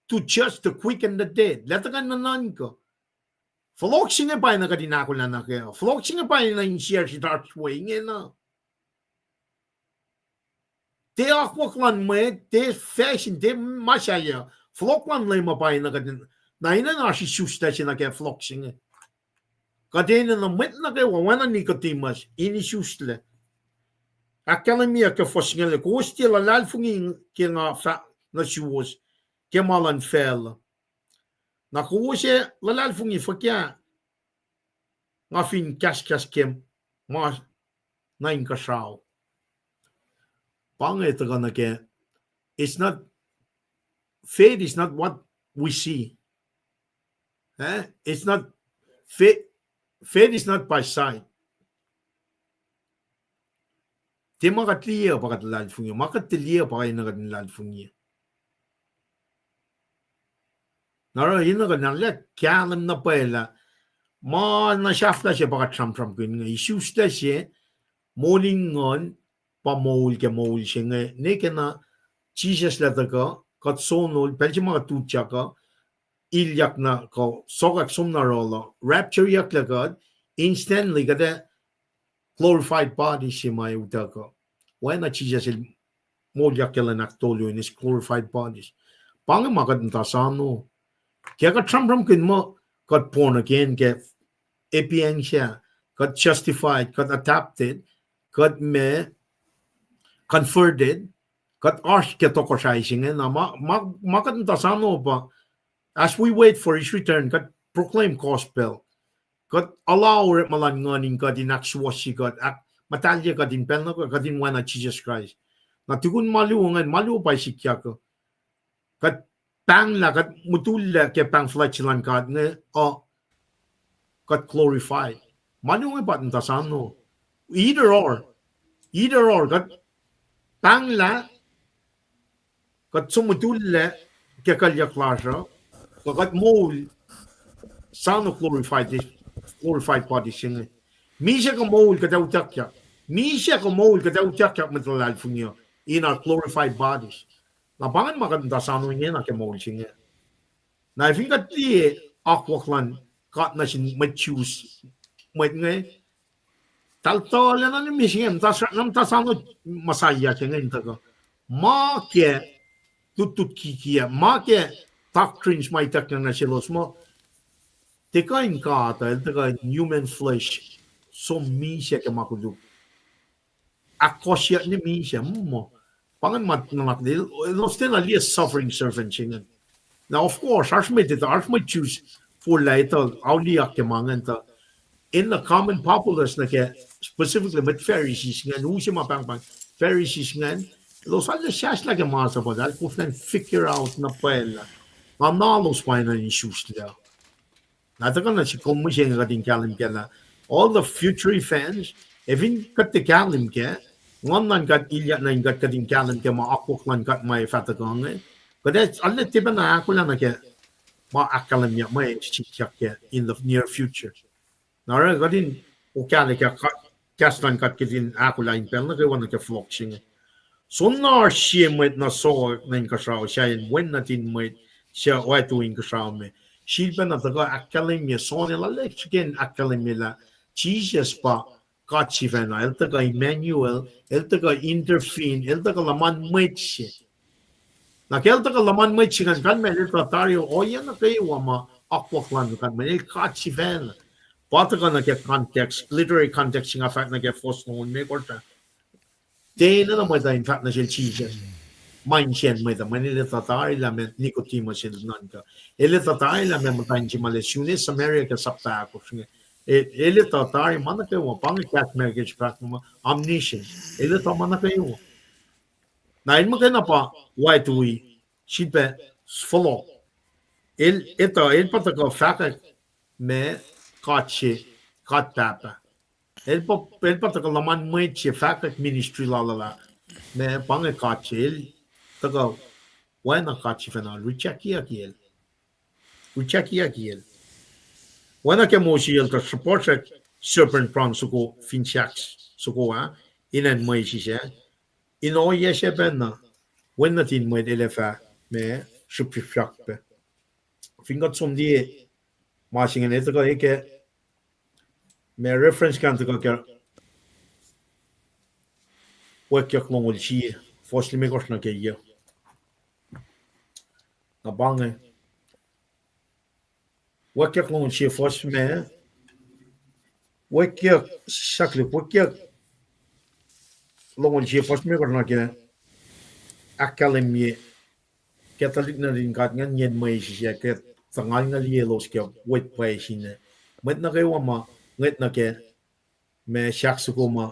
to judge the quick and the dead. Lah tuhkuh nuhnuhnkuh. Fohlohk se inge pa enenuh kuht in ahkolah nuh kac. Fohlohk se inge pa enenuh insiyacsr in oasr we ingena. Tiac akwuck luhn mwet, tiac fashion, tiac ma sahyac. Fohlohk luhn Leum uh pa enenuh kuht in, na enenuh oasr isuslac se nuh ke fohlohk se inge. Kuht enenuh mwet nuh kwewa, oacna Nicodemus, in isuslac. Ahkkahlwemyeyuck ke fuhs singucul, kowos tiac luhlahlfongi ke nga fahk nuh suwos ke ma luhn facluh. Na kowos ac luhlahlfongi fuhkah nga fin kahskahs ke ma na inkuhsrao. Pa inge tuhkuh nuh ke, it's not, faith is not what we see. Eh? It's not, faith, faith is not by sight. Tiac ma kuht liye pa kuht luhlahlfongi, ma kuht tiac liye pa enenuh kuht in luhlahlfongi. Na oruh enenuh kuht in arlac kahlwem na pwacye lah ma na sahflah se pa kuht sramsramkihn inge, isuslac se, moul in nguhn, pa moul ke moul se inge, ne ke na Jisus el tuhkuh, kuht sonol, pacl se ma kuht utyak uh, ilyak na kuh sokwack som na rohloh, raptureyucklac kuht, instantly kuht ac glorified body se ma utuckuh. Oacna Jisus el moulyak ke lwen ahktolu in his glorified bodies. Pa inge ma kuht muhta sano. Ke kuht sramsramkihn muh kuht born again ke epiyacng se, kuht justified, kuht adopted, kuht ma converted, kuht oasr ke tohkohsrahi se inge na ma, ma, ma kuht muhta sano pa, as we wait for his return, kuht proclaim gospel. Kuht allow orekma luhn nguhn in kuht in ahksuwohsye kuht, ahkmuhtahlye kuht in pacl nuh kwewa, kuht in oacna Jisus Kraist. Na tukun ma luo ingacn, ma luo pa sikyak uh. Kuht pahnglah, kuht mutullac ke pahng fuhlwact se luhn God inge, uh, kuht glorified. Ma luo inge pa muhta sano. Either or. Either or. Kuht pahnglah, kuht som mutullac ke kuclyuck lasr uh, kuh kuht moul sano glorified, glorified bodies se inge. Misac kuh moul kuht ac utuckyak. Misac kuh moul kuht ac utuckyak mwet luhlahlfongi uh in our glorified bodies. Na pa ingacn ma kuht muhta sano ingena ke moul se inge. Na fin kuht liye akwuck luhn God nuh sin mwet Jews, mwet inge, eltahl tuhlac na mihsenge, muhta sra-, na muhta sano Messiah se inge in tuhkuh. Ma ke lutlut kikiacp, ma ke doctrines ma ituckyang nuh selos muh, tiac kuh in God uh, el tuhkuh in human flesh, som misac ke ma koluk. Ahkkohsyeyuck ne misac, mm, muh. Pa ingacn ma nuhnak, elos tiacna liye suffering servant se ingacn. Now, of course, oasr mwet etuh, oasr mwet Jews forlah etuh, auliyak ke ma ingacn tuh in the common populace nuh ke specifically mwet Pharisees ingacn, use ma pahngpahng Pharisees ingacn, elos arlac sahslah ke masap uh, eltahl koflah in figure out na pwacye lah nga na elos pwacyena in isuslac. Na tuhkuh na sik kom mihsenge kuht in kahlwem kac lah all the future events, ac fin kuht tiac kahlwem kac, nguhn luhn God ilyak nuh in kuht, kuht in kahlwem kac ma akwuck luhn God ma ac fah tuhkuh inge. Kuht ac arlac tiac pacna ahkolah nuh ke ma ahkkahlwemye ma sikyak kac in the near future. Na oruh kuht in okale kac, kahs luhn God kuht in ahkolah in pacl nuh kwewa nuh ke fohlohk se inge. Soenna oasr sie mwet na sowack nuh inkuhsrao sahyacn Wen nuhtin Mwet suc oactui inkuhsrao me. Sifilpac na tuhkuh ahkkahlwemye, John el arlac srihke in ahkkahlwemye lah Jisus pa God sifacna, el tuhkuh Emmanuel, el tuhkuh intervene, el tuhkuh luhman mwet se. Na ke el tuhkuh luhman mwet se ingacn, kalmac el etuh tari ohiyac nuh kwewa ma akwuck luhn God, mweyen el God sifacna. Pa tuhkuh nuh ke context, literary context se nga fahk nuh ke fuhs longoul limekohsr ah. Tiac enenuh mwet uh in fahk nuh sel Jisus ma insiyacn mwet uh, mweyen el etuh tari lah meac Nicodemus el nuhnkuh. El etuh tari lah meac muhtwacn se ma lac sun Samaria ke sapta ahkosr inge. El, el etuh tari ma nuh kwewa, pa inge kahs America se fahk muh omniscient. El etuh ma nuh kwewa. Na el muhkwena pa oactui, sifilpac fohlohk. El etuh, el pa tuhkuh fahkwack ma God se, God Pahpah. El pa, el pa tuhkuh luhman mwet se fahkwack ministry lal uh lah ma pa inge God se, el tuhkuh oacna God sifacna, rejectyucki el. Rejectyucki el. Oacna ke Moses el tuh sruhpuhsrack serpent pruhng soko fin sahk soko ah, in acn Moses ah, in ohiyac se pacna, Wen nuhtin Mwet el ac fah ma srihpsrihpsrak pac. Fin kuht som liye ma se ingacn, el tuhkuh ke ma reference kac tuhkuh ke Wackyak longoul sie, fuhs limekohsr nuh ke yac. Na pa inge, Wackyak longoul sie fuhs me, Wackyak, sahk lihk, Wackyak longoul sie fuhs limekohsr nuh ke ahkkahlwemye ke tuhlihk nuhtin God ingacn yen mwesis ac ke tuh ngalngaliyelos ke wet pwacye se inge. Mwet nuh kwewa ma ngwet nuh ke ma sahk soko ma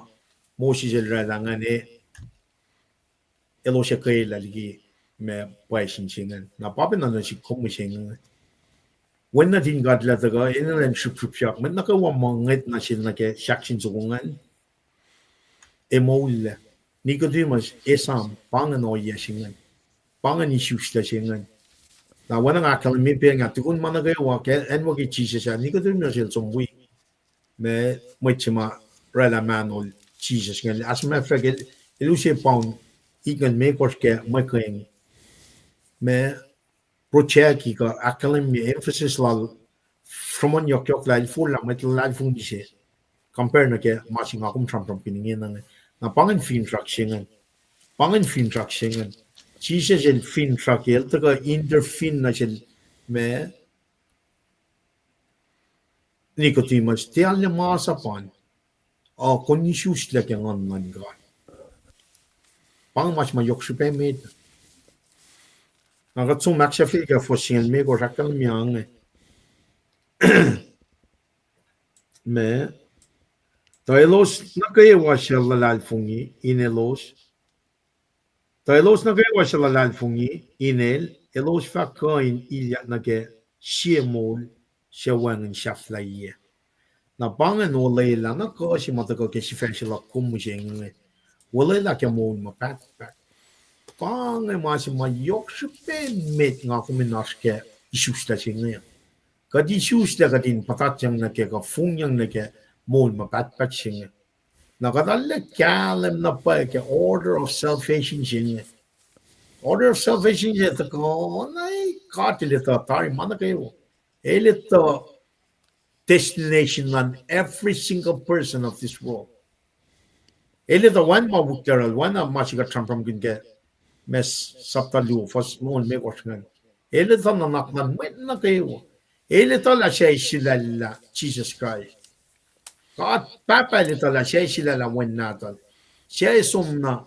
Moses el oraclah ingacn, elos ac kwelah liki ma pwacye se ingacn. Na pa pacna nuh sik kom mihsenge. Wen nuhtin God el tuhkuh, enenuh in srihpsrihpsrak. Mwet nuh kwewa ma ngwet nuh sel nuh ke sahk se soko ingacn, ac moul lah. Nicodemus, esam, pa ingacn ohiyac se ingacn. Pa ingacn isuslac se ingacn. Na oacna nga ahkkahlwemye pac nga, tukun ma nuh kwewa ke acn wo ke Jisus ah, Nicodemus el som wi ma mwet se ma oraclah mahnol Jisus ingacn. As a matter of fact, el, el use paun itngucul limekohsr ke mwe keng ma project kuh ahkkahlwemye emphasis lal sruhmuhnyuckyak lah el forlah mwet luhlahlfongi se compare nuh ke ma se nga kom sramsramkihn ingena inge. Na pa ingacn finsrak se ingacn. Pa ingacn finsrak se ingacn. Jisus el finsrak, el tuhkuh intervene nuh sel ma Nicodemus, tiac arlac masap an, uh, kom isuslac ke Nguhn luhn God. Pa inge ma se ma yohk srihpac met. Na kuht som ahksahfyelah ke fuhs singucul limekohsr, ahkkahlwemye inge. Ma, tuh elos nuh kwewa suc luhlahlfongi in elos, tuh elos nuh kwewa suc luhlahlfongi in el, elos fah kuh in ilyak nuh ke sie moul suc wacngihn sahflahiyac. Na pa ingacn olwelah na kuh se ma tuhkuh ke sifac se luhk kom mihsenge. Olwelah ke moul ma pahtpaht. Pa inge ma se ma yohk srihpac met nga kom in oasr ke isuslac se inge. Kuht isuslac kuht in puhtatyang nuh ke kuh fongyang nuh ke moul ma pahtpaht se inge. Na kuht arlac kahlwem na pwacye ke order of salvation se inge. Order of salvation se tuhkuh na God el etuh tari ma nuh kwewa. El etuh destination luhn every single person of this world. El etuh wacngihn ma wik lal, wacngihn ma se kuht sramsramkihn ke ma sapta luo, fuhs longoul limekohsr ingacn. El etuh nuhnak luhn mwet nuh kwewa. El etuh lah suc ac sulaclah Jisus Kraist. God Pahpah el etuh lah suc ac sulaclah Wen Nahtuhl. Suc ac som nuh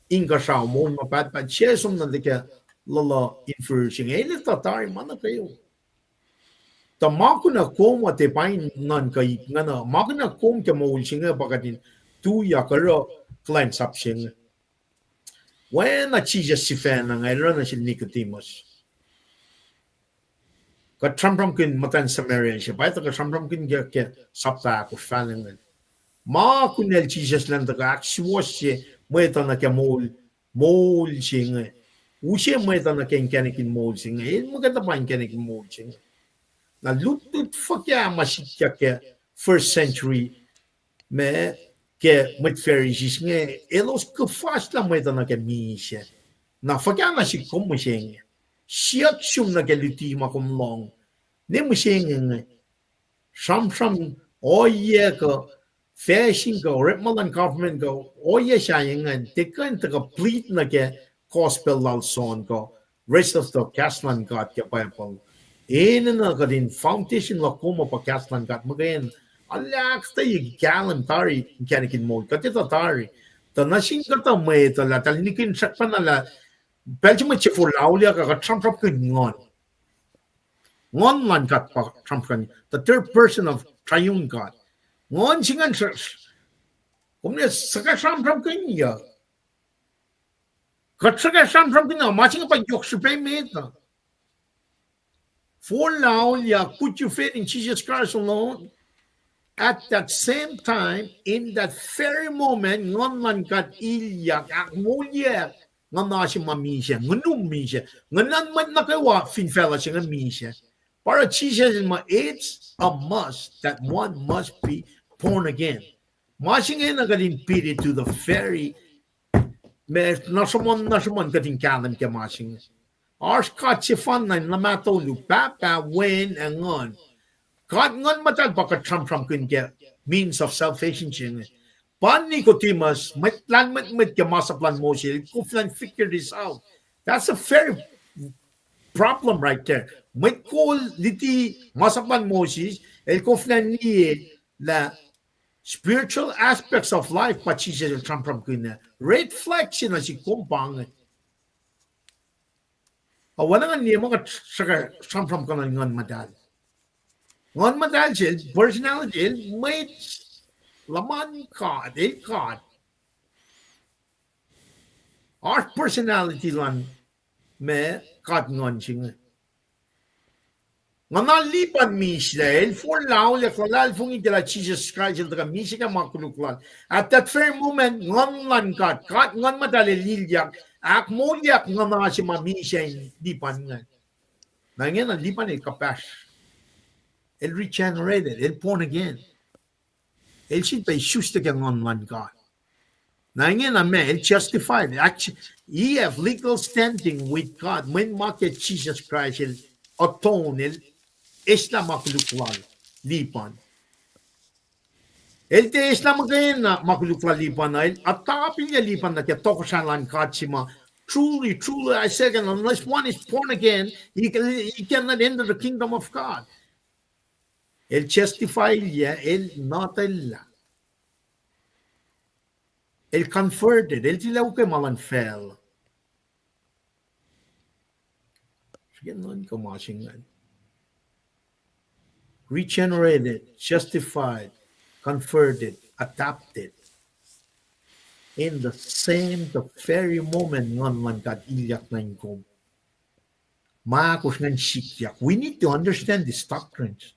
inkuhsrao moul ma pahtpaht, suc ac som nuh ke luhluh in fihrihr se inge. El etuh tari ma nuh kwewa. Tuh ma kunac kom uh tiac pain nuhnkuh ip ingacn uh, ma kunac kom ke moul se inge pa kuht in tuyak oruh kuhlwacnsap se inge. Oacna Jisus sifacna inge, el oruh nuh sel Nicodemus. Kuht sramsramkihn muhtwacn Samaria se, pa etuh kuht sramsramkihn ke, ke sapta ahkosr fahla ingacn. Ma kunacl Jisus elan tuhkuh ahksuwohsye mwet uh nuh ke moul, moul se inge. Use mwet uh nuh ke inkacnek in moul se inge. El muhkwena pa inkacnek in moul se inge. Na lutlut fuhkah ma sikyak ke first century ma ke mwet Pharisees inge, elos kuhfaslah mwet uh nuh ke misac. Na fuhkah na sihk kom mihsenge? Siyuck sum nuh ke luti ma kom lohng. Ne mihsenge inge. Sramsram ohiyac kuh fasting kuh orekma luhn government kuh ohiyac sahyac ingacn, tiac kuh in tuhkuh plead nuh ke gospel lal John kuh rest of the kahs luhn God ke Bible. Enenuh kuht in foundation luhk kom uh pa kahs luhn God muhkwena. Alu ahkuhtweyac kahlwem tari inkacnek in moul, kuht etuh tari. Tuh nuh sin kuhtuh mwet uh lah, eltahl nihkihn srackpacna lah, pacl se mwet se forlah auliyak uh, kuht sramsramkihn Nguhn. Nguhn luhn God pa sramsramkihn, the third person of triune God. Nguhn se ingacn, kom ne suhkwac sramsramkihnyuck. Kuht suhkwac sramsramkihn uh, ma se inge pa yohk srihpac met uh. Forlah auliyak, put your faith in Jesus Christ alone. At that same time, in that very moment, Nguhn luhn God ilyak, ahkmoulyak nguhna se ma misac, nguhnum misac, nguhna mwet nuh kwewa fin facluh se inge misac. Pa oruh Jisus el muh, it's a must that one must be born again. Ma se inge na kuht in pity to the very, ma nuh sruhmuhn, nuh sruhmuhn kuht in kahlwem ke ma se inge. Oasr God sefanna in luhmah tolu, Pahpah, Wen, ac Nguhn. God Nguhn Muhtahl pa kuht sramsramkihn ke means of salvation se inge. Pa Nicodemus, mwet lahlmwetmwet ke masap luhn Moses, el koflah in figure this out. That's a very problem right there. Mwet kol luti masap luhn Moses, el koflah in liye lah spiritual aspects of life pa Jisus el sramsramkihn ah. Red flag se nuh sihk kom pa inge. Oacna ngan liye ma kuht sramsramkihn Nguhn Muhtahl. Nguhn Muhtahl sel personality, el mwet luhman God, el God. Oasr personality luhn ma God Nguhn se inge. Nguhna Lipan mislac, el forlah auliyak, luhlahlfongi ke lah Jisus Kraist el tuhkuh misac ke ma koluk lal. At that very moment, Nguhn luhn God, God Nguhn Muhtahl el ilyak, ahkmoulyak nguhna se ma misac in Lipan ingacn. Na ingena Lipan el kuhpahsr. El regenerated, el born again. El sifilpac isuslac ke Nguhn luhn God. Na ingena ma, el justified. He have legal standing with God mweyen ma ke Jisus Kraist el atone, el eslah ma koluk lal Lipan. El tiac eslah muhkwena ma koluk lal Lipan, el atapilya Lipan nuh ke tohkohsrahi luhn God se ma, truly, truly, I say again, unless one is born again, he, he cannot enter the kingdom of God. El justify-yac, el notwellah. El converted, el tilac ukwe ma luhn facluh. Srihke nuhnkuh ma se ingacn. Regenerated, justified, converted, adopted. In the same, the very moment Nguhn luhn God ilyak nuh in kom, ma ahkosr ingacn sikyak. We need to understand these doctrines.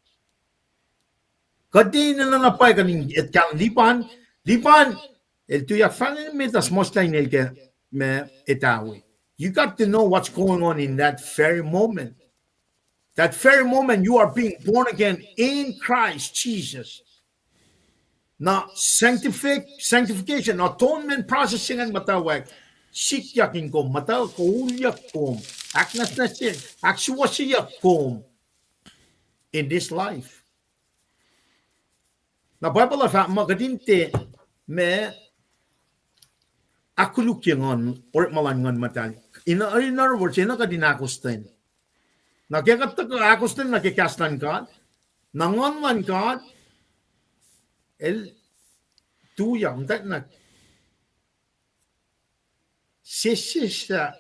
Kuht enenuh na pwacye kuht in etuh kahlwem Lipan, Lipan, el tuyak fahlen met ah suhmuhslah inel ke ma etawi. You got to know what's going on in that very moment. That very moment you are being born again in Christ Jesus. Na sanctific-, sanctification, atonement process se ingacn muhtwacwacack, sikyak in kom, muhtwacwacack koulyak kom, ahknwacsnwacsye, ahksuwohsyeyuck kom in this life. Na Bible uh fahk muh kuht in tiac ma ahkkolukye Nguhn, orekma luhn Nguhn Muhtahl. In, in other words, enenuh kuht in ahkostwen. Na ke kuht tuhkuh ahkostwen nuh ke kahs luhn God, na Nguhn luhn God el tuyak, muhtwacwacack na sesseslah,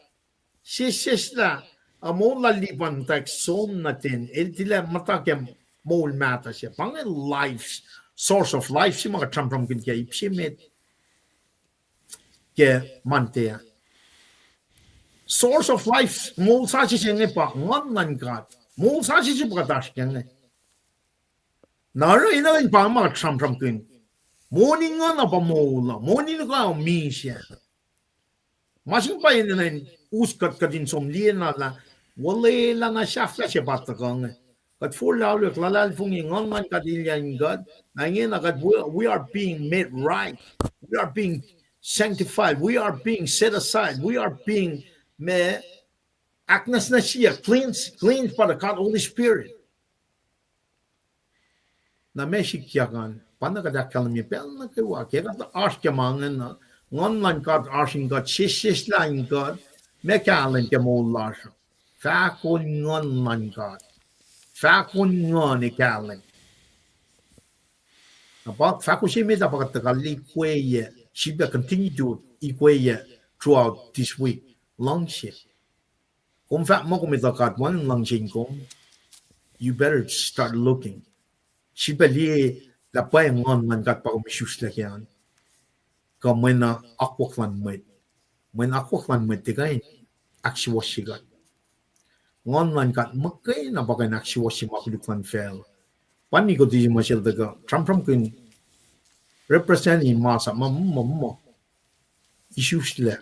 sesseslah A moul lal Lipan muhtwacwacack som nuh ten, el tilac muhta ke moul mahtuh se. Pa inge life, source of life se ma kuht sramsramkihn ke ip se met ke Monday. Source of life, moul sasuc se inge pa Nguhn luhn God. Moul sasuc se pa kuht oasr kac inge. Na oruh enenuh in pa ma kuht sramsramkihn. Moni nguhna pa moul uh, moni nuh kwewa misac. Ma se inge pa enenuh in us kuht, kuht in som liye na lah, olwelah na sahflah se pa tuhkuh inge. Kuht forlah auliyak, luhlahlfongi Nguhn luhn God elyah in kuht. Na ingena kuht, we, we are being made right. We are being sanctified. We are being set aside. We are being, ma, ahknwacsnwacsye, cleansed, cleansed by the God Holy Spirit. Na ma sikyak an, pa na kuht ahkkahlwemye pacl nuh kwewa, ke kuht oasr ke ma ingena, Nguhn luhn God oasr in kuht, sesseslah in kuht, ma kahlwem ke moul lasr. Fahko Nguhn luhn God. Fahko Nguhn ac kahlwem. Na pa fahko se met ah pa kuht tuhkuh liye, sifilpac continue to liye throughout this week. Luhngse. Kom fahk muh kom etuh God wacngihn luhngse in kom, you better start looking. Sifilpac liye lah pwacye Nguhn luhn God pa kom isuslac kac an. Kuh mwe na akwuck luhn mwet. Mwe na akwuck luhn mwet tiac kuh in ahksuwohsye kuht. Nguhn luhn God muhkwena pa kuh in ahksuwohsye ma koluk luhn facluh. Pa nepotism ma sel tuhkuh sramsramkihn, represent-i masap ma, ma, ma isuslac.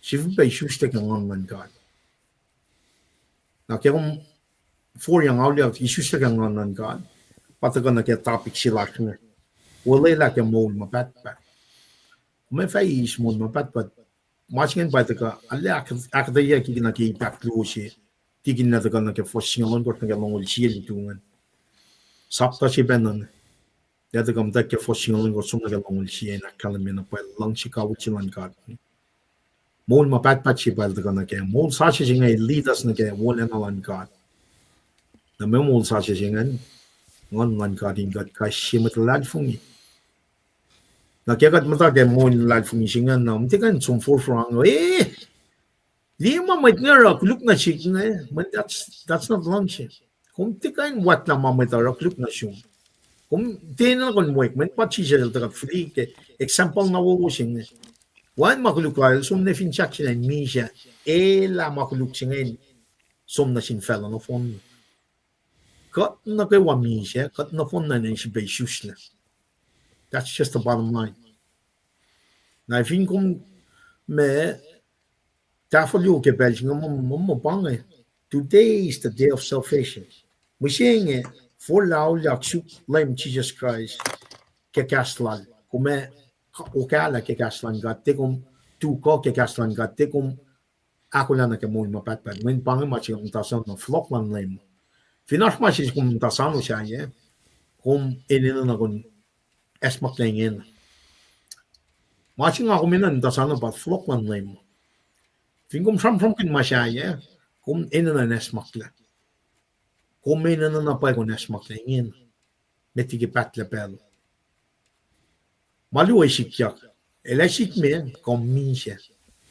Sifilpac isuslac ke Nguhn luhn God. Na ke kom forlah auliyak isuslac ke Nguhn luhn God, pa tuhkuh nuh ke topic se lasr inge. Olwelah ke moul ma pahtpaht. Kom ac fah eis moul ma pahtpaht. Ma se ingacn pa tuhkuh, arlac ahk-, ahkuhtweyac ke na ke ip ahkluo se. Tikin lah tuhkuh nuh ke fuhs singucul ohnkohsr nuh ke longoul sie lutu ingacn. Sapta se pacna. Lah tuhkuh muhtwacwacack ke fuhs singucul ohnkohsr som nuh ke longoul sie, in ahkkahlwemye na pwacye luhngse kawihl se luhn God. Moul ma pahtpaht se pa el tuhkuh nuh kac. Moul sasuc se inge lead us nuh ke wolacna luhn God. Na ma moul sasuc se ingacn, Nguhn luhn God in kuht kais sie mwet luhlahlfongi. Na ke kuht muhta ke moul luhlahlfongi se ingacn, na kom tiac kuh in som forfor an, eh, liye ma mwet inge oruh koluk nuh sihk inge, mweyen that's, that's not luhngse. Kom tiac kuh in wactlah ma mwet uh oruh koluk nuh sum. Kom tiac enenuh in wek, mweyen pa Jisus el tuhkuh fihli ke example na wowo se inge. Wacngihn ma koluk lal, el som nuh fin sahk se na in misac, elah ma koluk se inge in som nuh sin facluh nohfohn. Kuht nuh kwewa misac, kuht nohfohn na in sifilpac isuslac. That's just the bottom line. Na fin kom, ma, tahfuh luo ke pacl se inge, ma, ma, ma pa inge. Today is the day of salvation. Mihsenge, forlah auliyak, suk Leum Jisus Kraist ke kahs lal. Kom ac okahlah ke kahs luhn God, tiac kom tuhkuh ke kahs luhn God, tiac kom ahkolah nuh ke moul ma pahtpaht. Mweyen pa inge ma se muhta soano, fohlohk luhn Leum. Fin oasr ma se kom muhta soano sahyac, kom enenuh na kom acsmaklac ingena. Ma se nga kom enenuh muhta soano pa fohlohk luhn Leum. Fin kom sramsramkihn ma sahyac, kom enenuh in acsmaklac. Kom enenuh na pwacye kom acsmaklac ingena. Met liki pahtlac pacl. Ma luo sikyak. El ac sikme, kom misac.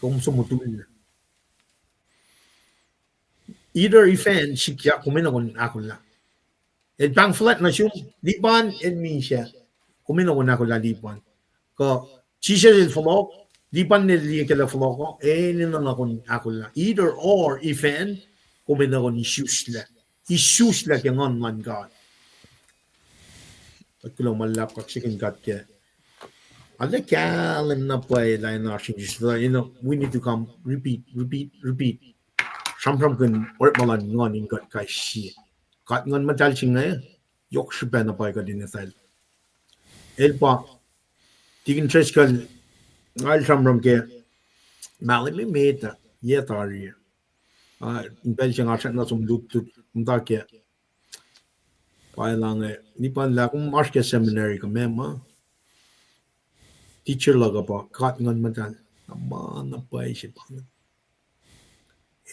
Kom som motullac. Either, ifan, sikyak, kom enenuh kom ahkolah. El pahng fuhlwact nuh sum, Lipan, el misac. Kom enenuh kom ahkolah Lipan. Kuh Jisus el fohlohk, Lipan el liye ke lah fohlohk uh, enenuh na kom ahkolah. Either or, ifan, kom enenuh kom isuslac. Isuslac ke Nguhn luhn God. Kuht kuloh ma luhlahp kaksakihn God ke arlac kahlwem na pwacye lah in oasr in isuslac, you know, we need to come repeat, repeat, repeat. Sramsramkihn orekma luhn Nguhn in kuht kais sie. God Nguhn Muhtahl se inge, yohk srihpac na pwacye kuht in etwacl. El pa, Tikin Driscoll, nga el sramsram ke mahlwem emet ah, yac tari ah. Ah, in pacl se nga srackna som lutlut, muhta ke, pa el ange, Lipan, lah kom oasr ke seminary kuh meac ma, teacher luhk uh pa God Nguhn Muhtahl. Na ma na pwacye se pa inge.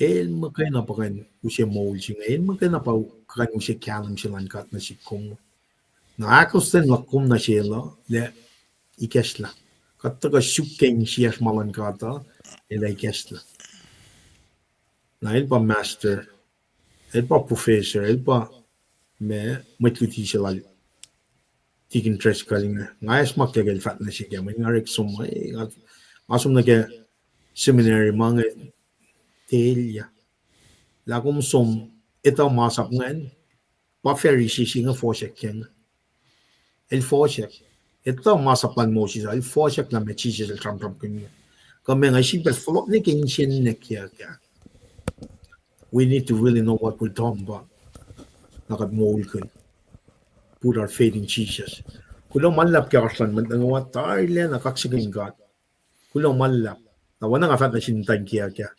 El muhkwena pa kuh in use moul se inge, el muhkwena pa kuh in use kahlwem se luhn God nuh sihk kom. Na ahkostwen luhk kom nuh sel uh, lah ikacslah. Kuht tuhkuh suk ke insiyacsr ma luhn God uh, el ac ikacslah. Na el pa master, el pa professor, el pa ma mwet luti se lal Deacon Driscoll inge. Nga esam ke el fahk nuh sihk ah, mweyen nga orek som, eh, nga, nga som nuh ke seminary ma inge, tel ya. Lah kom som, etuh masap ingacn, pa Pharisee se inge fohsack ke inge. El fohsack. Etuh masap luhn Moses, el fohsack lah ma Jisus el sramsramkihn inge. Kuh ma nga sifilpac fohlohk nuh ke insiyacn nwackyak ah. We need to really know what we're talking about. Na kuht moulkihn. Put our faith in Jesus. Kuloh ma luhlahp ke oasr luhn mwet nuh kwewa, tarilacna kaksakihn God. Kuloh ma luhlahp. Na oacna nga fahk nuh sin muhtwacn kiyuhk ah,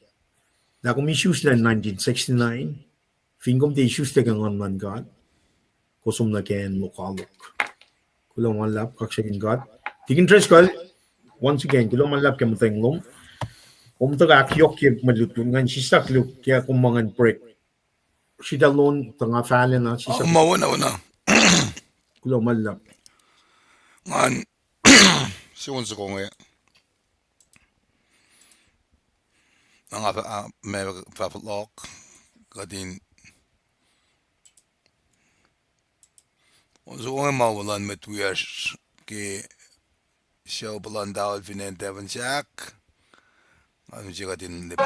lah kom isuslac nineteen sixty-nine, fin kom tiac isuslac ke Nguhn luhn God, kom som nuh ke acn lokoalok. Kuloh ma luhlahp, kaksakihn God. Deacon Driscoll, once again, kuloh ma luhlahp ke muhtweng lom. Kom tuhkuh ahkyohkye mwe lutlut ingacn, sislah luk ke kom ma ingacn break. Sritacl lom tuh nga fahlacna sislah. Ma wona, wona. Kuloh ma luhlahp. Ngan, se on soko inge. Na nga fah, ah, ma fah fohlohk, kuht in, on soko inge ma wo luhn mwet wiyacsr ke sucu puhlan tawel fin acn Tafunsak. Nga nuh se kuht in lip.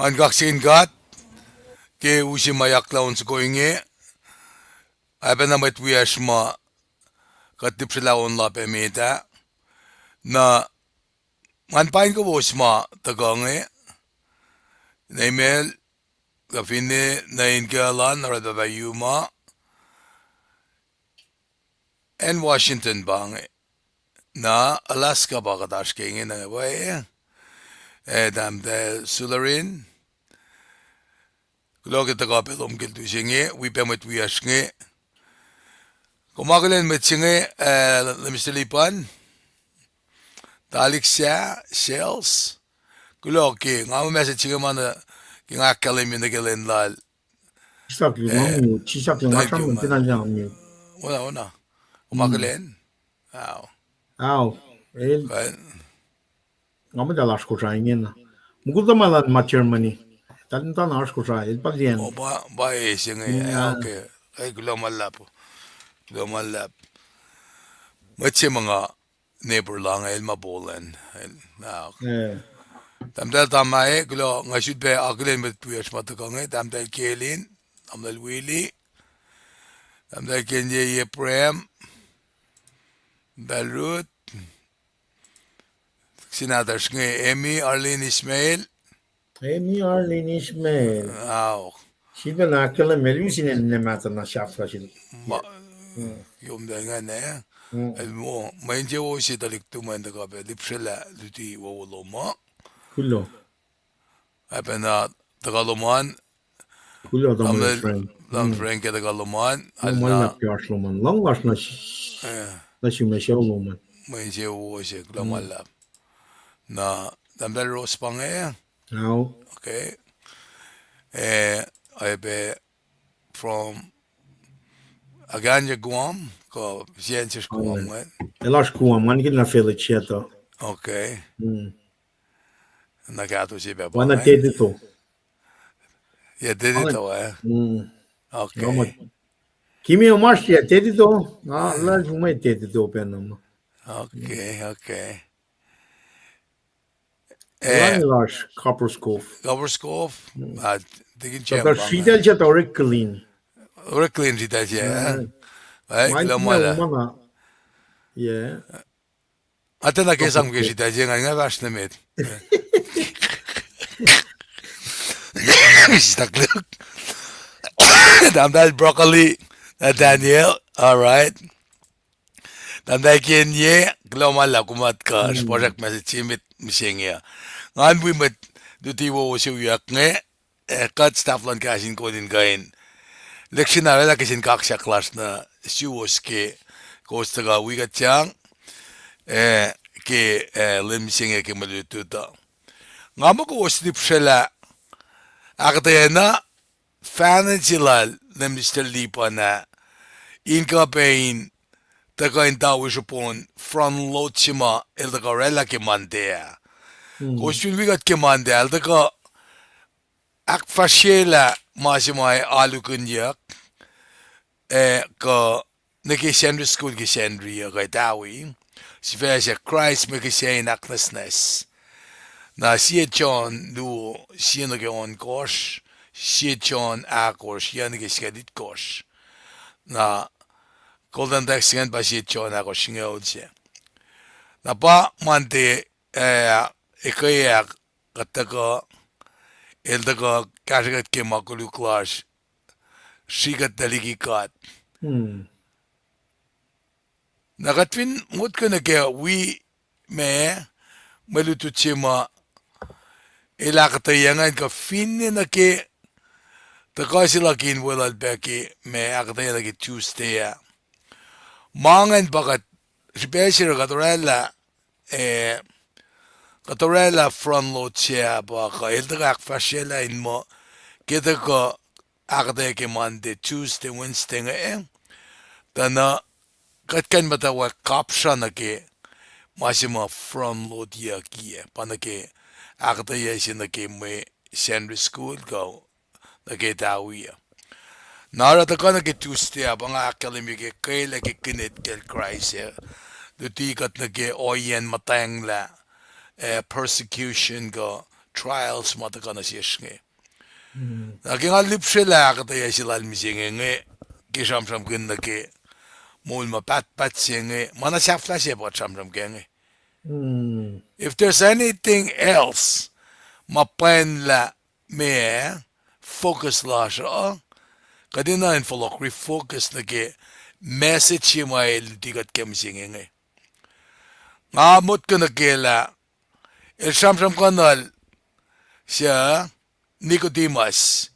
Ngan kaksakihn God ke use ma yaklah on soko inge, ac pacna mwet wiyacsr ma kuht lihpsrelah on lap emet ah. Na ngan pain kowos ma tuhkuh inge, na Emel, kuh finne nuh in kuh elan oruh pahpah Yuma, acn Washington pa inge. Na Alaska pa kuht oasr ke inge na we. Eh, tahmtahel Sulerin. Kuloh ke tuhkuh pac lom ke lutu se inge, wi pac mwet wiyacsr inge. Kom akihlen mwet se inge, eh, Mister Lipan, Talik Sah, Sales. Kuloh ke, nga message se inge ma na ke nga ahkkahlwemye nuh ke lwen lal. Sisap luhk, eh, nga mute, sisap luhk, nga sramsram, ma, pinalyang mute. Wona, wona. Kom akihlen. Ao. Ao, el. Nga muhta lah oasr Kosrae ingena. Mukul tuhma luhn ma Germany. Tal muhtana oasr Kosrae, el pa liyacn. O, pa, pa e se inge. Okay. Kuloh ma luhlahp. Kuloh ma luhlahp. Mwet se ma nga neighbor la inge, el ma Poland. El, ah, tahmtahel Tamae, kuloh, nga sot pac akihlen mwet wiyacsr ma tuhkuh inge, tahmtahel Kelin, tamuhlwel Willie, Tahmtahel Kenye Abraham, Belrut, sin nahtuhsr inge Amy Arlene Ishmael. Amy Arlene Ishmael. Ao. Sifacna ahkkahlwemye el use name mahtuh na sahflah sel. Ma, kom tuh ingacn, eh? El mo, mwe insewowo se tuhlihk tuhmwacn tuhkuh pac, lihpsrelah luti wowo lom uh. Kuloh. Oacpacna tuhkuh lom an. Kuloh, tamuhlwel Frank. Tamuhlwel Frank ke tuhkuh lom an. Luhman luhlahp ke oasr lom an. Luhng lasr nuh s-, nuh sum ac sucu lom an. Mwe insewowo se, kuloh ma luhlahp. Na, tahmtahel Rose pa inge? Ao. Okay. Eh, oacyacpac from Agana, Guam, kuh Siansis, Guam ingacn. El oasr Guam, ngan kihtin na felac siyuck tuh. Okay. Na kahto se pac pa na Tetito. Yac Tetito, eh? Okay. Kimi omasr yac Tetito, na lah mwe Tetito pacna ma. Okay, okay. Elan lasr Copperscove. Copperscove? Ah, tikin sritacl se tuh orek Killeen. Orek Killeen sritacl se, eh? Ai, kuloh ma luhlahp. Yac. Atacna ke sang ke sritacl se ingacn, nga fahsr nuh met. Tahmtahel Broccoli, Nathaniel, all right. Tahmtahel Kenye, kuloh ma luhlahp kom kuh srihpacsrak message se met mihsenge uh. Ngan wi mwet luti wowo se wiyuck inge, eh, kuht staff luhn Kahs in Kol in kuh in lihksreni oraclah kihsen kaksak lasr nuh suwos ke kowos tuhkuh wi kuht sang, eh, ke, eh, lwen mihsenge ke mwe lutlut uh. Nga muh kowos lihpsrelah ahkuhtweyac na fahna se lal Minister Lipan ah, in kuh pac in tuhkuh in tawi srihpen front load se ma el tuhkuh oraclah ke Monday ah. Kowos fin wi kuht ke Monday ah, el tuhkuh ahkfahsryelah ma se ma alukunyuck, eh, kuh nuh ke Sacnri School ke Sacnri uh kuh tawi, sifac se Kraist Mwe Kihsac in Ahknwacsnwacs. Na sie John luo, sie nuh ke ohnkohsr, sie John ahkosr, yuc nuh ke singucul itkohsr. Na Golden Text ingacn pa sie John ahkosr singucul se. Na pa Monday, eh, ekuh ah kuht tuhkuh, el tuhkuh kahsrwe kuht ke ma koluk lasr, sri kuht tuh liki God. Na kuht fin motko nuh ke wi ma, mwe lutlut se ma el ahkuhtweyac ingacn kuh finne nuh ke tuhkuh se luhk in weluhl pac ke ma ahkuhtweyac nuh ke Tuesday ah. Ma ingacn pa kuht, srihpac se kuht oraclah, eh, kuht oraclah front load se ah pa kuh el tuhkuh ahkfahsryelah in muh ke tuhkuh ahkuhtweyac ke Monday, Tuesday, Wednesday inge, tuh na kuht kuh in muhtwacwacack kapsra nuh ke ma se ma front load yuckiyac pa nuh ke ahkuhtweyac se nuh ke mwe Sacnri School kuh nuh ke tawi uh. Na oruh tuhkuh nuh ke Tuesday ah pa nga ahkkahlwemye ke kwelah ke kinet kacl Kraist ac luti kuht nuh ke ohiyacn muhtwacnglah, eh, persecution kuh trials ma tuhkuh nuh sesr inge. Na ke nga lihpsrelah ahkuhtweyac se lal mihsenge inge, ke sramsramkihn nuh ke moul ma pahtpaht se inge, ma na sahflah se pa kuht sramsram kac inge. If there's anything else ma pwacnlah ma focus lasr uh, kuht enenuh in fohlohk refocus nuh ke message se ma el luti kuht ke mihsenge inge. Nga motko nuh ke lah el sramsramkihnuhl suc Nicodemus,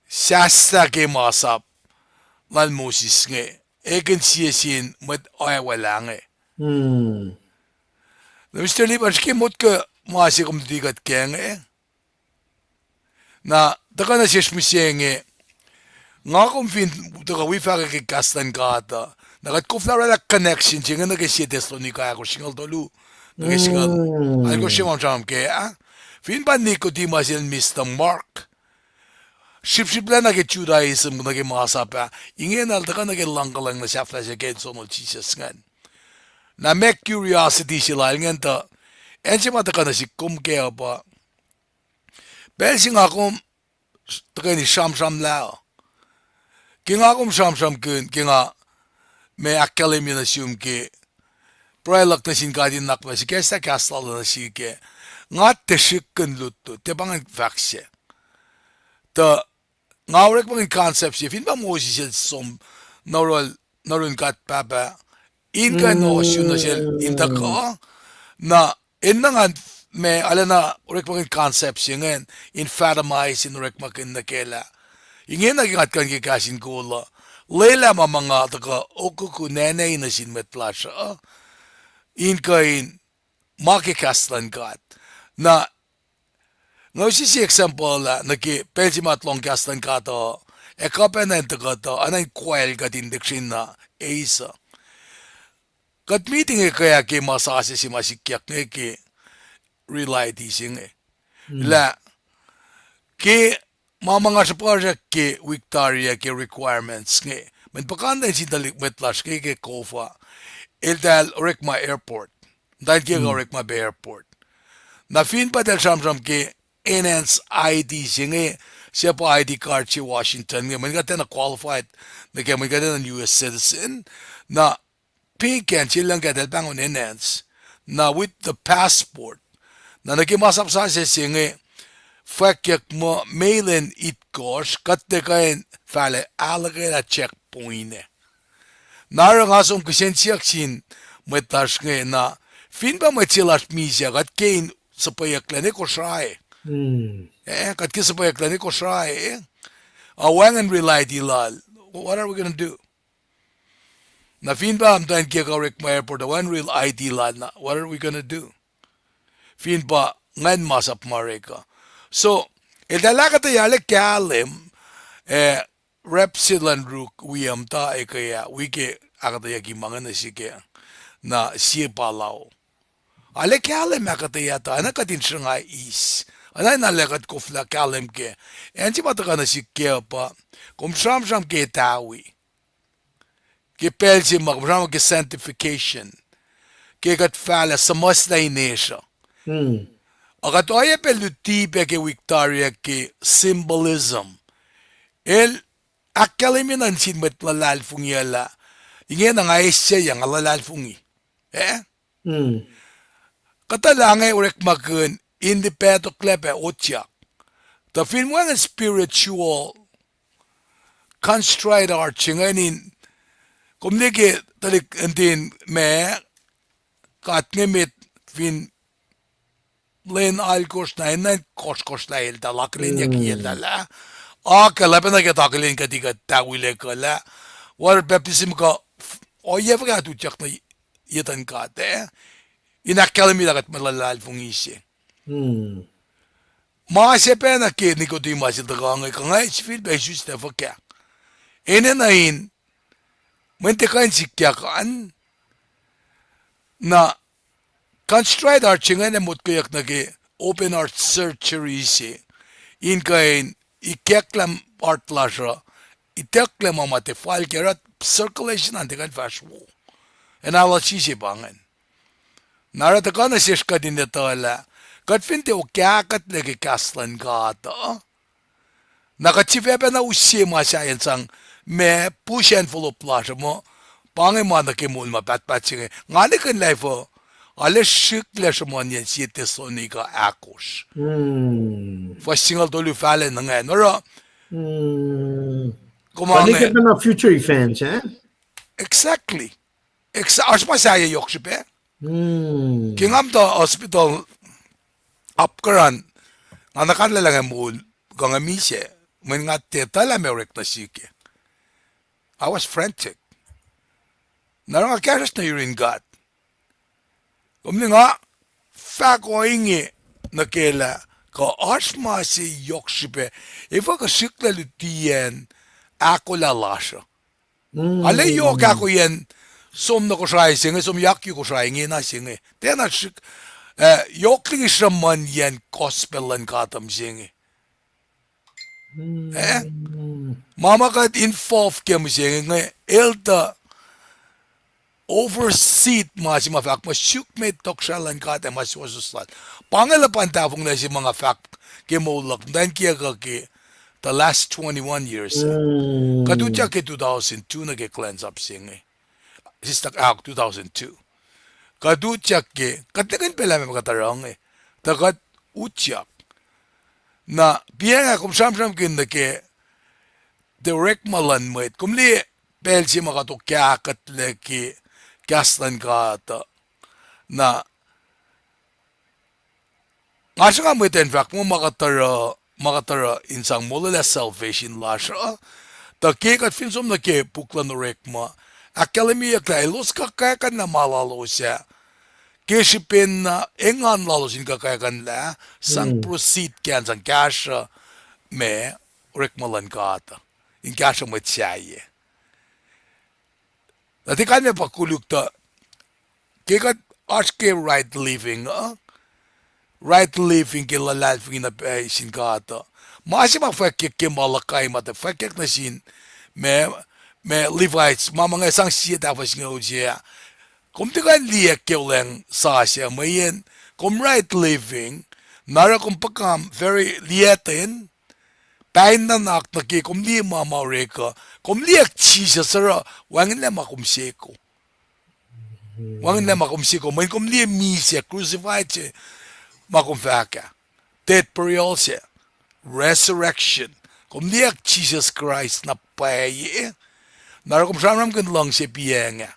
sahslah ke masap lal Moses inge, ekihn sie sin mwet oacwaclah inge. Na Mister Lipan, srihke motko ma se kom luti kuht kac inge. Na tuhkuh nuh sesr mihsenge, nga kom fin tuhkuh wi fahkwack ke kahs luhn God uh, na kuht koflah oraclah connection se inge nuh ke sie Thessalonica ahkosr singucul tolu, nuh ke singucul, ahkosr se ma sramsram kac ah. Fin pa Nicodemus el miss the mark, srihpsrihplah nuh ke Judaism, nuh ke masap ah, ingena el tuhkuh nuh ke luhngkuhlwacng na sahflah se ke el sonol Jisus ingacn. Na meac curiosity se lal ingacn tuh, acn se ma tuhkuh nuh sihk kom kac uh pa, pacl se nga kom tuhkweni sramsramlah uh, Ke nga kom sramsramkihn, ke nga ma ahkkahlwemye nuh sum ke pruhe luhk nuh sin God in nuhnak muhnahs, ikacslah kahs lal nuh sihk, nga tiac srihkkihn lutlut, tiac pa ingacn fahk se. Tuh nga orekmakihn concept se, fin pa Moses el som nuh yohrohl, nuh yurin God Pahpah, in kuh in ohsun nuh sel in tuhkuh, na enenuh ngan ma arulacna orekmakihn concept se ingacn, in fathomye, in orekmakihn nuh kac lah, ingena ke nga tuhkuh ke kahs in kol uh, lwelah ma ma nga tuhkuh okuku nwanwac nuh sin mwet lasr uh, in kuh in ma ke kahs luhn God. Na nga use sie example ah nuh ke pacl se ma kuht lohng kahs luhn God uh, ac kuh pacna in tuhkuh tuh, oacna in kwacl kuht in lihksreni na eis uh. Kuht meeting e ke, ke ma sasuc se ma sikyak inge ke Real I D se inge. Lah ke ma ma nga sruhpuhsrak ke wik tari ah ke requirements inge, mweyen puhkantwen sin tuhlihk mwet lasr ke, ke COFA, eltahl orekma airport. Muhtwacn kiyuhk uh orekma pac airport. Na fin pa eltahl sramsram ke enhanced I D se inge, suc pa I D card se Washington inge, mweyen kuht tiacna qualified nuh ke, mweyen kuht tiacna U S citizen. Na pingkacn se luhn kuht eltahl pahngon enhanced. Na with the passport, na nuh ke masap sasuc se inge, fwackyuck muh meilen itkohsr kuht tiac kuh in fahlac ahluhkwelah checkpoint ah. Na oruh nga som kihsen siyuck sin mwet lasr inge, na fin pa mwet se lasr misac, kuht ke in suhpweyucklac ne Kosrae. Eh, kuht ke suhpweyucklac ne Kosrae, a wacngihn Real I D lal. What are we gonna do? Na fin pa muhtwacn kiyuhk uh orekma airport, a wacngihn Real I D lal, na what are we gonna do? Fin pa ngacn masap ma orek uh. So, eltahl ahkuhtweyac, arlac kahlwem, eh, rep se luhn Ruk wi muhta ekuh ah, wi ke ahkuhtweyucki ma inge nuh sihk ah, na sie pahla uh. Arlac kahlwem ahkuhtweyac tuh, oacna kuht in sruhnga eis. Oacna in arlac kuht koflah kahlwem kac. Acn se ma tuhkuh nuh sihk kac uh pa, kom sramsram ke tawi. Ke pacl se ma kom sramsram ke sanctification, ke kuht fahlac suhmuhslah in esruh. A kuht oacyacpac luti pac ke wik tari ah ke symbolism. El ahkkahlwemye nuh sin mwet luhlahlfongi uh lah, ingena nga eis sie, nga luhlahlfongi. Eh? Kuhtuh lah inge orekmakihn in lipatuklac pac otyak. Tuh fin wacngihn spiritual contrite heart se ingacn in, kom liye ke tuhlihk nuhtin ma, God inge met fin lwen alkosr na enenuh in kohsrkohsrlah eltahl, akihlenyuck eltahl ah. Akaclah pacna kuht akihlen kuht, kuht tawilac kuh lah water baptism kuh ohiyac fuhkah tuh utyak nuh ye tuhn God ah, in ahkkahlwemye lah kuht mwet luhlahlfongi se. Ma se pacna ke Nicodemus el tuhkuh inge, kuh nga sifilpac isuslac fuhkah. Enenuh in, mweyen tiac kuh in sikyak an, na contrite heart se ingacn ac motkweyuck nuh ke open heart surgery se, in kuh in ikacklah heart lasr uh, itucklac ma ma tiac fal kac, oruh circulation an tiac kuh in fahsr wo. Analogy se pa ingacn. Na oruh tuhkuh nuh sesr kuht in etuh lah, kuht fin tiac okahkuhtlac ke kahs luhn God uh, na kuht sifacpacna use ma sahyacn sang ma push envelope lasr uh muh, pa inge ma nuh ke moul ma pahtpaht se inge. Nga nihkihn lah efuh, arlac srihklac sruhmuhnyacn sie Thessalonica ahkosr, fuhs singucul tolu, fahlen ingacn. Oruh, kom ma inge future events, eh? Exactly. Oasr ma sahyac yohk srihpac. Ke nga muhta hospital, apkuhran, nga na kanlah lah nga moul, kuh nga misac, mweyen nga tiac etuh lah ma orek nuh sihk. I was frantic. Na oruh nga kahsruhsr nuh yurin God. Kom liye, nga fahk ohinge nuh kac lah, kuh oasr ma se yohk srihpac, efuh kuh srihklac lutiyacn ahkolah lasr uh. Arlac yohk ahkoyacn som nuh Kosrae se inge, som yak yu Kosrae ingena se inge. Tiacna srihk, eh, yohk liki sruhmuhnyacn gospel luhn God uh mihsenge. Eh? Ma ma kuht involve ke mihsenge inge, el tuh overseat ma se ma fahk muh suk met tohkohsrahi luhn God ac ma suwohswohs lal. Pa inge luhpan tahfonglac se ma nga fahk ke moul luhk, muhtwacn kiyuhk uh ke the last twenty-one years, uh, kuht utyak ke two thousand two nuh ke kuhlwacnsap se inge. Sislah aok two thousand two. Kuht utyak ke, kuht nihkihn pacl ma kuht oruh inge, tuh kuht utyak. Na, piacng ah kom sramsramkihn nuh ke, tuh orekma luhn mwet. Kom liye pacl se ma kuht okahkuhtlac ke kahs luhn God uh. Na, nga sruhnga mwet in fahk muh ma kuht oruh, ma kuht oruh in sang molwelah salvation lasr uh. Tuh ke kuht fin som nuh ke puk luhn Orekma, ahkkahlwemyeyuck lah elos kuh kackihn lah ma lalos ah. Ke srihpen na engan lalos in kuh kackihn lah, sang proceed ke in sang kahsruh ma orekma luhn God uh, in kahsruh mwet sahyac. Na tiac kalmac pa koluk tuh, ke kuht oasr ke right living uh, right living ke luhlahlfongi na pwacye sin God uh. Ma se ma fwackyuck ke Malachi ma tuh fwackyuck nuh sin ma, ma Levites, ma ma nga sang sie tahfuh singucul se ah. Kom tiac kuh in liye ke olweacng sasuc, mweyen kom right living, na oruh kom puhkam very liyacten, pain nuhnak nuh ke kom liye ma ma orek uh, kom liye Jisus oruh wacngihnlac ma kom seko. Wacngihnlac ma kom seko, mweyen kom liye misac, crucified se, ma kom fahk ah. Death, burial se, resurrection. Kom liye Jisus Kraist na pwacye, na oruh kom sramsramkihn luhngse piacng ah.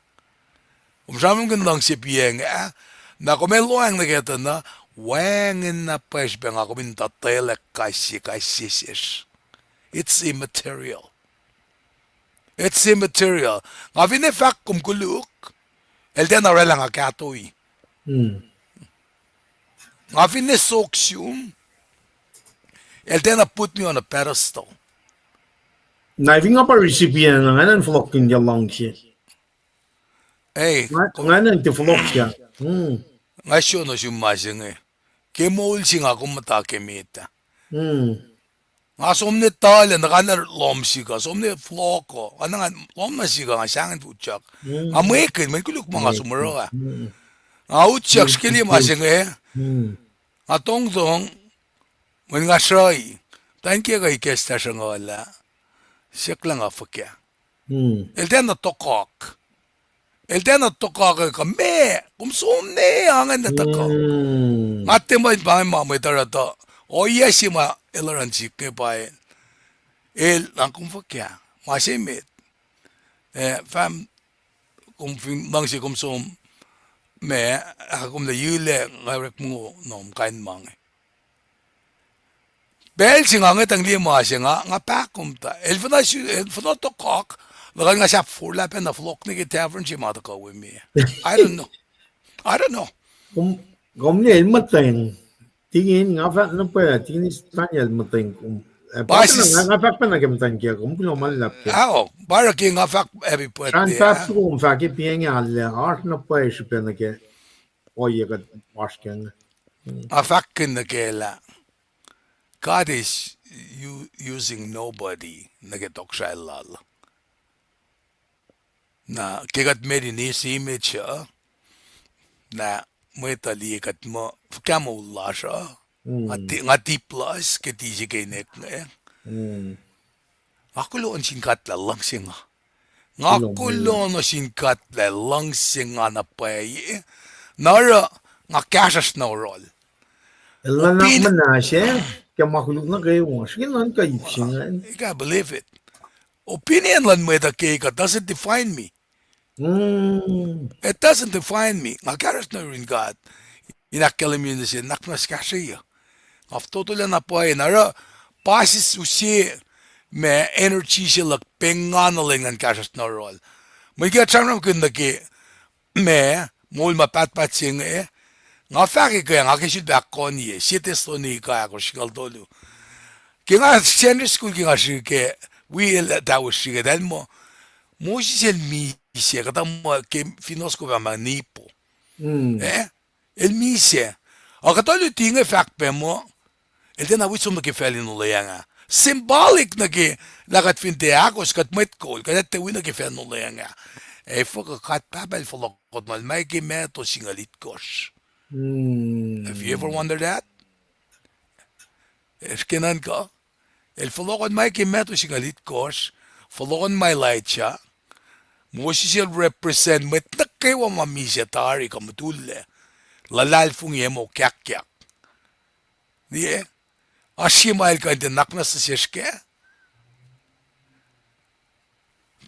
Kom sramsramkihn luhngse piacng ah, na kom ac lohacng nuh kac tuh na, wacngihn na pwacye srihpac nga kom in tuhtwaclac kais sie, kais sie sesr. It's immaterial. It's immaterial. Nga finne fahk kom koluk, el tiacna oraclah nga kahtoi. Nga finne sok sum, el tiacna put me on a pedestal. Na fin nga pa recipient, nga enenuh in fohlohkihn ke luhngse. Ei, nga enenuh in tiac fohlohk ah. Nga srono sum ma se inge. Ke moul se nga kom muhta ke met ah. Nga som ne tuhlac, na nga na lohm sihk uh, som ne fohlohk uh, nga na nga lohm na sihk uh, nga sahngweng utyak. Nga mwekihn, mweyen koluk ma nga som oruh ah. Nga utyak srihke liye ma se inge. Nga tongtong, mweyen nga sruhi. Muhtwacn kiyuhk uh ikacslah sruhnguhl ah, siyuck lah nga fuhkah. El tiacna tokak. El tiacna tokak uh, kuh meac, kom som ne, nga enenuh tuhkuh. Nga tiac muh in pa inge ma mwet oruh tuh, ohiyac se ma el oruh in sihk inge pa el, el na kom fuhkah, ma se met. Eh, fahk, kom fin luhngse kom som, ma, ah, kom lah yulac nga orek mongo nuh kain ma inge. Pacl se nga ngwetacng liye ma se nga, nga pahkomuhta. El fin, el fin tokak, na kuh nga sahp forlah pacna fohlohk nuh ke tavern se ma tuhkuh we me. I don't know. I don't know. Kom, kom liye el muhtweng. Tingin nga fahk na pwacye, tingin Tanya el muhtweng kom. Eh, pa nga, nga fahk pacna ke muhtwacn kiyuhk, kom kuloh ma luhlahp ke. Ao, pa oruh ke nga fahk happy birthday. Srihpen fahk soko kom fahk ke piacng ah lah oasr na pwacye srihpac nuh ke ohiyac kuht oasr ke inge. Nga fahkkihn nuh ke lah God is u-, using nobody nuh ke tohkohsrahi lal. Na ke kuht made in his image uh, na mwet uh liye kuht muh fuhkah moul lasr uh, nga ti-, nga tiplas ke ti se ke inek inge. Nga kuloh nuh sin God lah luhngse nga. Nga kuloh nuh sin God lah luhngse nga na pwacye. Na oruh nga kahsruhsr na yohrohl. El nuhnak muhnahs, ke ma koluk nuh kwewa, srihke nuhnkuh ip se ingacn. You gotta believe it. Opinion luhn mwet uh ke kuh doesn't define me. It doesn't define me. Nga kahsruhsr nuh yurin God in ahkkahlwemye nuh sel, nuhnak muhnahs kahsrweyuc. Nga fototolah na pwacye, na oruh pa sis use ma energy se luhk pengana lwen ngan kahsruhsr na yohrohl. Mweyen ke kuht sramsramkihn nuh ke ma, moul ma pahtpaht se inge, nga fahk ke, nga ke sifilpac ahkkonye, Sie Thessalonians ahkosr singucul tolu. Ke nga Sunday school ke nga srihke, wi el tawo srihke, el muh, Moses el misac, kuhtuh muh ke finos kom fahk ma nipo. Eh? El misac. Ac kuhtuh luti inge fahk pac muh, el tiacna wi som nuh ke facl in olweacng ah. Symbolic nuh ke lah kuht fin tiac ahkos kuht mwet kol, kuht tiac wi nuh ke facl in olweacng ah. Ac fuhkah God Pahpah el fohlohkohnol ma ke Matthew singucul itkohsr. Have you ever wondered that? Srihke nuhnkuh. El fohlohkohn ma ke Matthew singucul itkohsr, fohlohkohn ma Elijah, Moses el represent mwet nuh kwewa ma misac tari kuh mutullac, luhlahlfongi ac muh kahkyak. Liye, oasr sie ma el kuh in tiac nuhnak nuh sesr kac.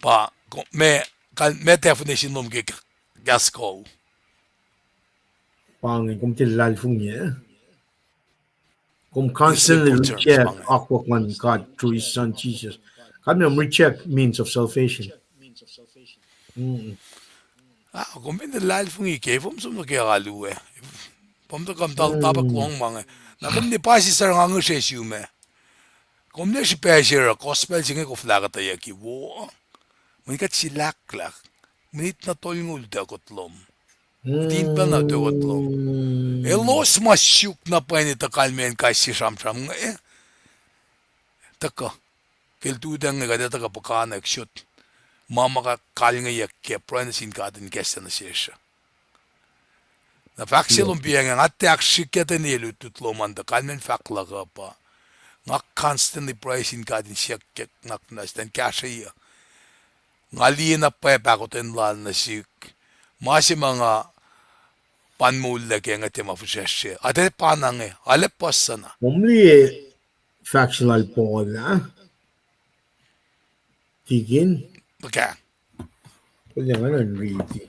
Pa, ko-, me, kal-, me definition lom ke k-, kahs kuh. Pa inge, kom tiac luhlahlfongi, eh? Kom constantly reject akwuck luhn God through his son Jesus. Kalmac reject means of salvation. Ah, kom fin luhlahlfongi ke, fom som nuh ke alu ah. Fom tuh kom tal topik lohng ma inge. Na kom ne pa sisar nga ngihsre sum ah. Kom ne srihpac se oruh gospel se inge koflah kuhtweyucki wo. Mweyen kuht silahklahk. Minit na tolngoul tuh kuht lom. Tin pacl na tuh kuht lom. Elos ma suk na pwacye tuh kalmacn kais sie sramsram inge. Tuhkuh. Ke lututacng inge kuht etuh kuh puhkantwen sot. Ma ma kalngeyuck ke pruhe nuh sin God in kahs nuh sesr. Na fahk se lom pa inge, nga tiac ahksrihkye tuh ne lutlut lom an tuh kalmacn fahk luhk uh pa. Nga constantly pruhe sin God in siyuck nuhnak muhnahs in kahsrweyuc. Nga liye na pwacye pahkotwen lal nuh sihk. Ma se ma nga pa in moullah kac inge tiac ma fihsracsr se. Atac pa na inge, arlac puhs na. Kom liye fahk se lal Paul ah? Tikin? Puhkah? Kol nga in riti.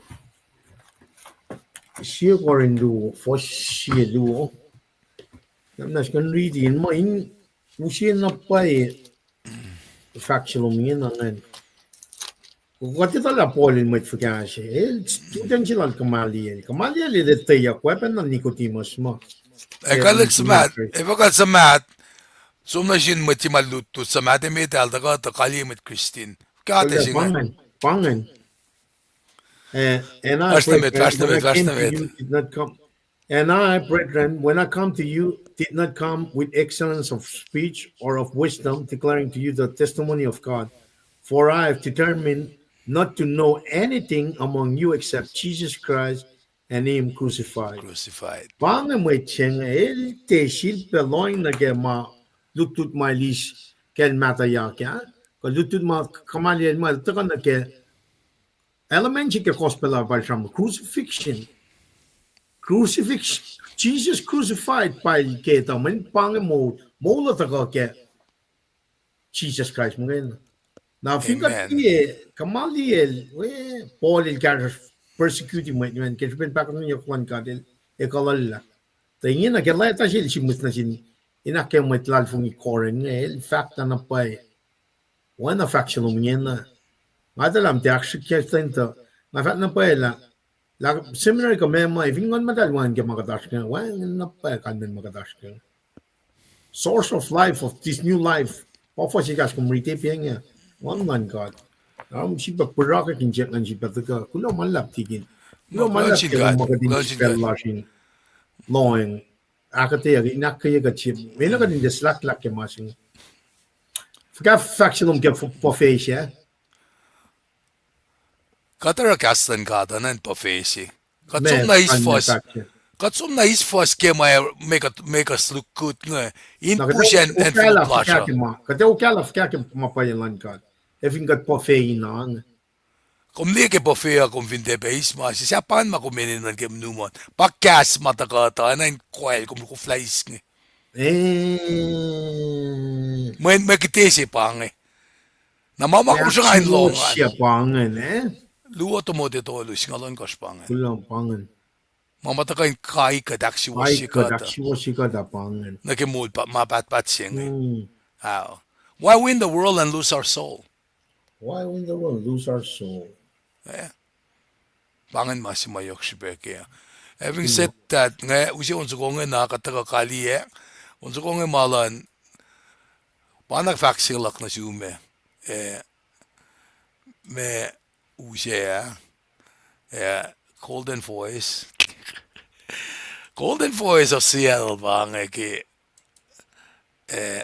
Sie Korin luo, fuhs sie luo. Namnas nga in riti in ma in use na pwacye fahk se lom ingena ingacn. Kuht etuh lah Paul el mwet fuhkah se, el student se lal Gamaliel. Gamaliel el etweyuck oacpacna Nicodemus ma. Ac kalmac suhmaht, efuh kalmac suhmaht, som nuh sin mwet se ma lutlut, suhmaht emet eltahl tuhkuh tuh kaliye mwet Kristin. Fuhkah se inge? Pa ingacn. And I, brethren, when I came to you, did not come, and I, brethren, when I come to you, did not come with excellence of speech or of wisdom, declaring to you the testimony of God. For I have determined not to know anything among you except Jesus Christ and him crucified. Crucified. Pa inge mwet se inge, el tiac sifilpac lohng nuh ke ma lutlut ma el eis kacl mahtuhyak ah. Kuh lutlut ma Gamaliel ma el tuhkuh nuh ke element se ke gospel ah pa el sramsram crucifixion. Crucifixion, Jesus crucified pa el ke tuh mweyen pa inge moul, moul uh tuhkuh ke Jisus Kraist muhkwena. Na fin kuht liye Gamaliel, we, Paul el kahsruh persecute mwet ingacn ke srihpen pahkotwen yohk luhn God el ekuhllah. Tuh ingena ke leta se el sihmihs nuh sin, in ahkkweye mwet luhlahlfongi Corinth inge, el fahk na pwacye. Oacna fahk se lom ingena. Nga etuh lah kom tiac ahksrihkye tuh, nga fahk na pwacye lah, lah seminary kuh meac ma, fin Nguhn Muhtahl wacngihn ke ma kuht oasr ke, wacngihn na pwacye kalmacn ma kuht oasr ke. Source of life, of this new life. Pa fuhs ekahsr kom riti pa inge, Nguhn luhn God. Am sifilpac pihrakyak in siyuck ngan sifilpac tuhkuh. Kuloh ma luhlahp tikin. Kuloh ma luhlahp ke ma kuht in sifilpac lasr in lohacng. Ahkuhtweyac in ahkkweye kuht se, mena kuht in tiac sulaklak ke ma se inge. Fuhkah fahk se lom ke puhface ah? Kuht oruh kahs luhn God uh nuh in puhface. Kuht som na eis fuhs, kuht som na eis fuhs ke ma make us look good inge, in pihsen acn fohlohk lasr uh. Kuht ac okahlah fuhkah ke ma pwacye luhn God ac fin kuht puhface na inge? Kom liye ke puhface uh, kom fin tiac pac eis ma se, sahp pa ingacn ma kom enenuh ke mnumohn. Pa kahs ma tuhkuh tuh, na in koal kom koflah eis inge. Mwe, mwe kite se pa inge. Na ma ma kom sruhnga in lohng an. Luo Timothy tolu singucul ohnkohsr pa ingacn. Ma ma tuhkuh in kai kuht, ahksuwohsye kuht, ahksuwohsye kuht pa ingacn nuh ke moul ma pahtpaht se inge. Why win the world and lose our soul? Why win the world, lose our soul? Pa ingacn ma se ma yohk srihpac kac. Having said that, nga use on soko inge na kuht tuhkuh kaliyac. On soko inge ma luhn, pa na fahk se luhk nuh sum ah. Eh, ma use ah, eh, Golden Voice. Golden Voice of Seattle pa inge ke, eh,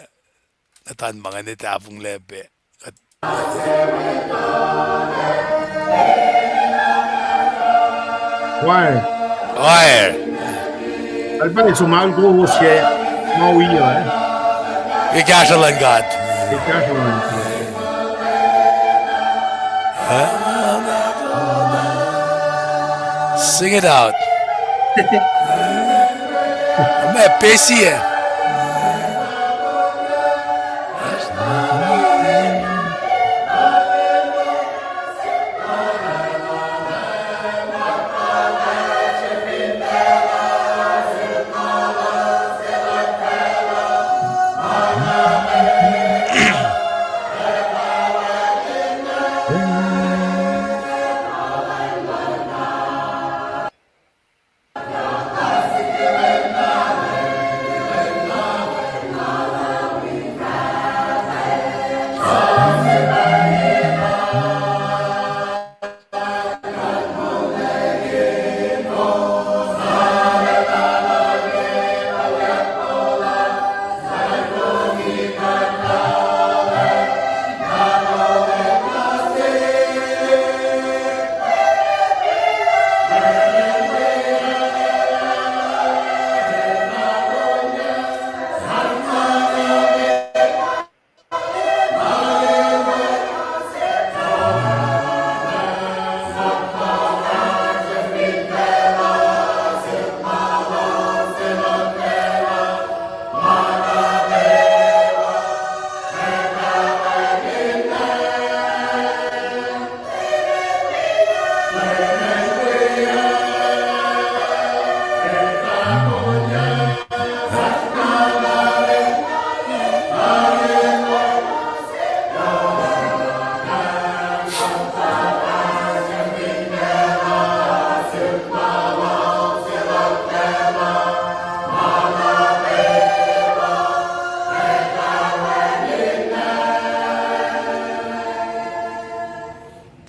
etan ma inge tahfonglac pac. Choir. Choir. Al pa som alkowos ke ma wi uh, eh? Ke kahsruh luhn God. Sing it out. Meac, pesi ah.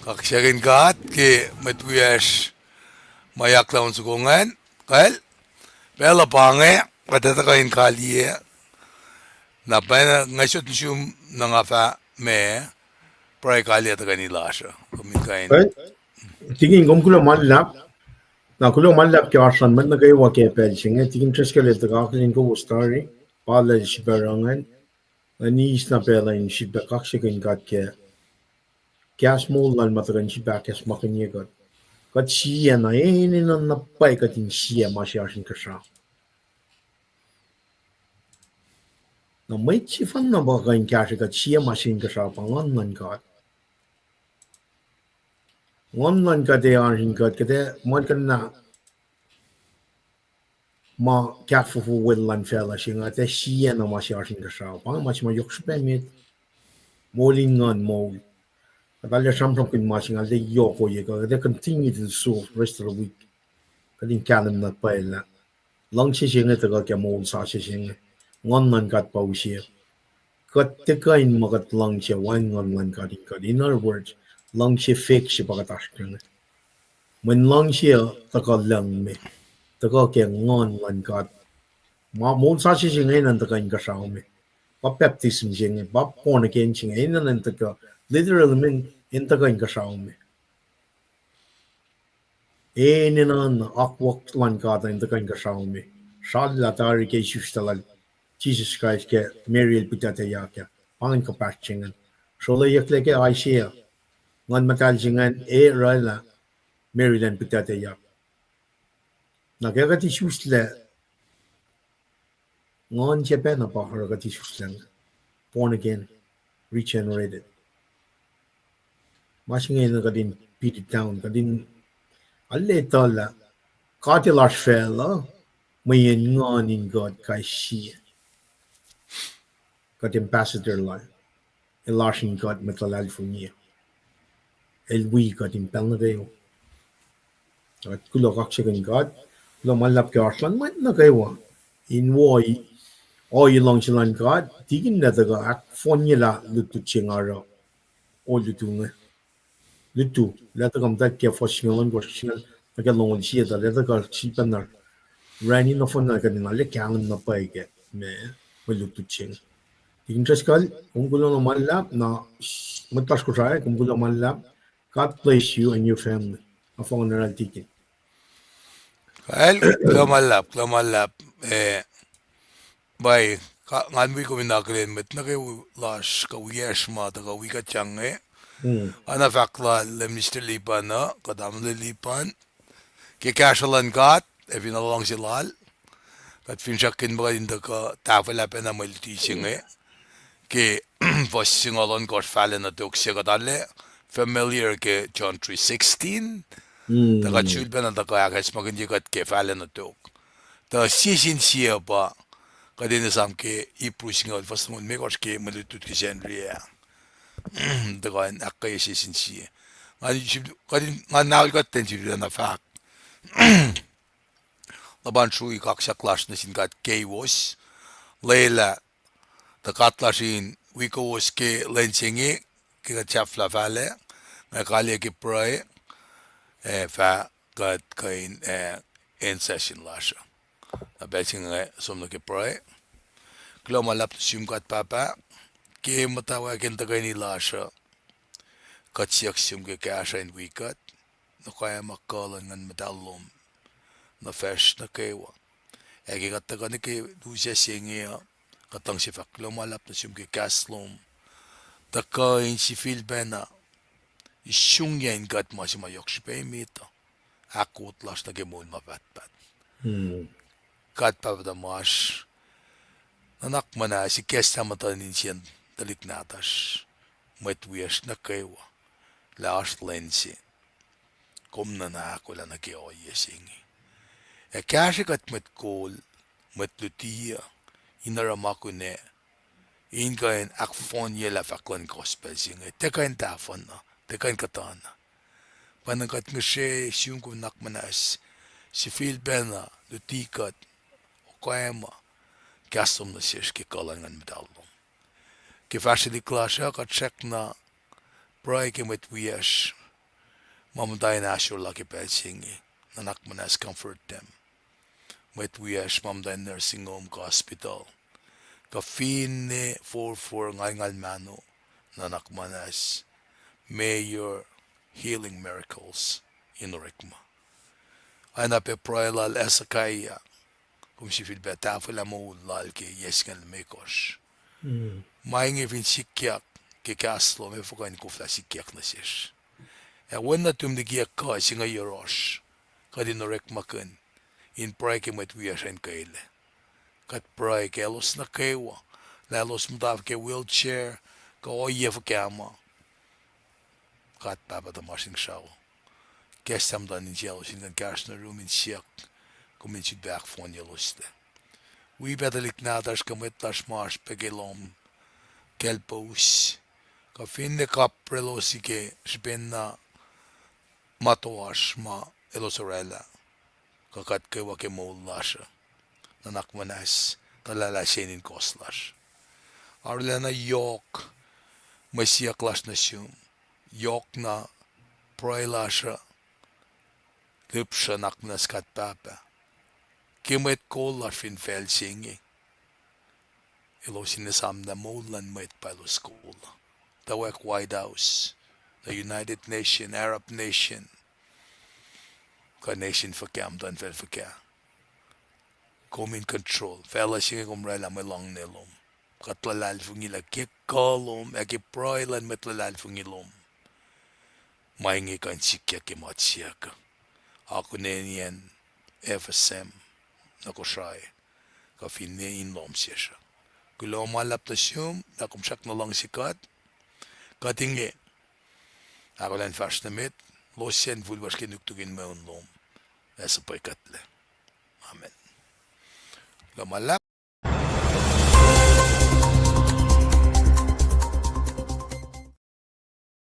Kaksakihn God ke mwet wiyacsr ma yak laun soko ingacn, kacl, pacl uh pa inge, kuht ac tuhkuh in kaliyac, na pacna nga sot nuh sum na nga fah ma, pruhe kaliyac tuhkweni lasr uh, kom in kuh in. Kacl, tikin kom kuloh ma luhlahp, na kuloh ma luhlahp ke oasr luhn mwet nuh kwewa ke pacl se inge, tikin Driscoll el tuhkuh akihlen kowos tari, pa lal srihpac ingacn, na eis na pacl uh in srihpac kaksakihn God ke kahs moul lal ma tuhkuh in srihpac ahkacsmakihnye kuht. Kuht siena, enenuh na pwacye kuht in sie ma se oasr inkuhsrao. Na mwet sefanna pa kuh in kahsrwe kuht sie ma se inkuhsrao pa Nguhn luhn God. Nguhn luhn God ac oasr in kuht, kuht ac muhlkuhnlah ma kahfofo wel luhn facluh se inge, kuht ac siena ma se oasr inkuhsrao. Pa inge ma se ma yohk srihpac met, moul in nguhn moul. Kuht arlac sramsramkihn ma se inge, arlac yohk ohiyac, kuht ac continue to so rest of the week. Kuht in kahlwem na pwacye lah luhngse se inge tuhkuh ke moul sasuc se inge. Nguhn luhn God pa use. Kuht tiac kuh in muh kuht luhngse wacngihn Nguhn luhn God in kuht. In other words, luhngse fake se pa kuht oasr inge. Mweyen luhngse uh tuhkuh lucng me, tuhkuh ke Nguhn luhn God. Ma moul sasuc se inge enenuh in tuhkuh inkuhsrao me. Pa baptism se inge, pa born again se inge enenuh in tuhkuh, literally mean in tuhkuh inkuhsrao me. Enenuh in akwuck luhn God in tuhkuh inkuhsrao me. Srallah tari ke isuslac lal Jisus Kraist ke Mary el pihtucteyuck ah. Pa ingacn kuhpahsr se ingacn. Srolayucklac ke Isaiah, Nguhn Muhtahl se ingacn ac oraclah Mary elan pihtucteyuck. Na ke kuht isuslac, Nguhn se pacna pa oruh kuht isuslac, born again, regenerated. Ma se inge enenuh kuht in beat it down, kuht in arlac etuh lah God el oasr facluh, mweyen Nguhn in God kais sie. Kuht ambassador lal, el oasr in God mwet luhlahlfongi. El wi kuht in pacl nuh kwewa. Kuht kuloh kaksakihn God, kuloh ma luhlahp ke oasr luhn mwet nuh kwewa in wo ohiyac luhngse luhn God, tikin lah tuhkuh ahkfohnyelah lutlut se inge oruh olutu inge. Lutu, lah tuhkuh muhtwacta ke fuhs singucul ohnkohsr, singucul nuh ke longoul sie tuh, lah tuhkuh sifacna orani nohfohn na kuht in arlac kahlwem na pwacye ke ma, mwe lutlut se inge. Tikin Driscoll, kom kuloh na ma luhlahp, na mwet lasr Kosrae, kom kuloh ma luhlahp. God bless you and your family. Nga fong in oruh tikin. Kacl, kuloh ma luhlahp, kuloh ma luhlahp, eh, pa, ngan wi kom in akihlen mwet nuh kwewa lasr kuh wiyacsr ma tuhkuh wi kuht inge. Oacna fahk lal Minister Lipan uh, kuht tamuhlwel Lipan, ke kahsruh luhn God ac fin luhngse lal, kuht finsrakkihn muh kuht in tuhkuh tahfwelah pacna mwe luti se inge ke fuhs singucul ohnkohsr fahla nuh tok se kuht arlac familiar ke John three sixteen, tuh kuht sulpacna tuhkuh ahkacsmakihnye kuht ke fahla nuh tok. Tuh sie sin sie pa kuht in esam ke Hebrew singucul fuhs longoul limekohsr ke mwe lutlut ke Sacnri ah. Tuhkuh in ahkkweye sie sin sie. Ngan, kuht in, ngan naul kuht ten sifilpacna fahk luhpan srui kaksak lasr nuh sin God keiwos, lwelah tuh God lasr in wi kowos ke lwen se inge, ke kuht sahflah fahlac, nga kalye ke pruhe, ac fah kuht kuh in, eh, end session lasr uh. Na pacl se inge som nuh ke pruhe. Kuloh ma luhlahp nuh sum God Pahpah, ke muhtwacwacack in tuhkweni lasr uh, kuht siyuck sum ke kahsruh in wi kuht, na kuh ma kuh luhn Nguhn Muhtahl lom nuh facsr nuh kwewa. Ac ke kuht tuhkuh nuh ke lusac se inge uh, kuht luhngse fahk kuloh ma luhlahp nuh sum ke kahs lom, tuhkuh in sifilpacna isungyac in kuht ma se ma yohk srihpac emet uh, ahkkot lasr nuh ke moul ma pahtpaht. God Pahpah tuhmasr, nuhnak muhnahs ikacslah muhtuhn insiyacn tuhlihk nahtuhsr, mwet wiyacsr nuh kwewa, lah oasr lwen se kom nuhnak olah nuh ke ohiyac se inge. Ac kahsre kuht mwet kol, mwet luti uh, in oruh ma kunac, in kuh in ahkfohnyelah fahk luhn gospel se inge, tiac kuh in tahfuhna, tiac kuh in kuhtana. Pwacnwacng kuht ngihsre sum kom nuhnak muhnahs, sifilpacna luti kuht, okwacma kahs lom nuh sesr ke kuh luhn Nguhn Muhtahl lom. Ke fahsrwelihk lasr uh kuht srackna pruhe ke mwet wiyacsr ma muhta in ahsor la ke pacl se inge, nuhnak muhnahs comfort them. Mwet wiyacsr ma muhta in nursing home kuh hospital, kuh finne forfor ngalngal mahno, nuhnak muhnahs, may your healing miracles in orekma. Oacna pac pruhe lal Hezekiah, kom sifilpac tahfwelah moul lal ke yac singucul limekohsr. Ma inge fin sikyak ke kahs lom, efuh kuh in koflah sikyak nuh sesr? Ac wen nuhtum liki kuh se inge yohrohsr, kuht in orekmakihn in pruhe ke mwet wiyacsr in kwelac. Kuht pruhe ke elos nuh kwewa, lah elos muhta ke wheelchair kuh ohiyac fuhkah ma, God Pahpah tuhmasr Inkuhsrao, kahs sahp muhta in sie elos in kuh in kahsruh nuh yurum in siyuck kom in sifilpac ahkfohnyeloslac. Wi pac tuhlihk nahtuhsr kuh mwet lasr ma oasr pac ke lohm kaclpous, kuh finne kaprelosi ke srihpen na ma toasr ma elos orwaclah, kuh kuht kwewa ke moul lasr uh, nuhnak muhnahs, tuhlahlah se in in kohs lasr. Arulacna yohk mwe siyuck lasr nuh sum, yohk na pruhe lasr uh, lihpsre nuhnak muhnahs God Pahpah, ke mwet kol lasr fin facl se inge, elos in esamlah moul luhn mwet pa elos kol uh. Tuh wek White House, the United Nation, Arab nation, kuh nation fuhkah, muhtuhnfacl fuhkah, kom in control facluh se inge, kom orwaclah mwe luhngse lom. Kuht luhlahlfongi lah ke kuh lom ac ke pruhe luhn mwet luhlahlfongi lom, ma inge kuh in sikyak ke ma siyuck uh, akuneniyacn F S M nuh Kosrae, kuh finne in lohm sesr uh. Kuloh ma luhlahp nuh sum lah kom srackna luhngse kuht. Kuht inge ahkolah in fahsr nuh met, losyacn fulwasr ke nuknuk in mweun lom, ac suhpwekuhtlac. Amen. Kuloh ma luhlahp.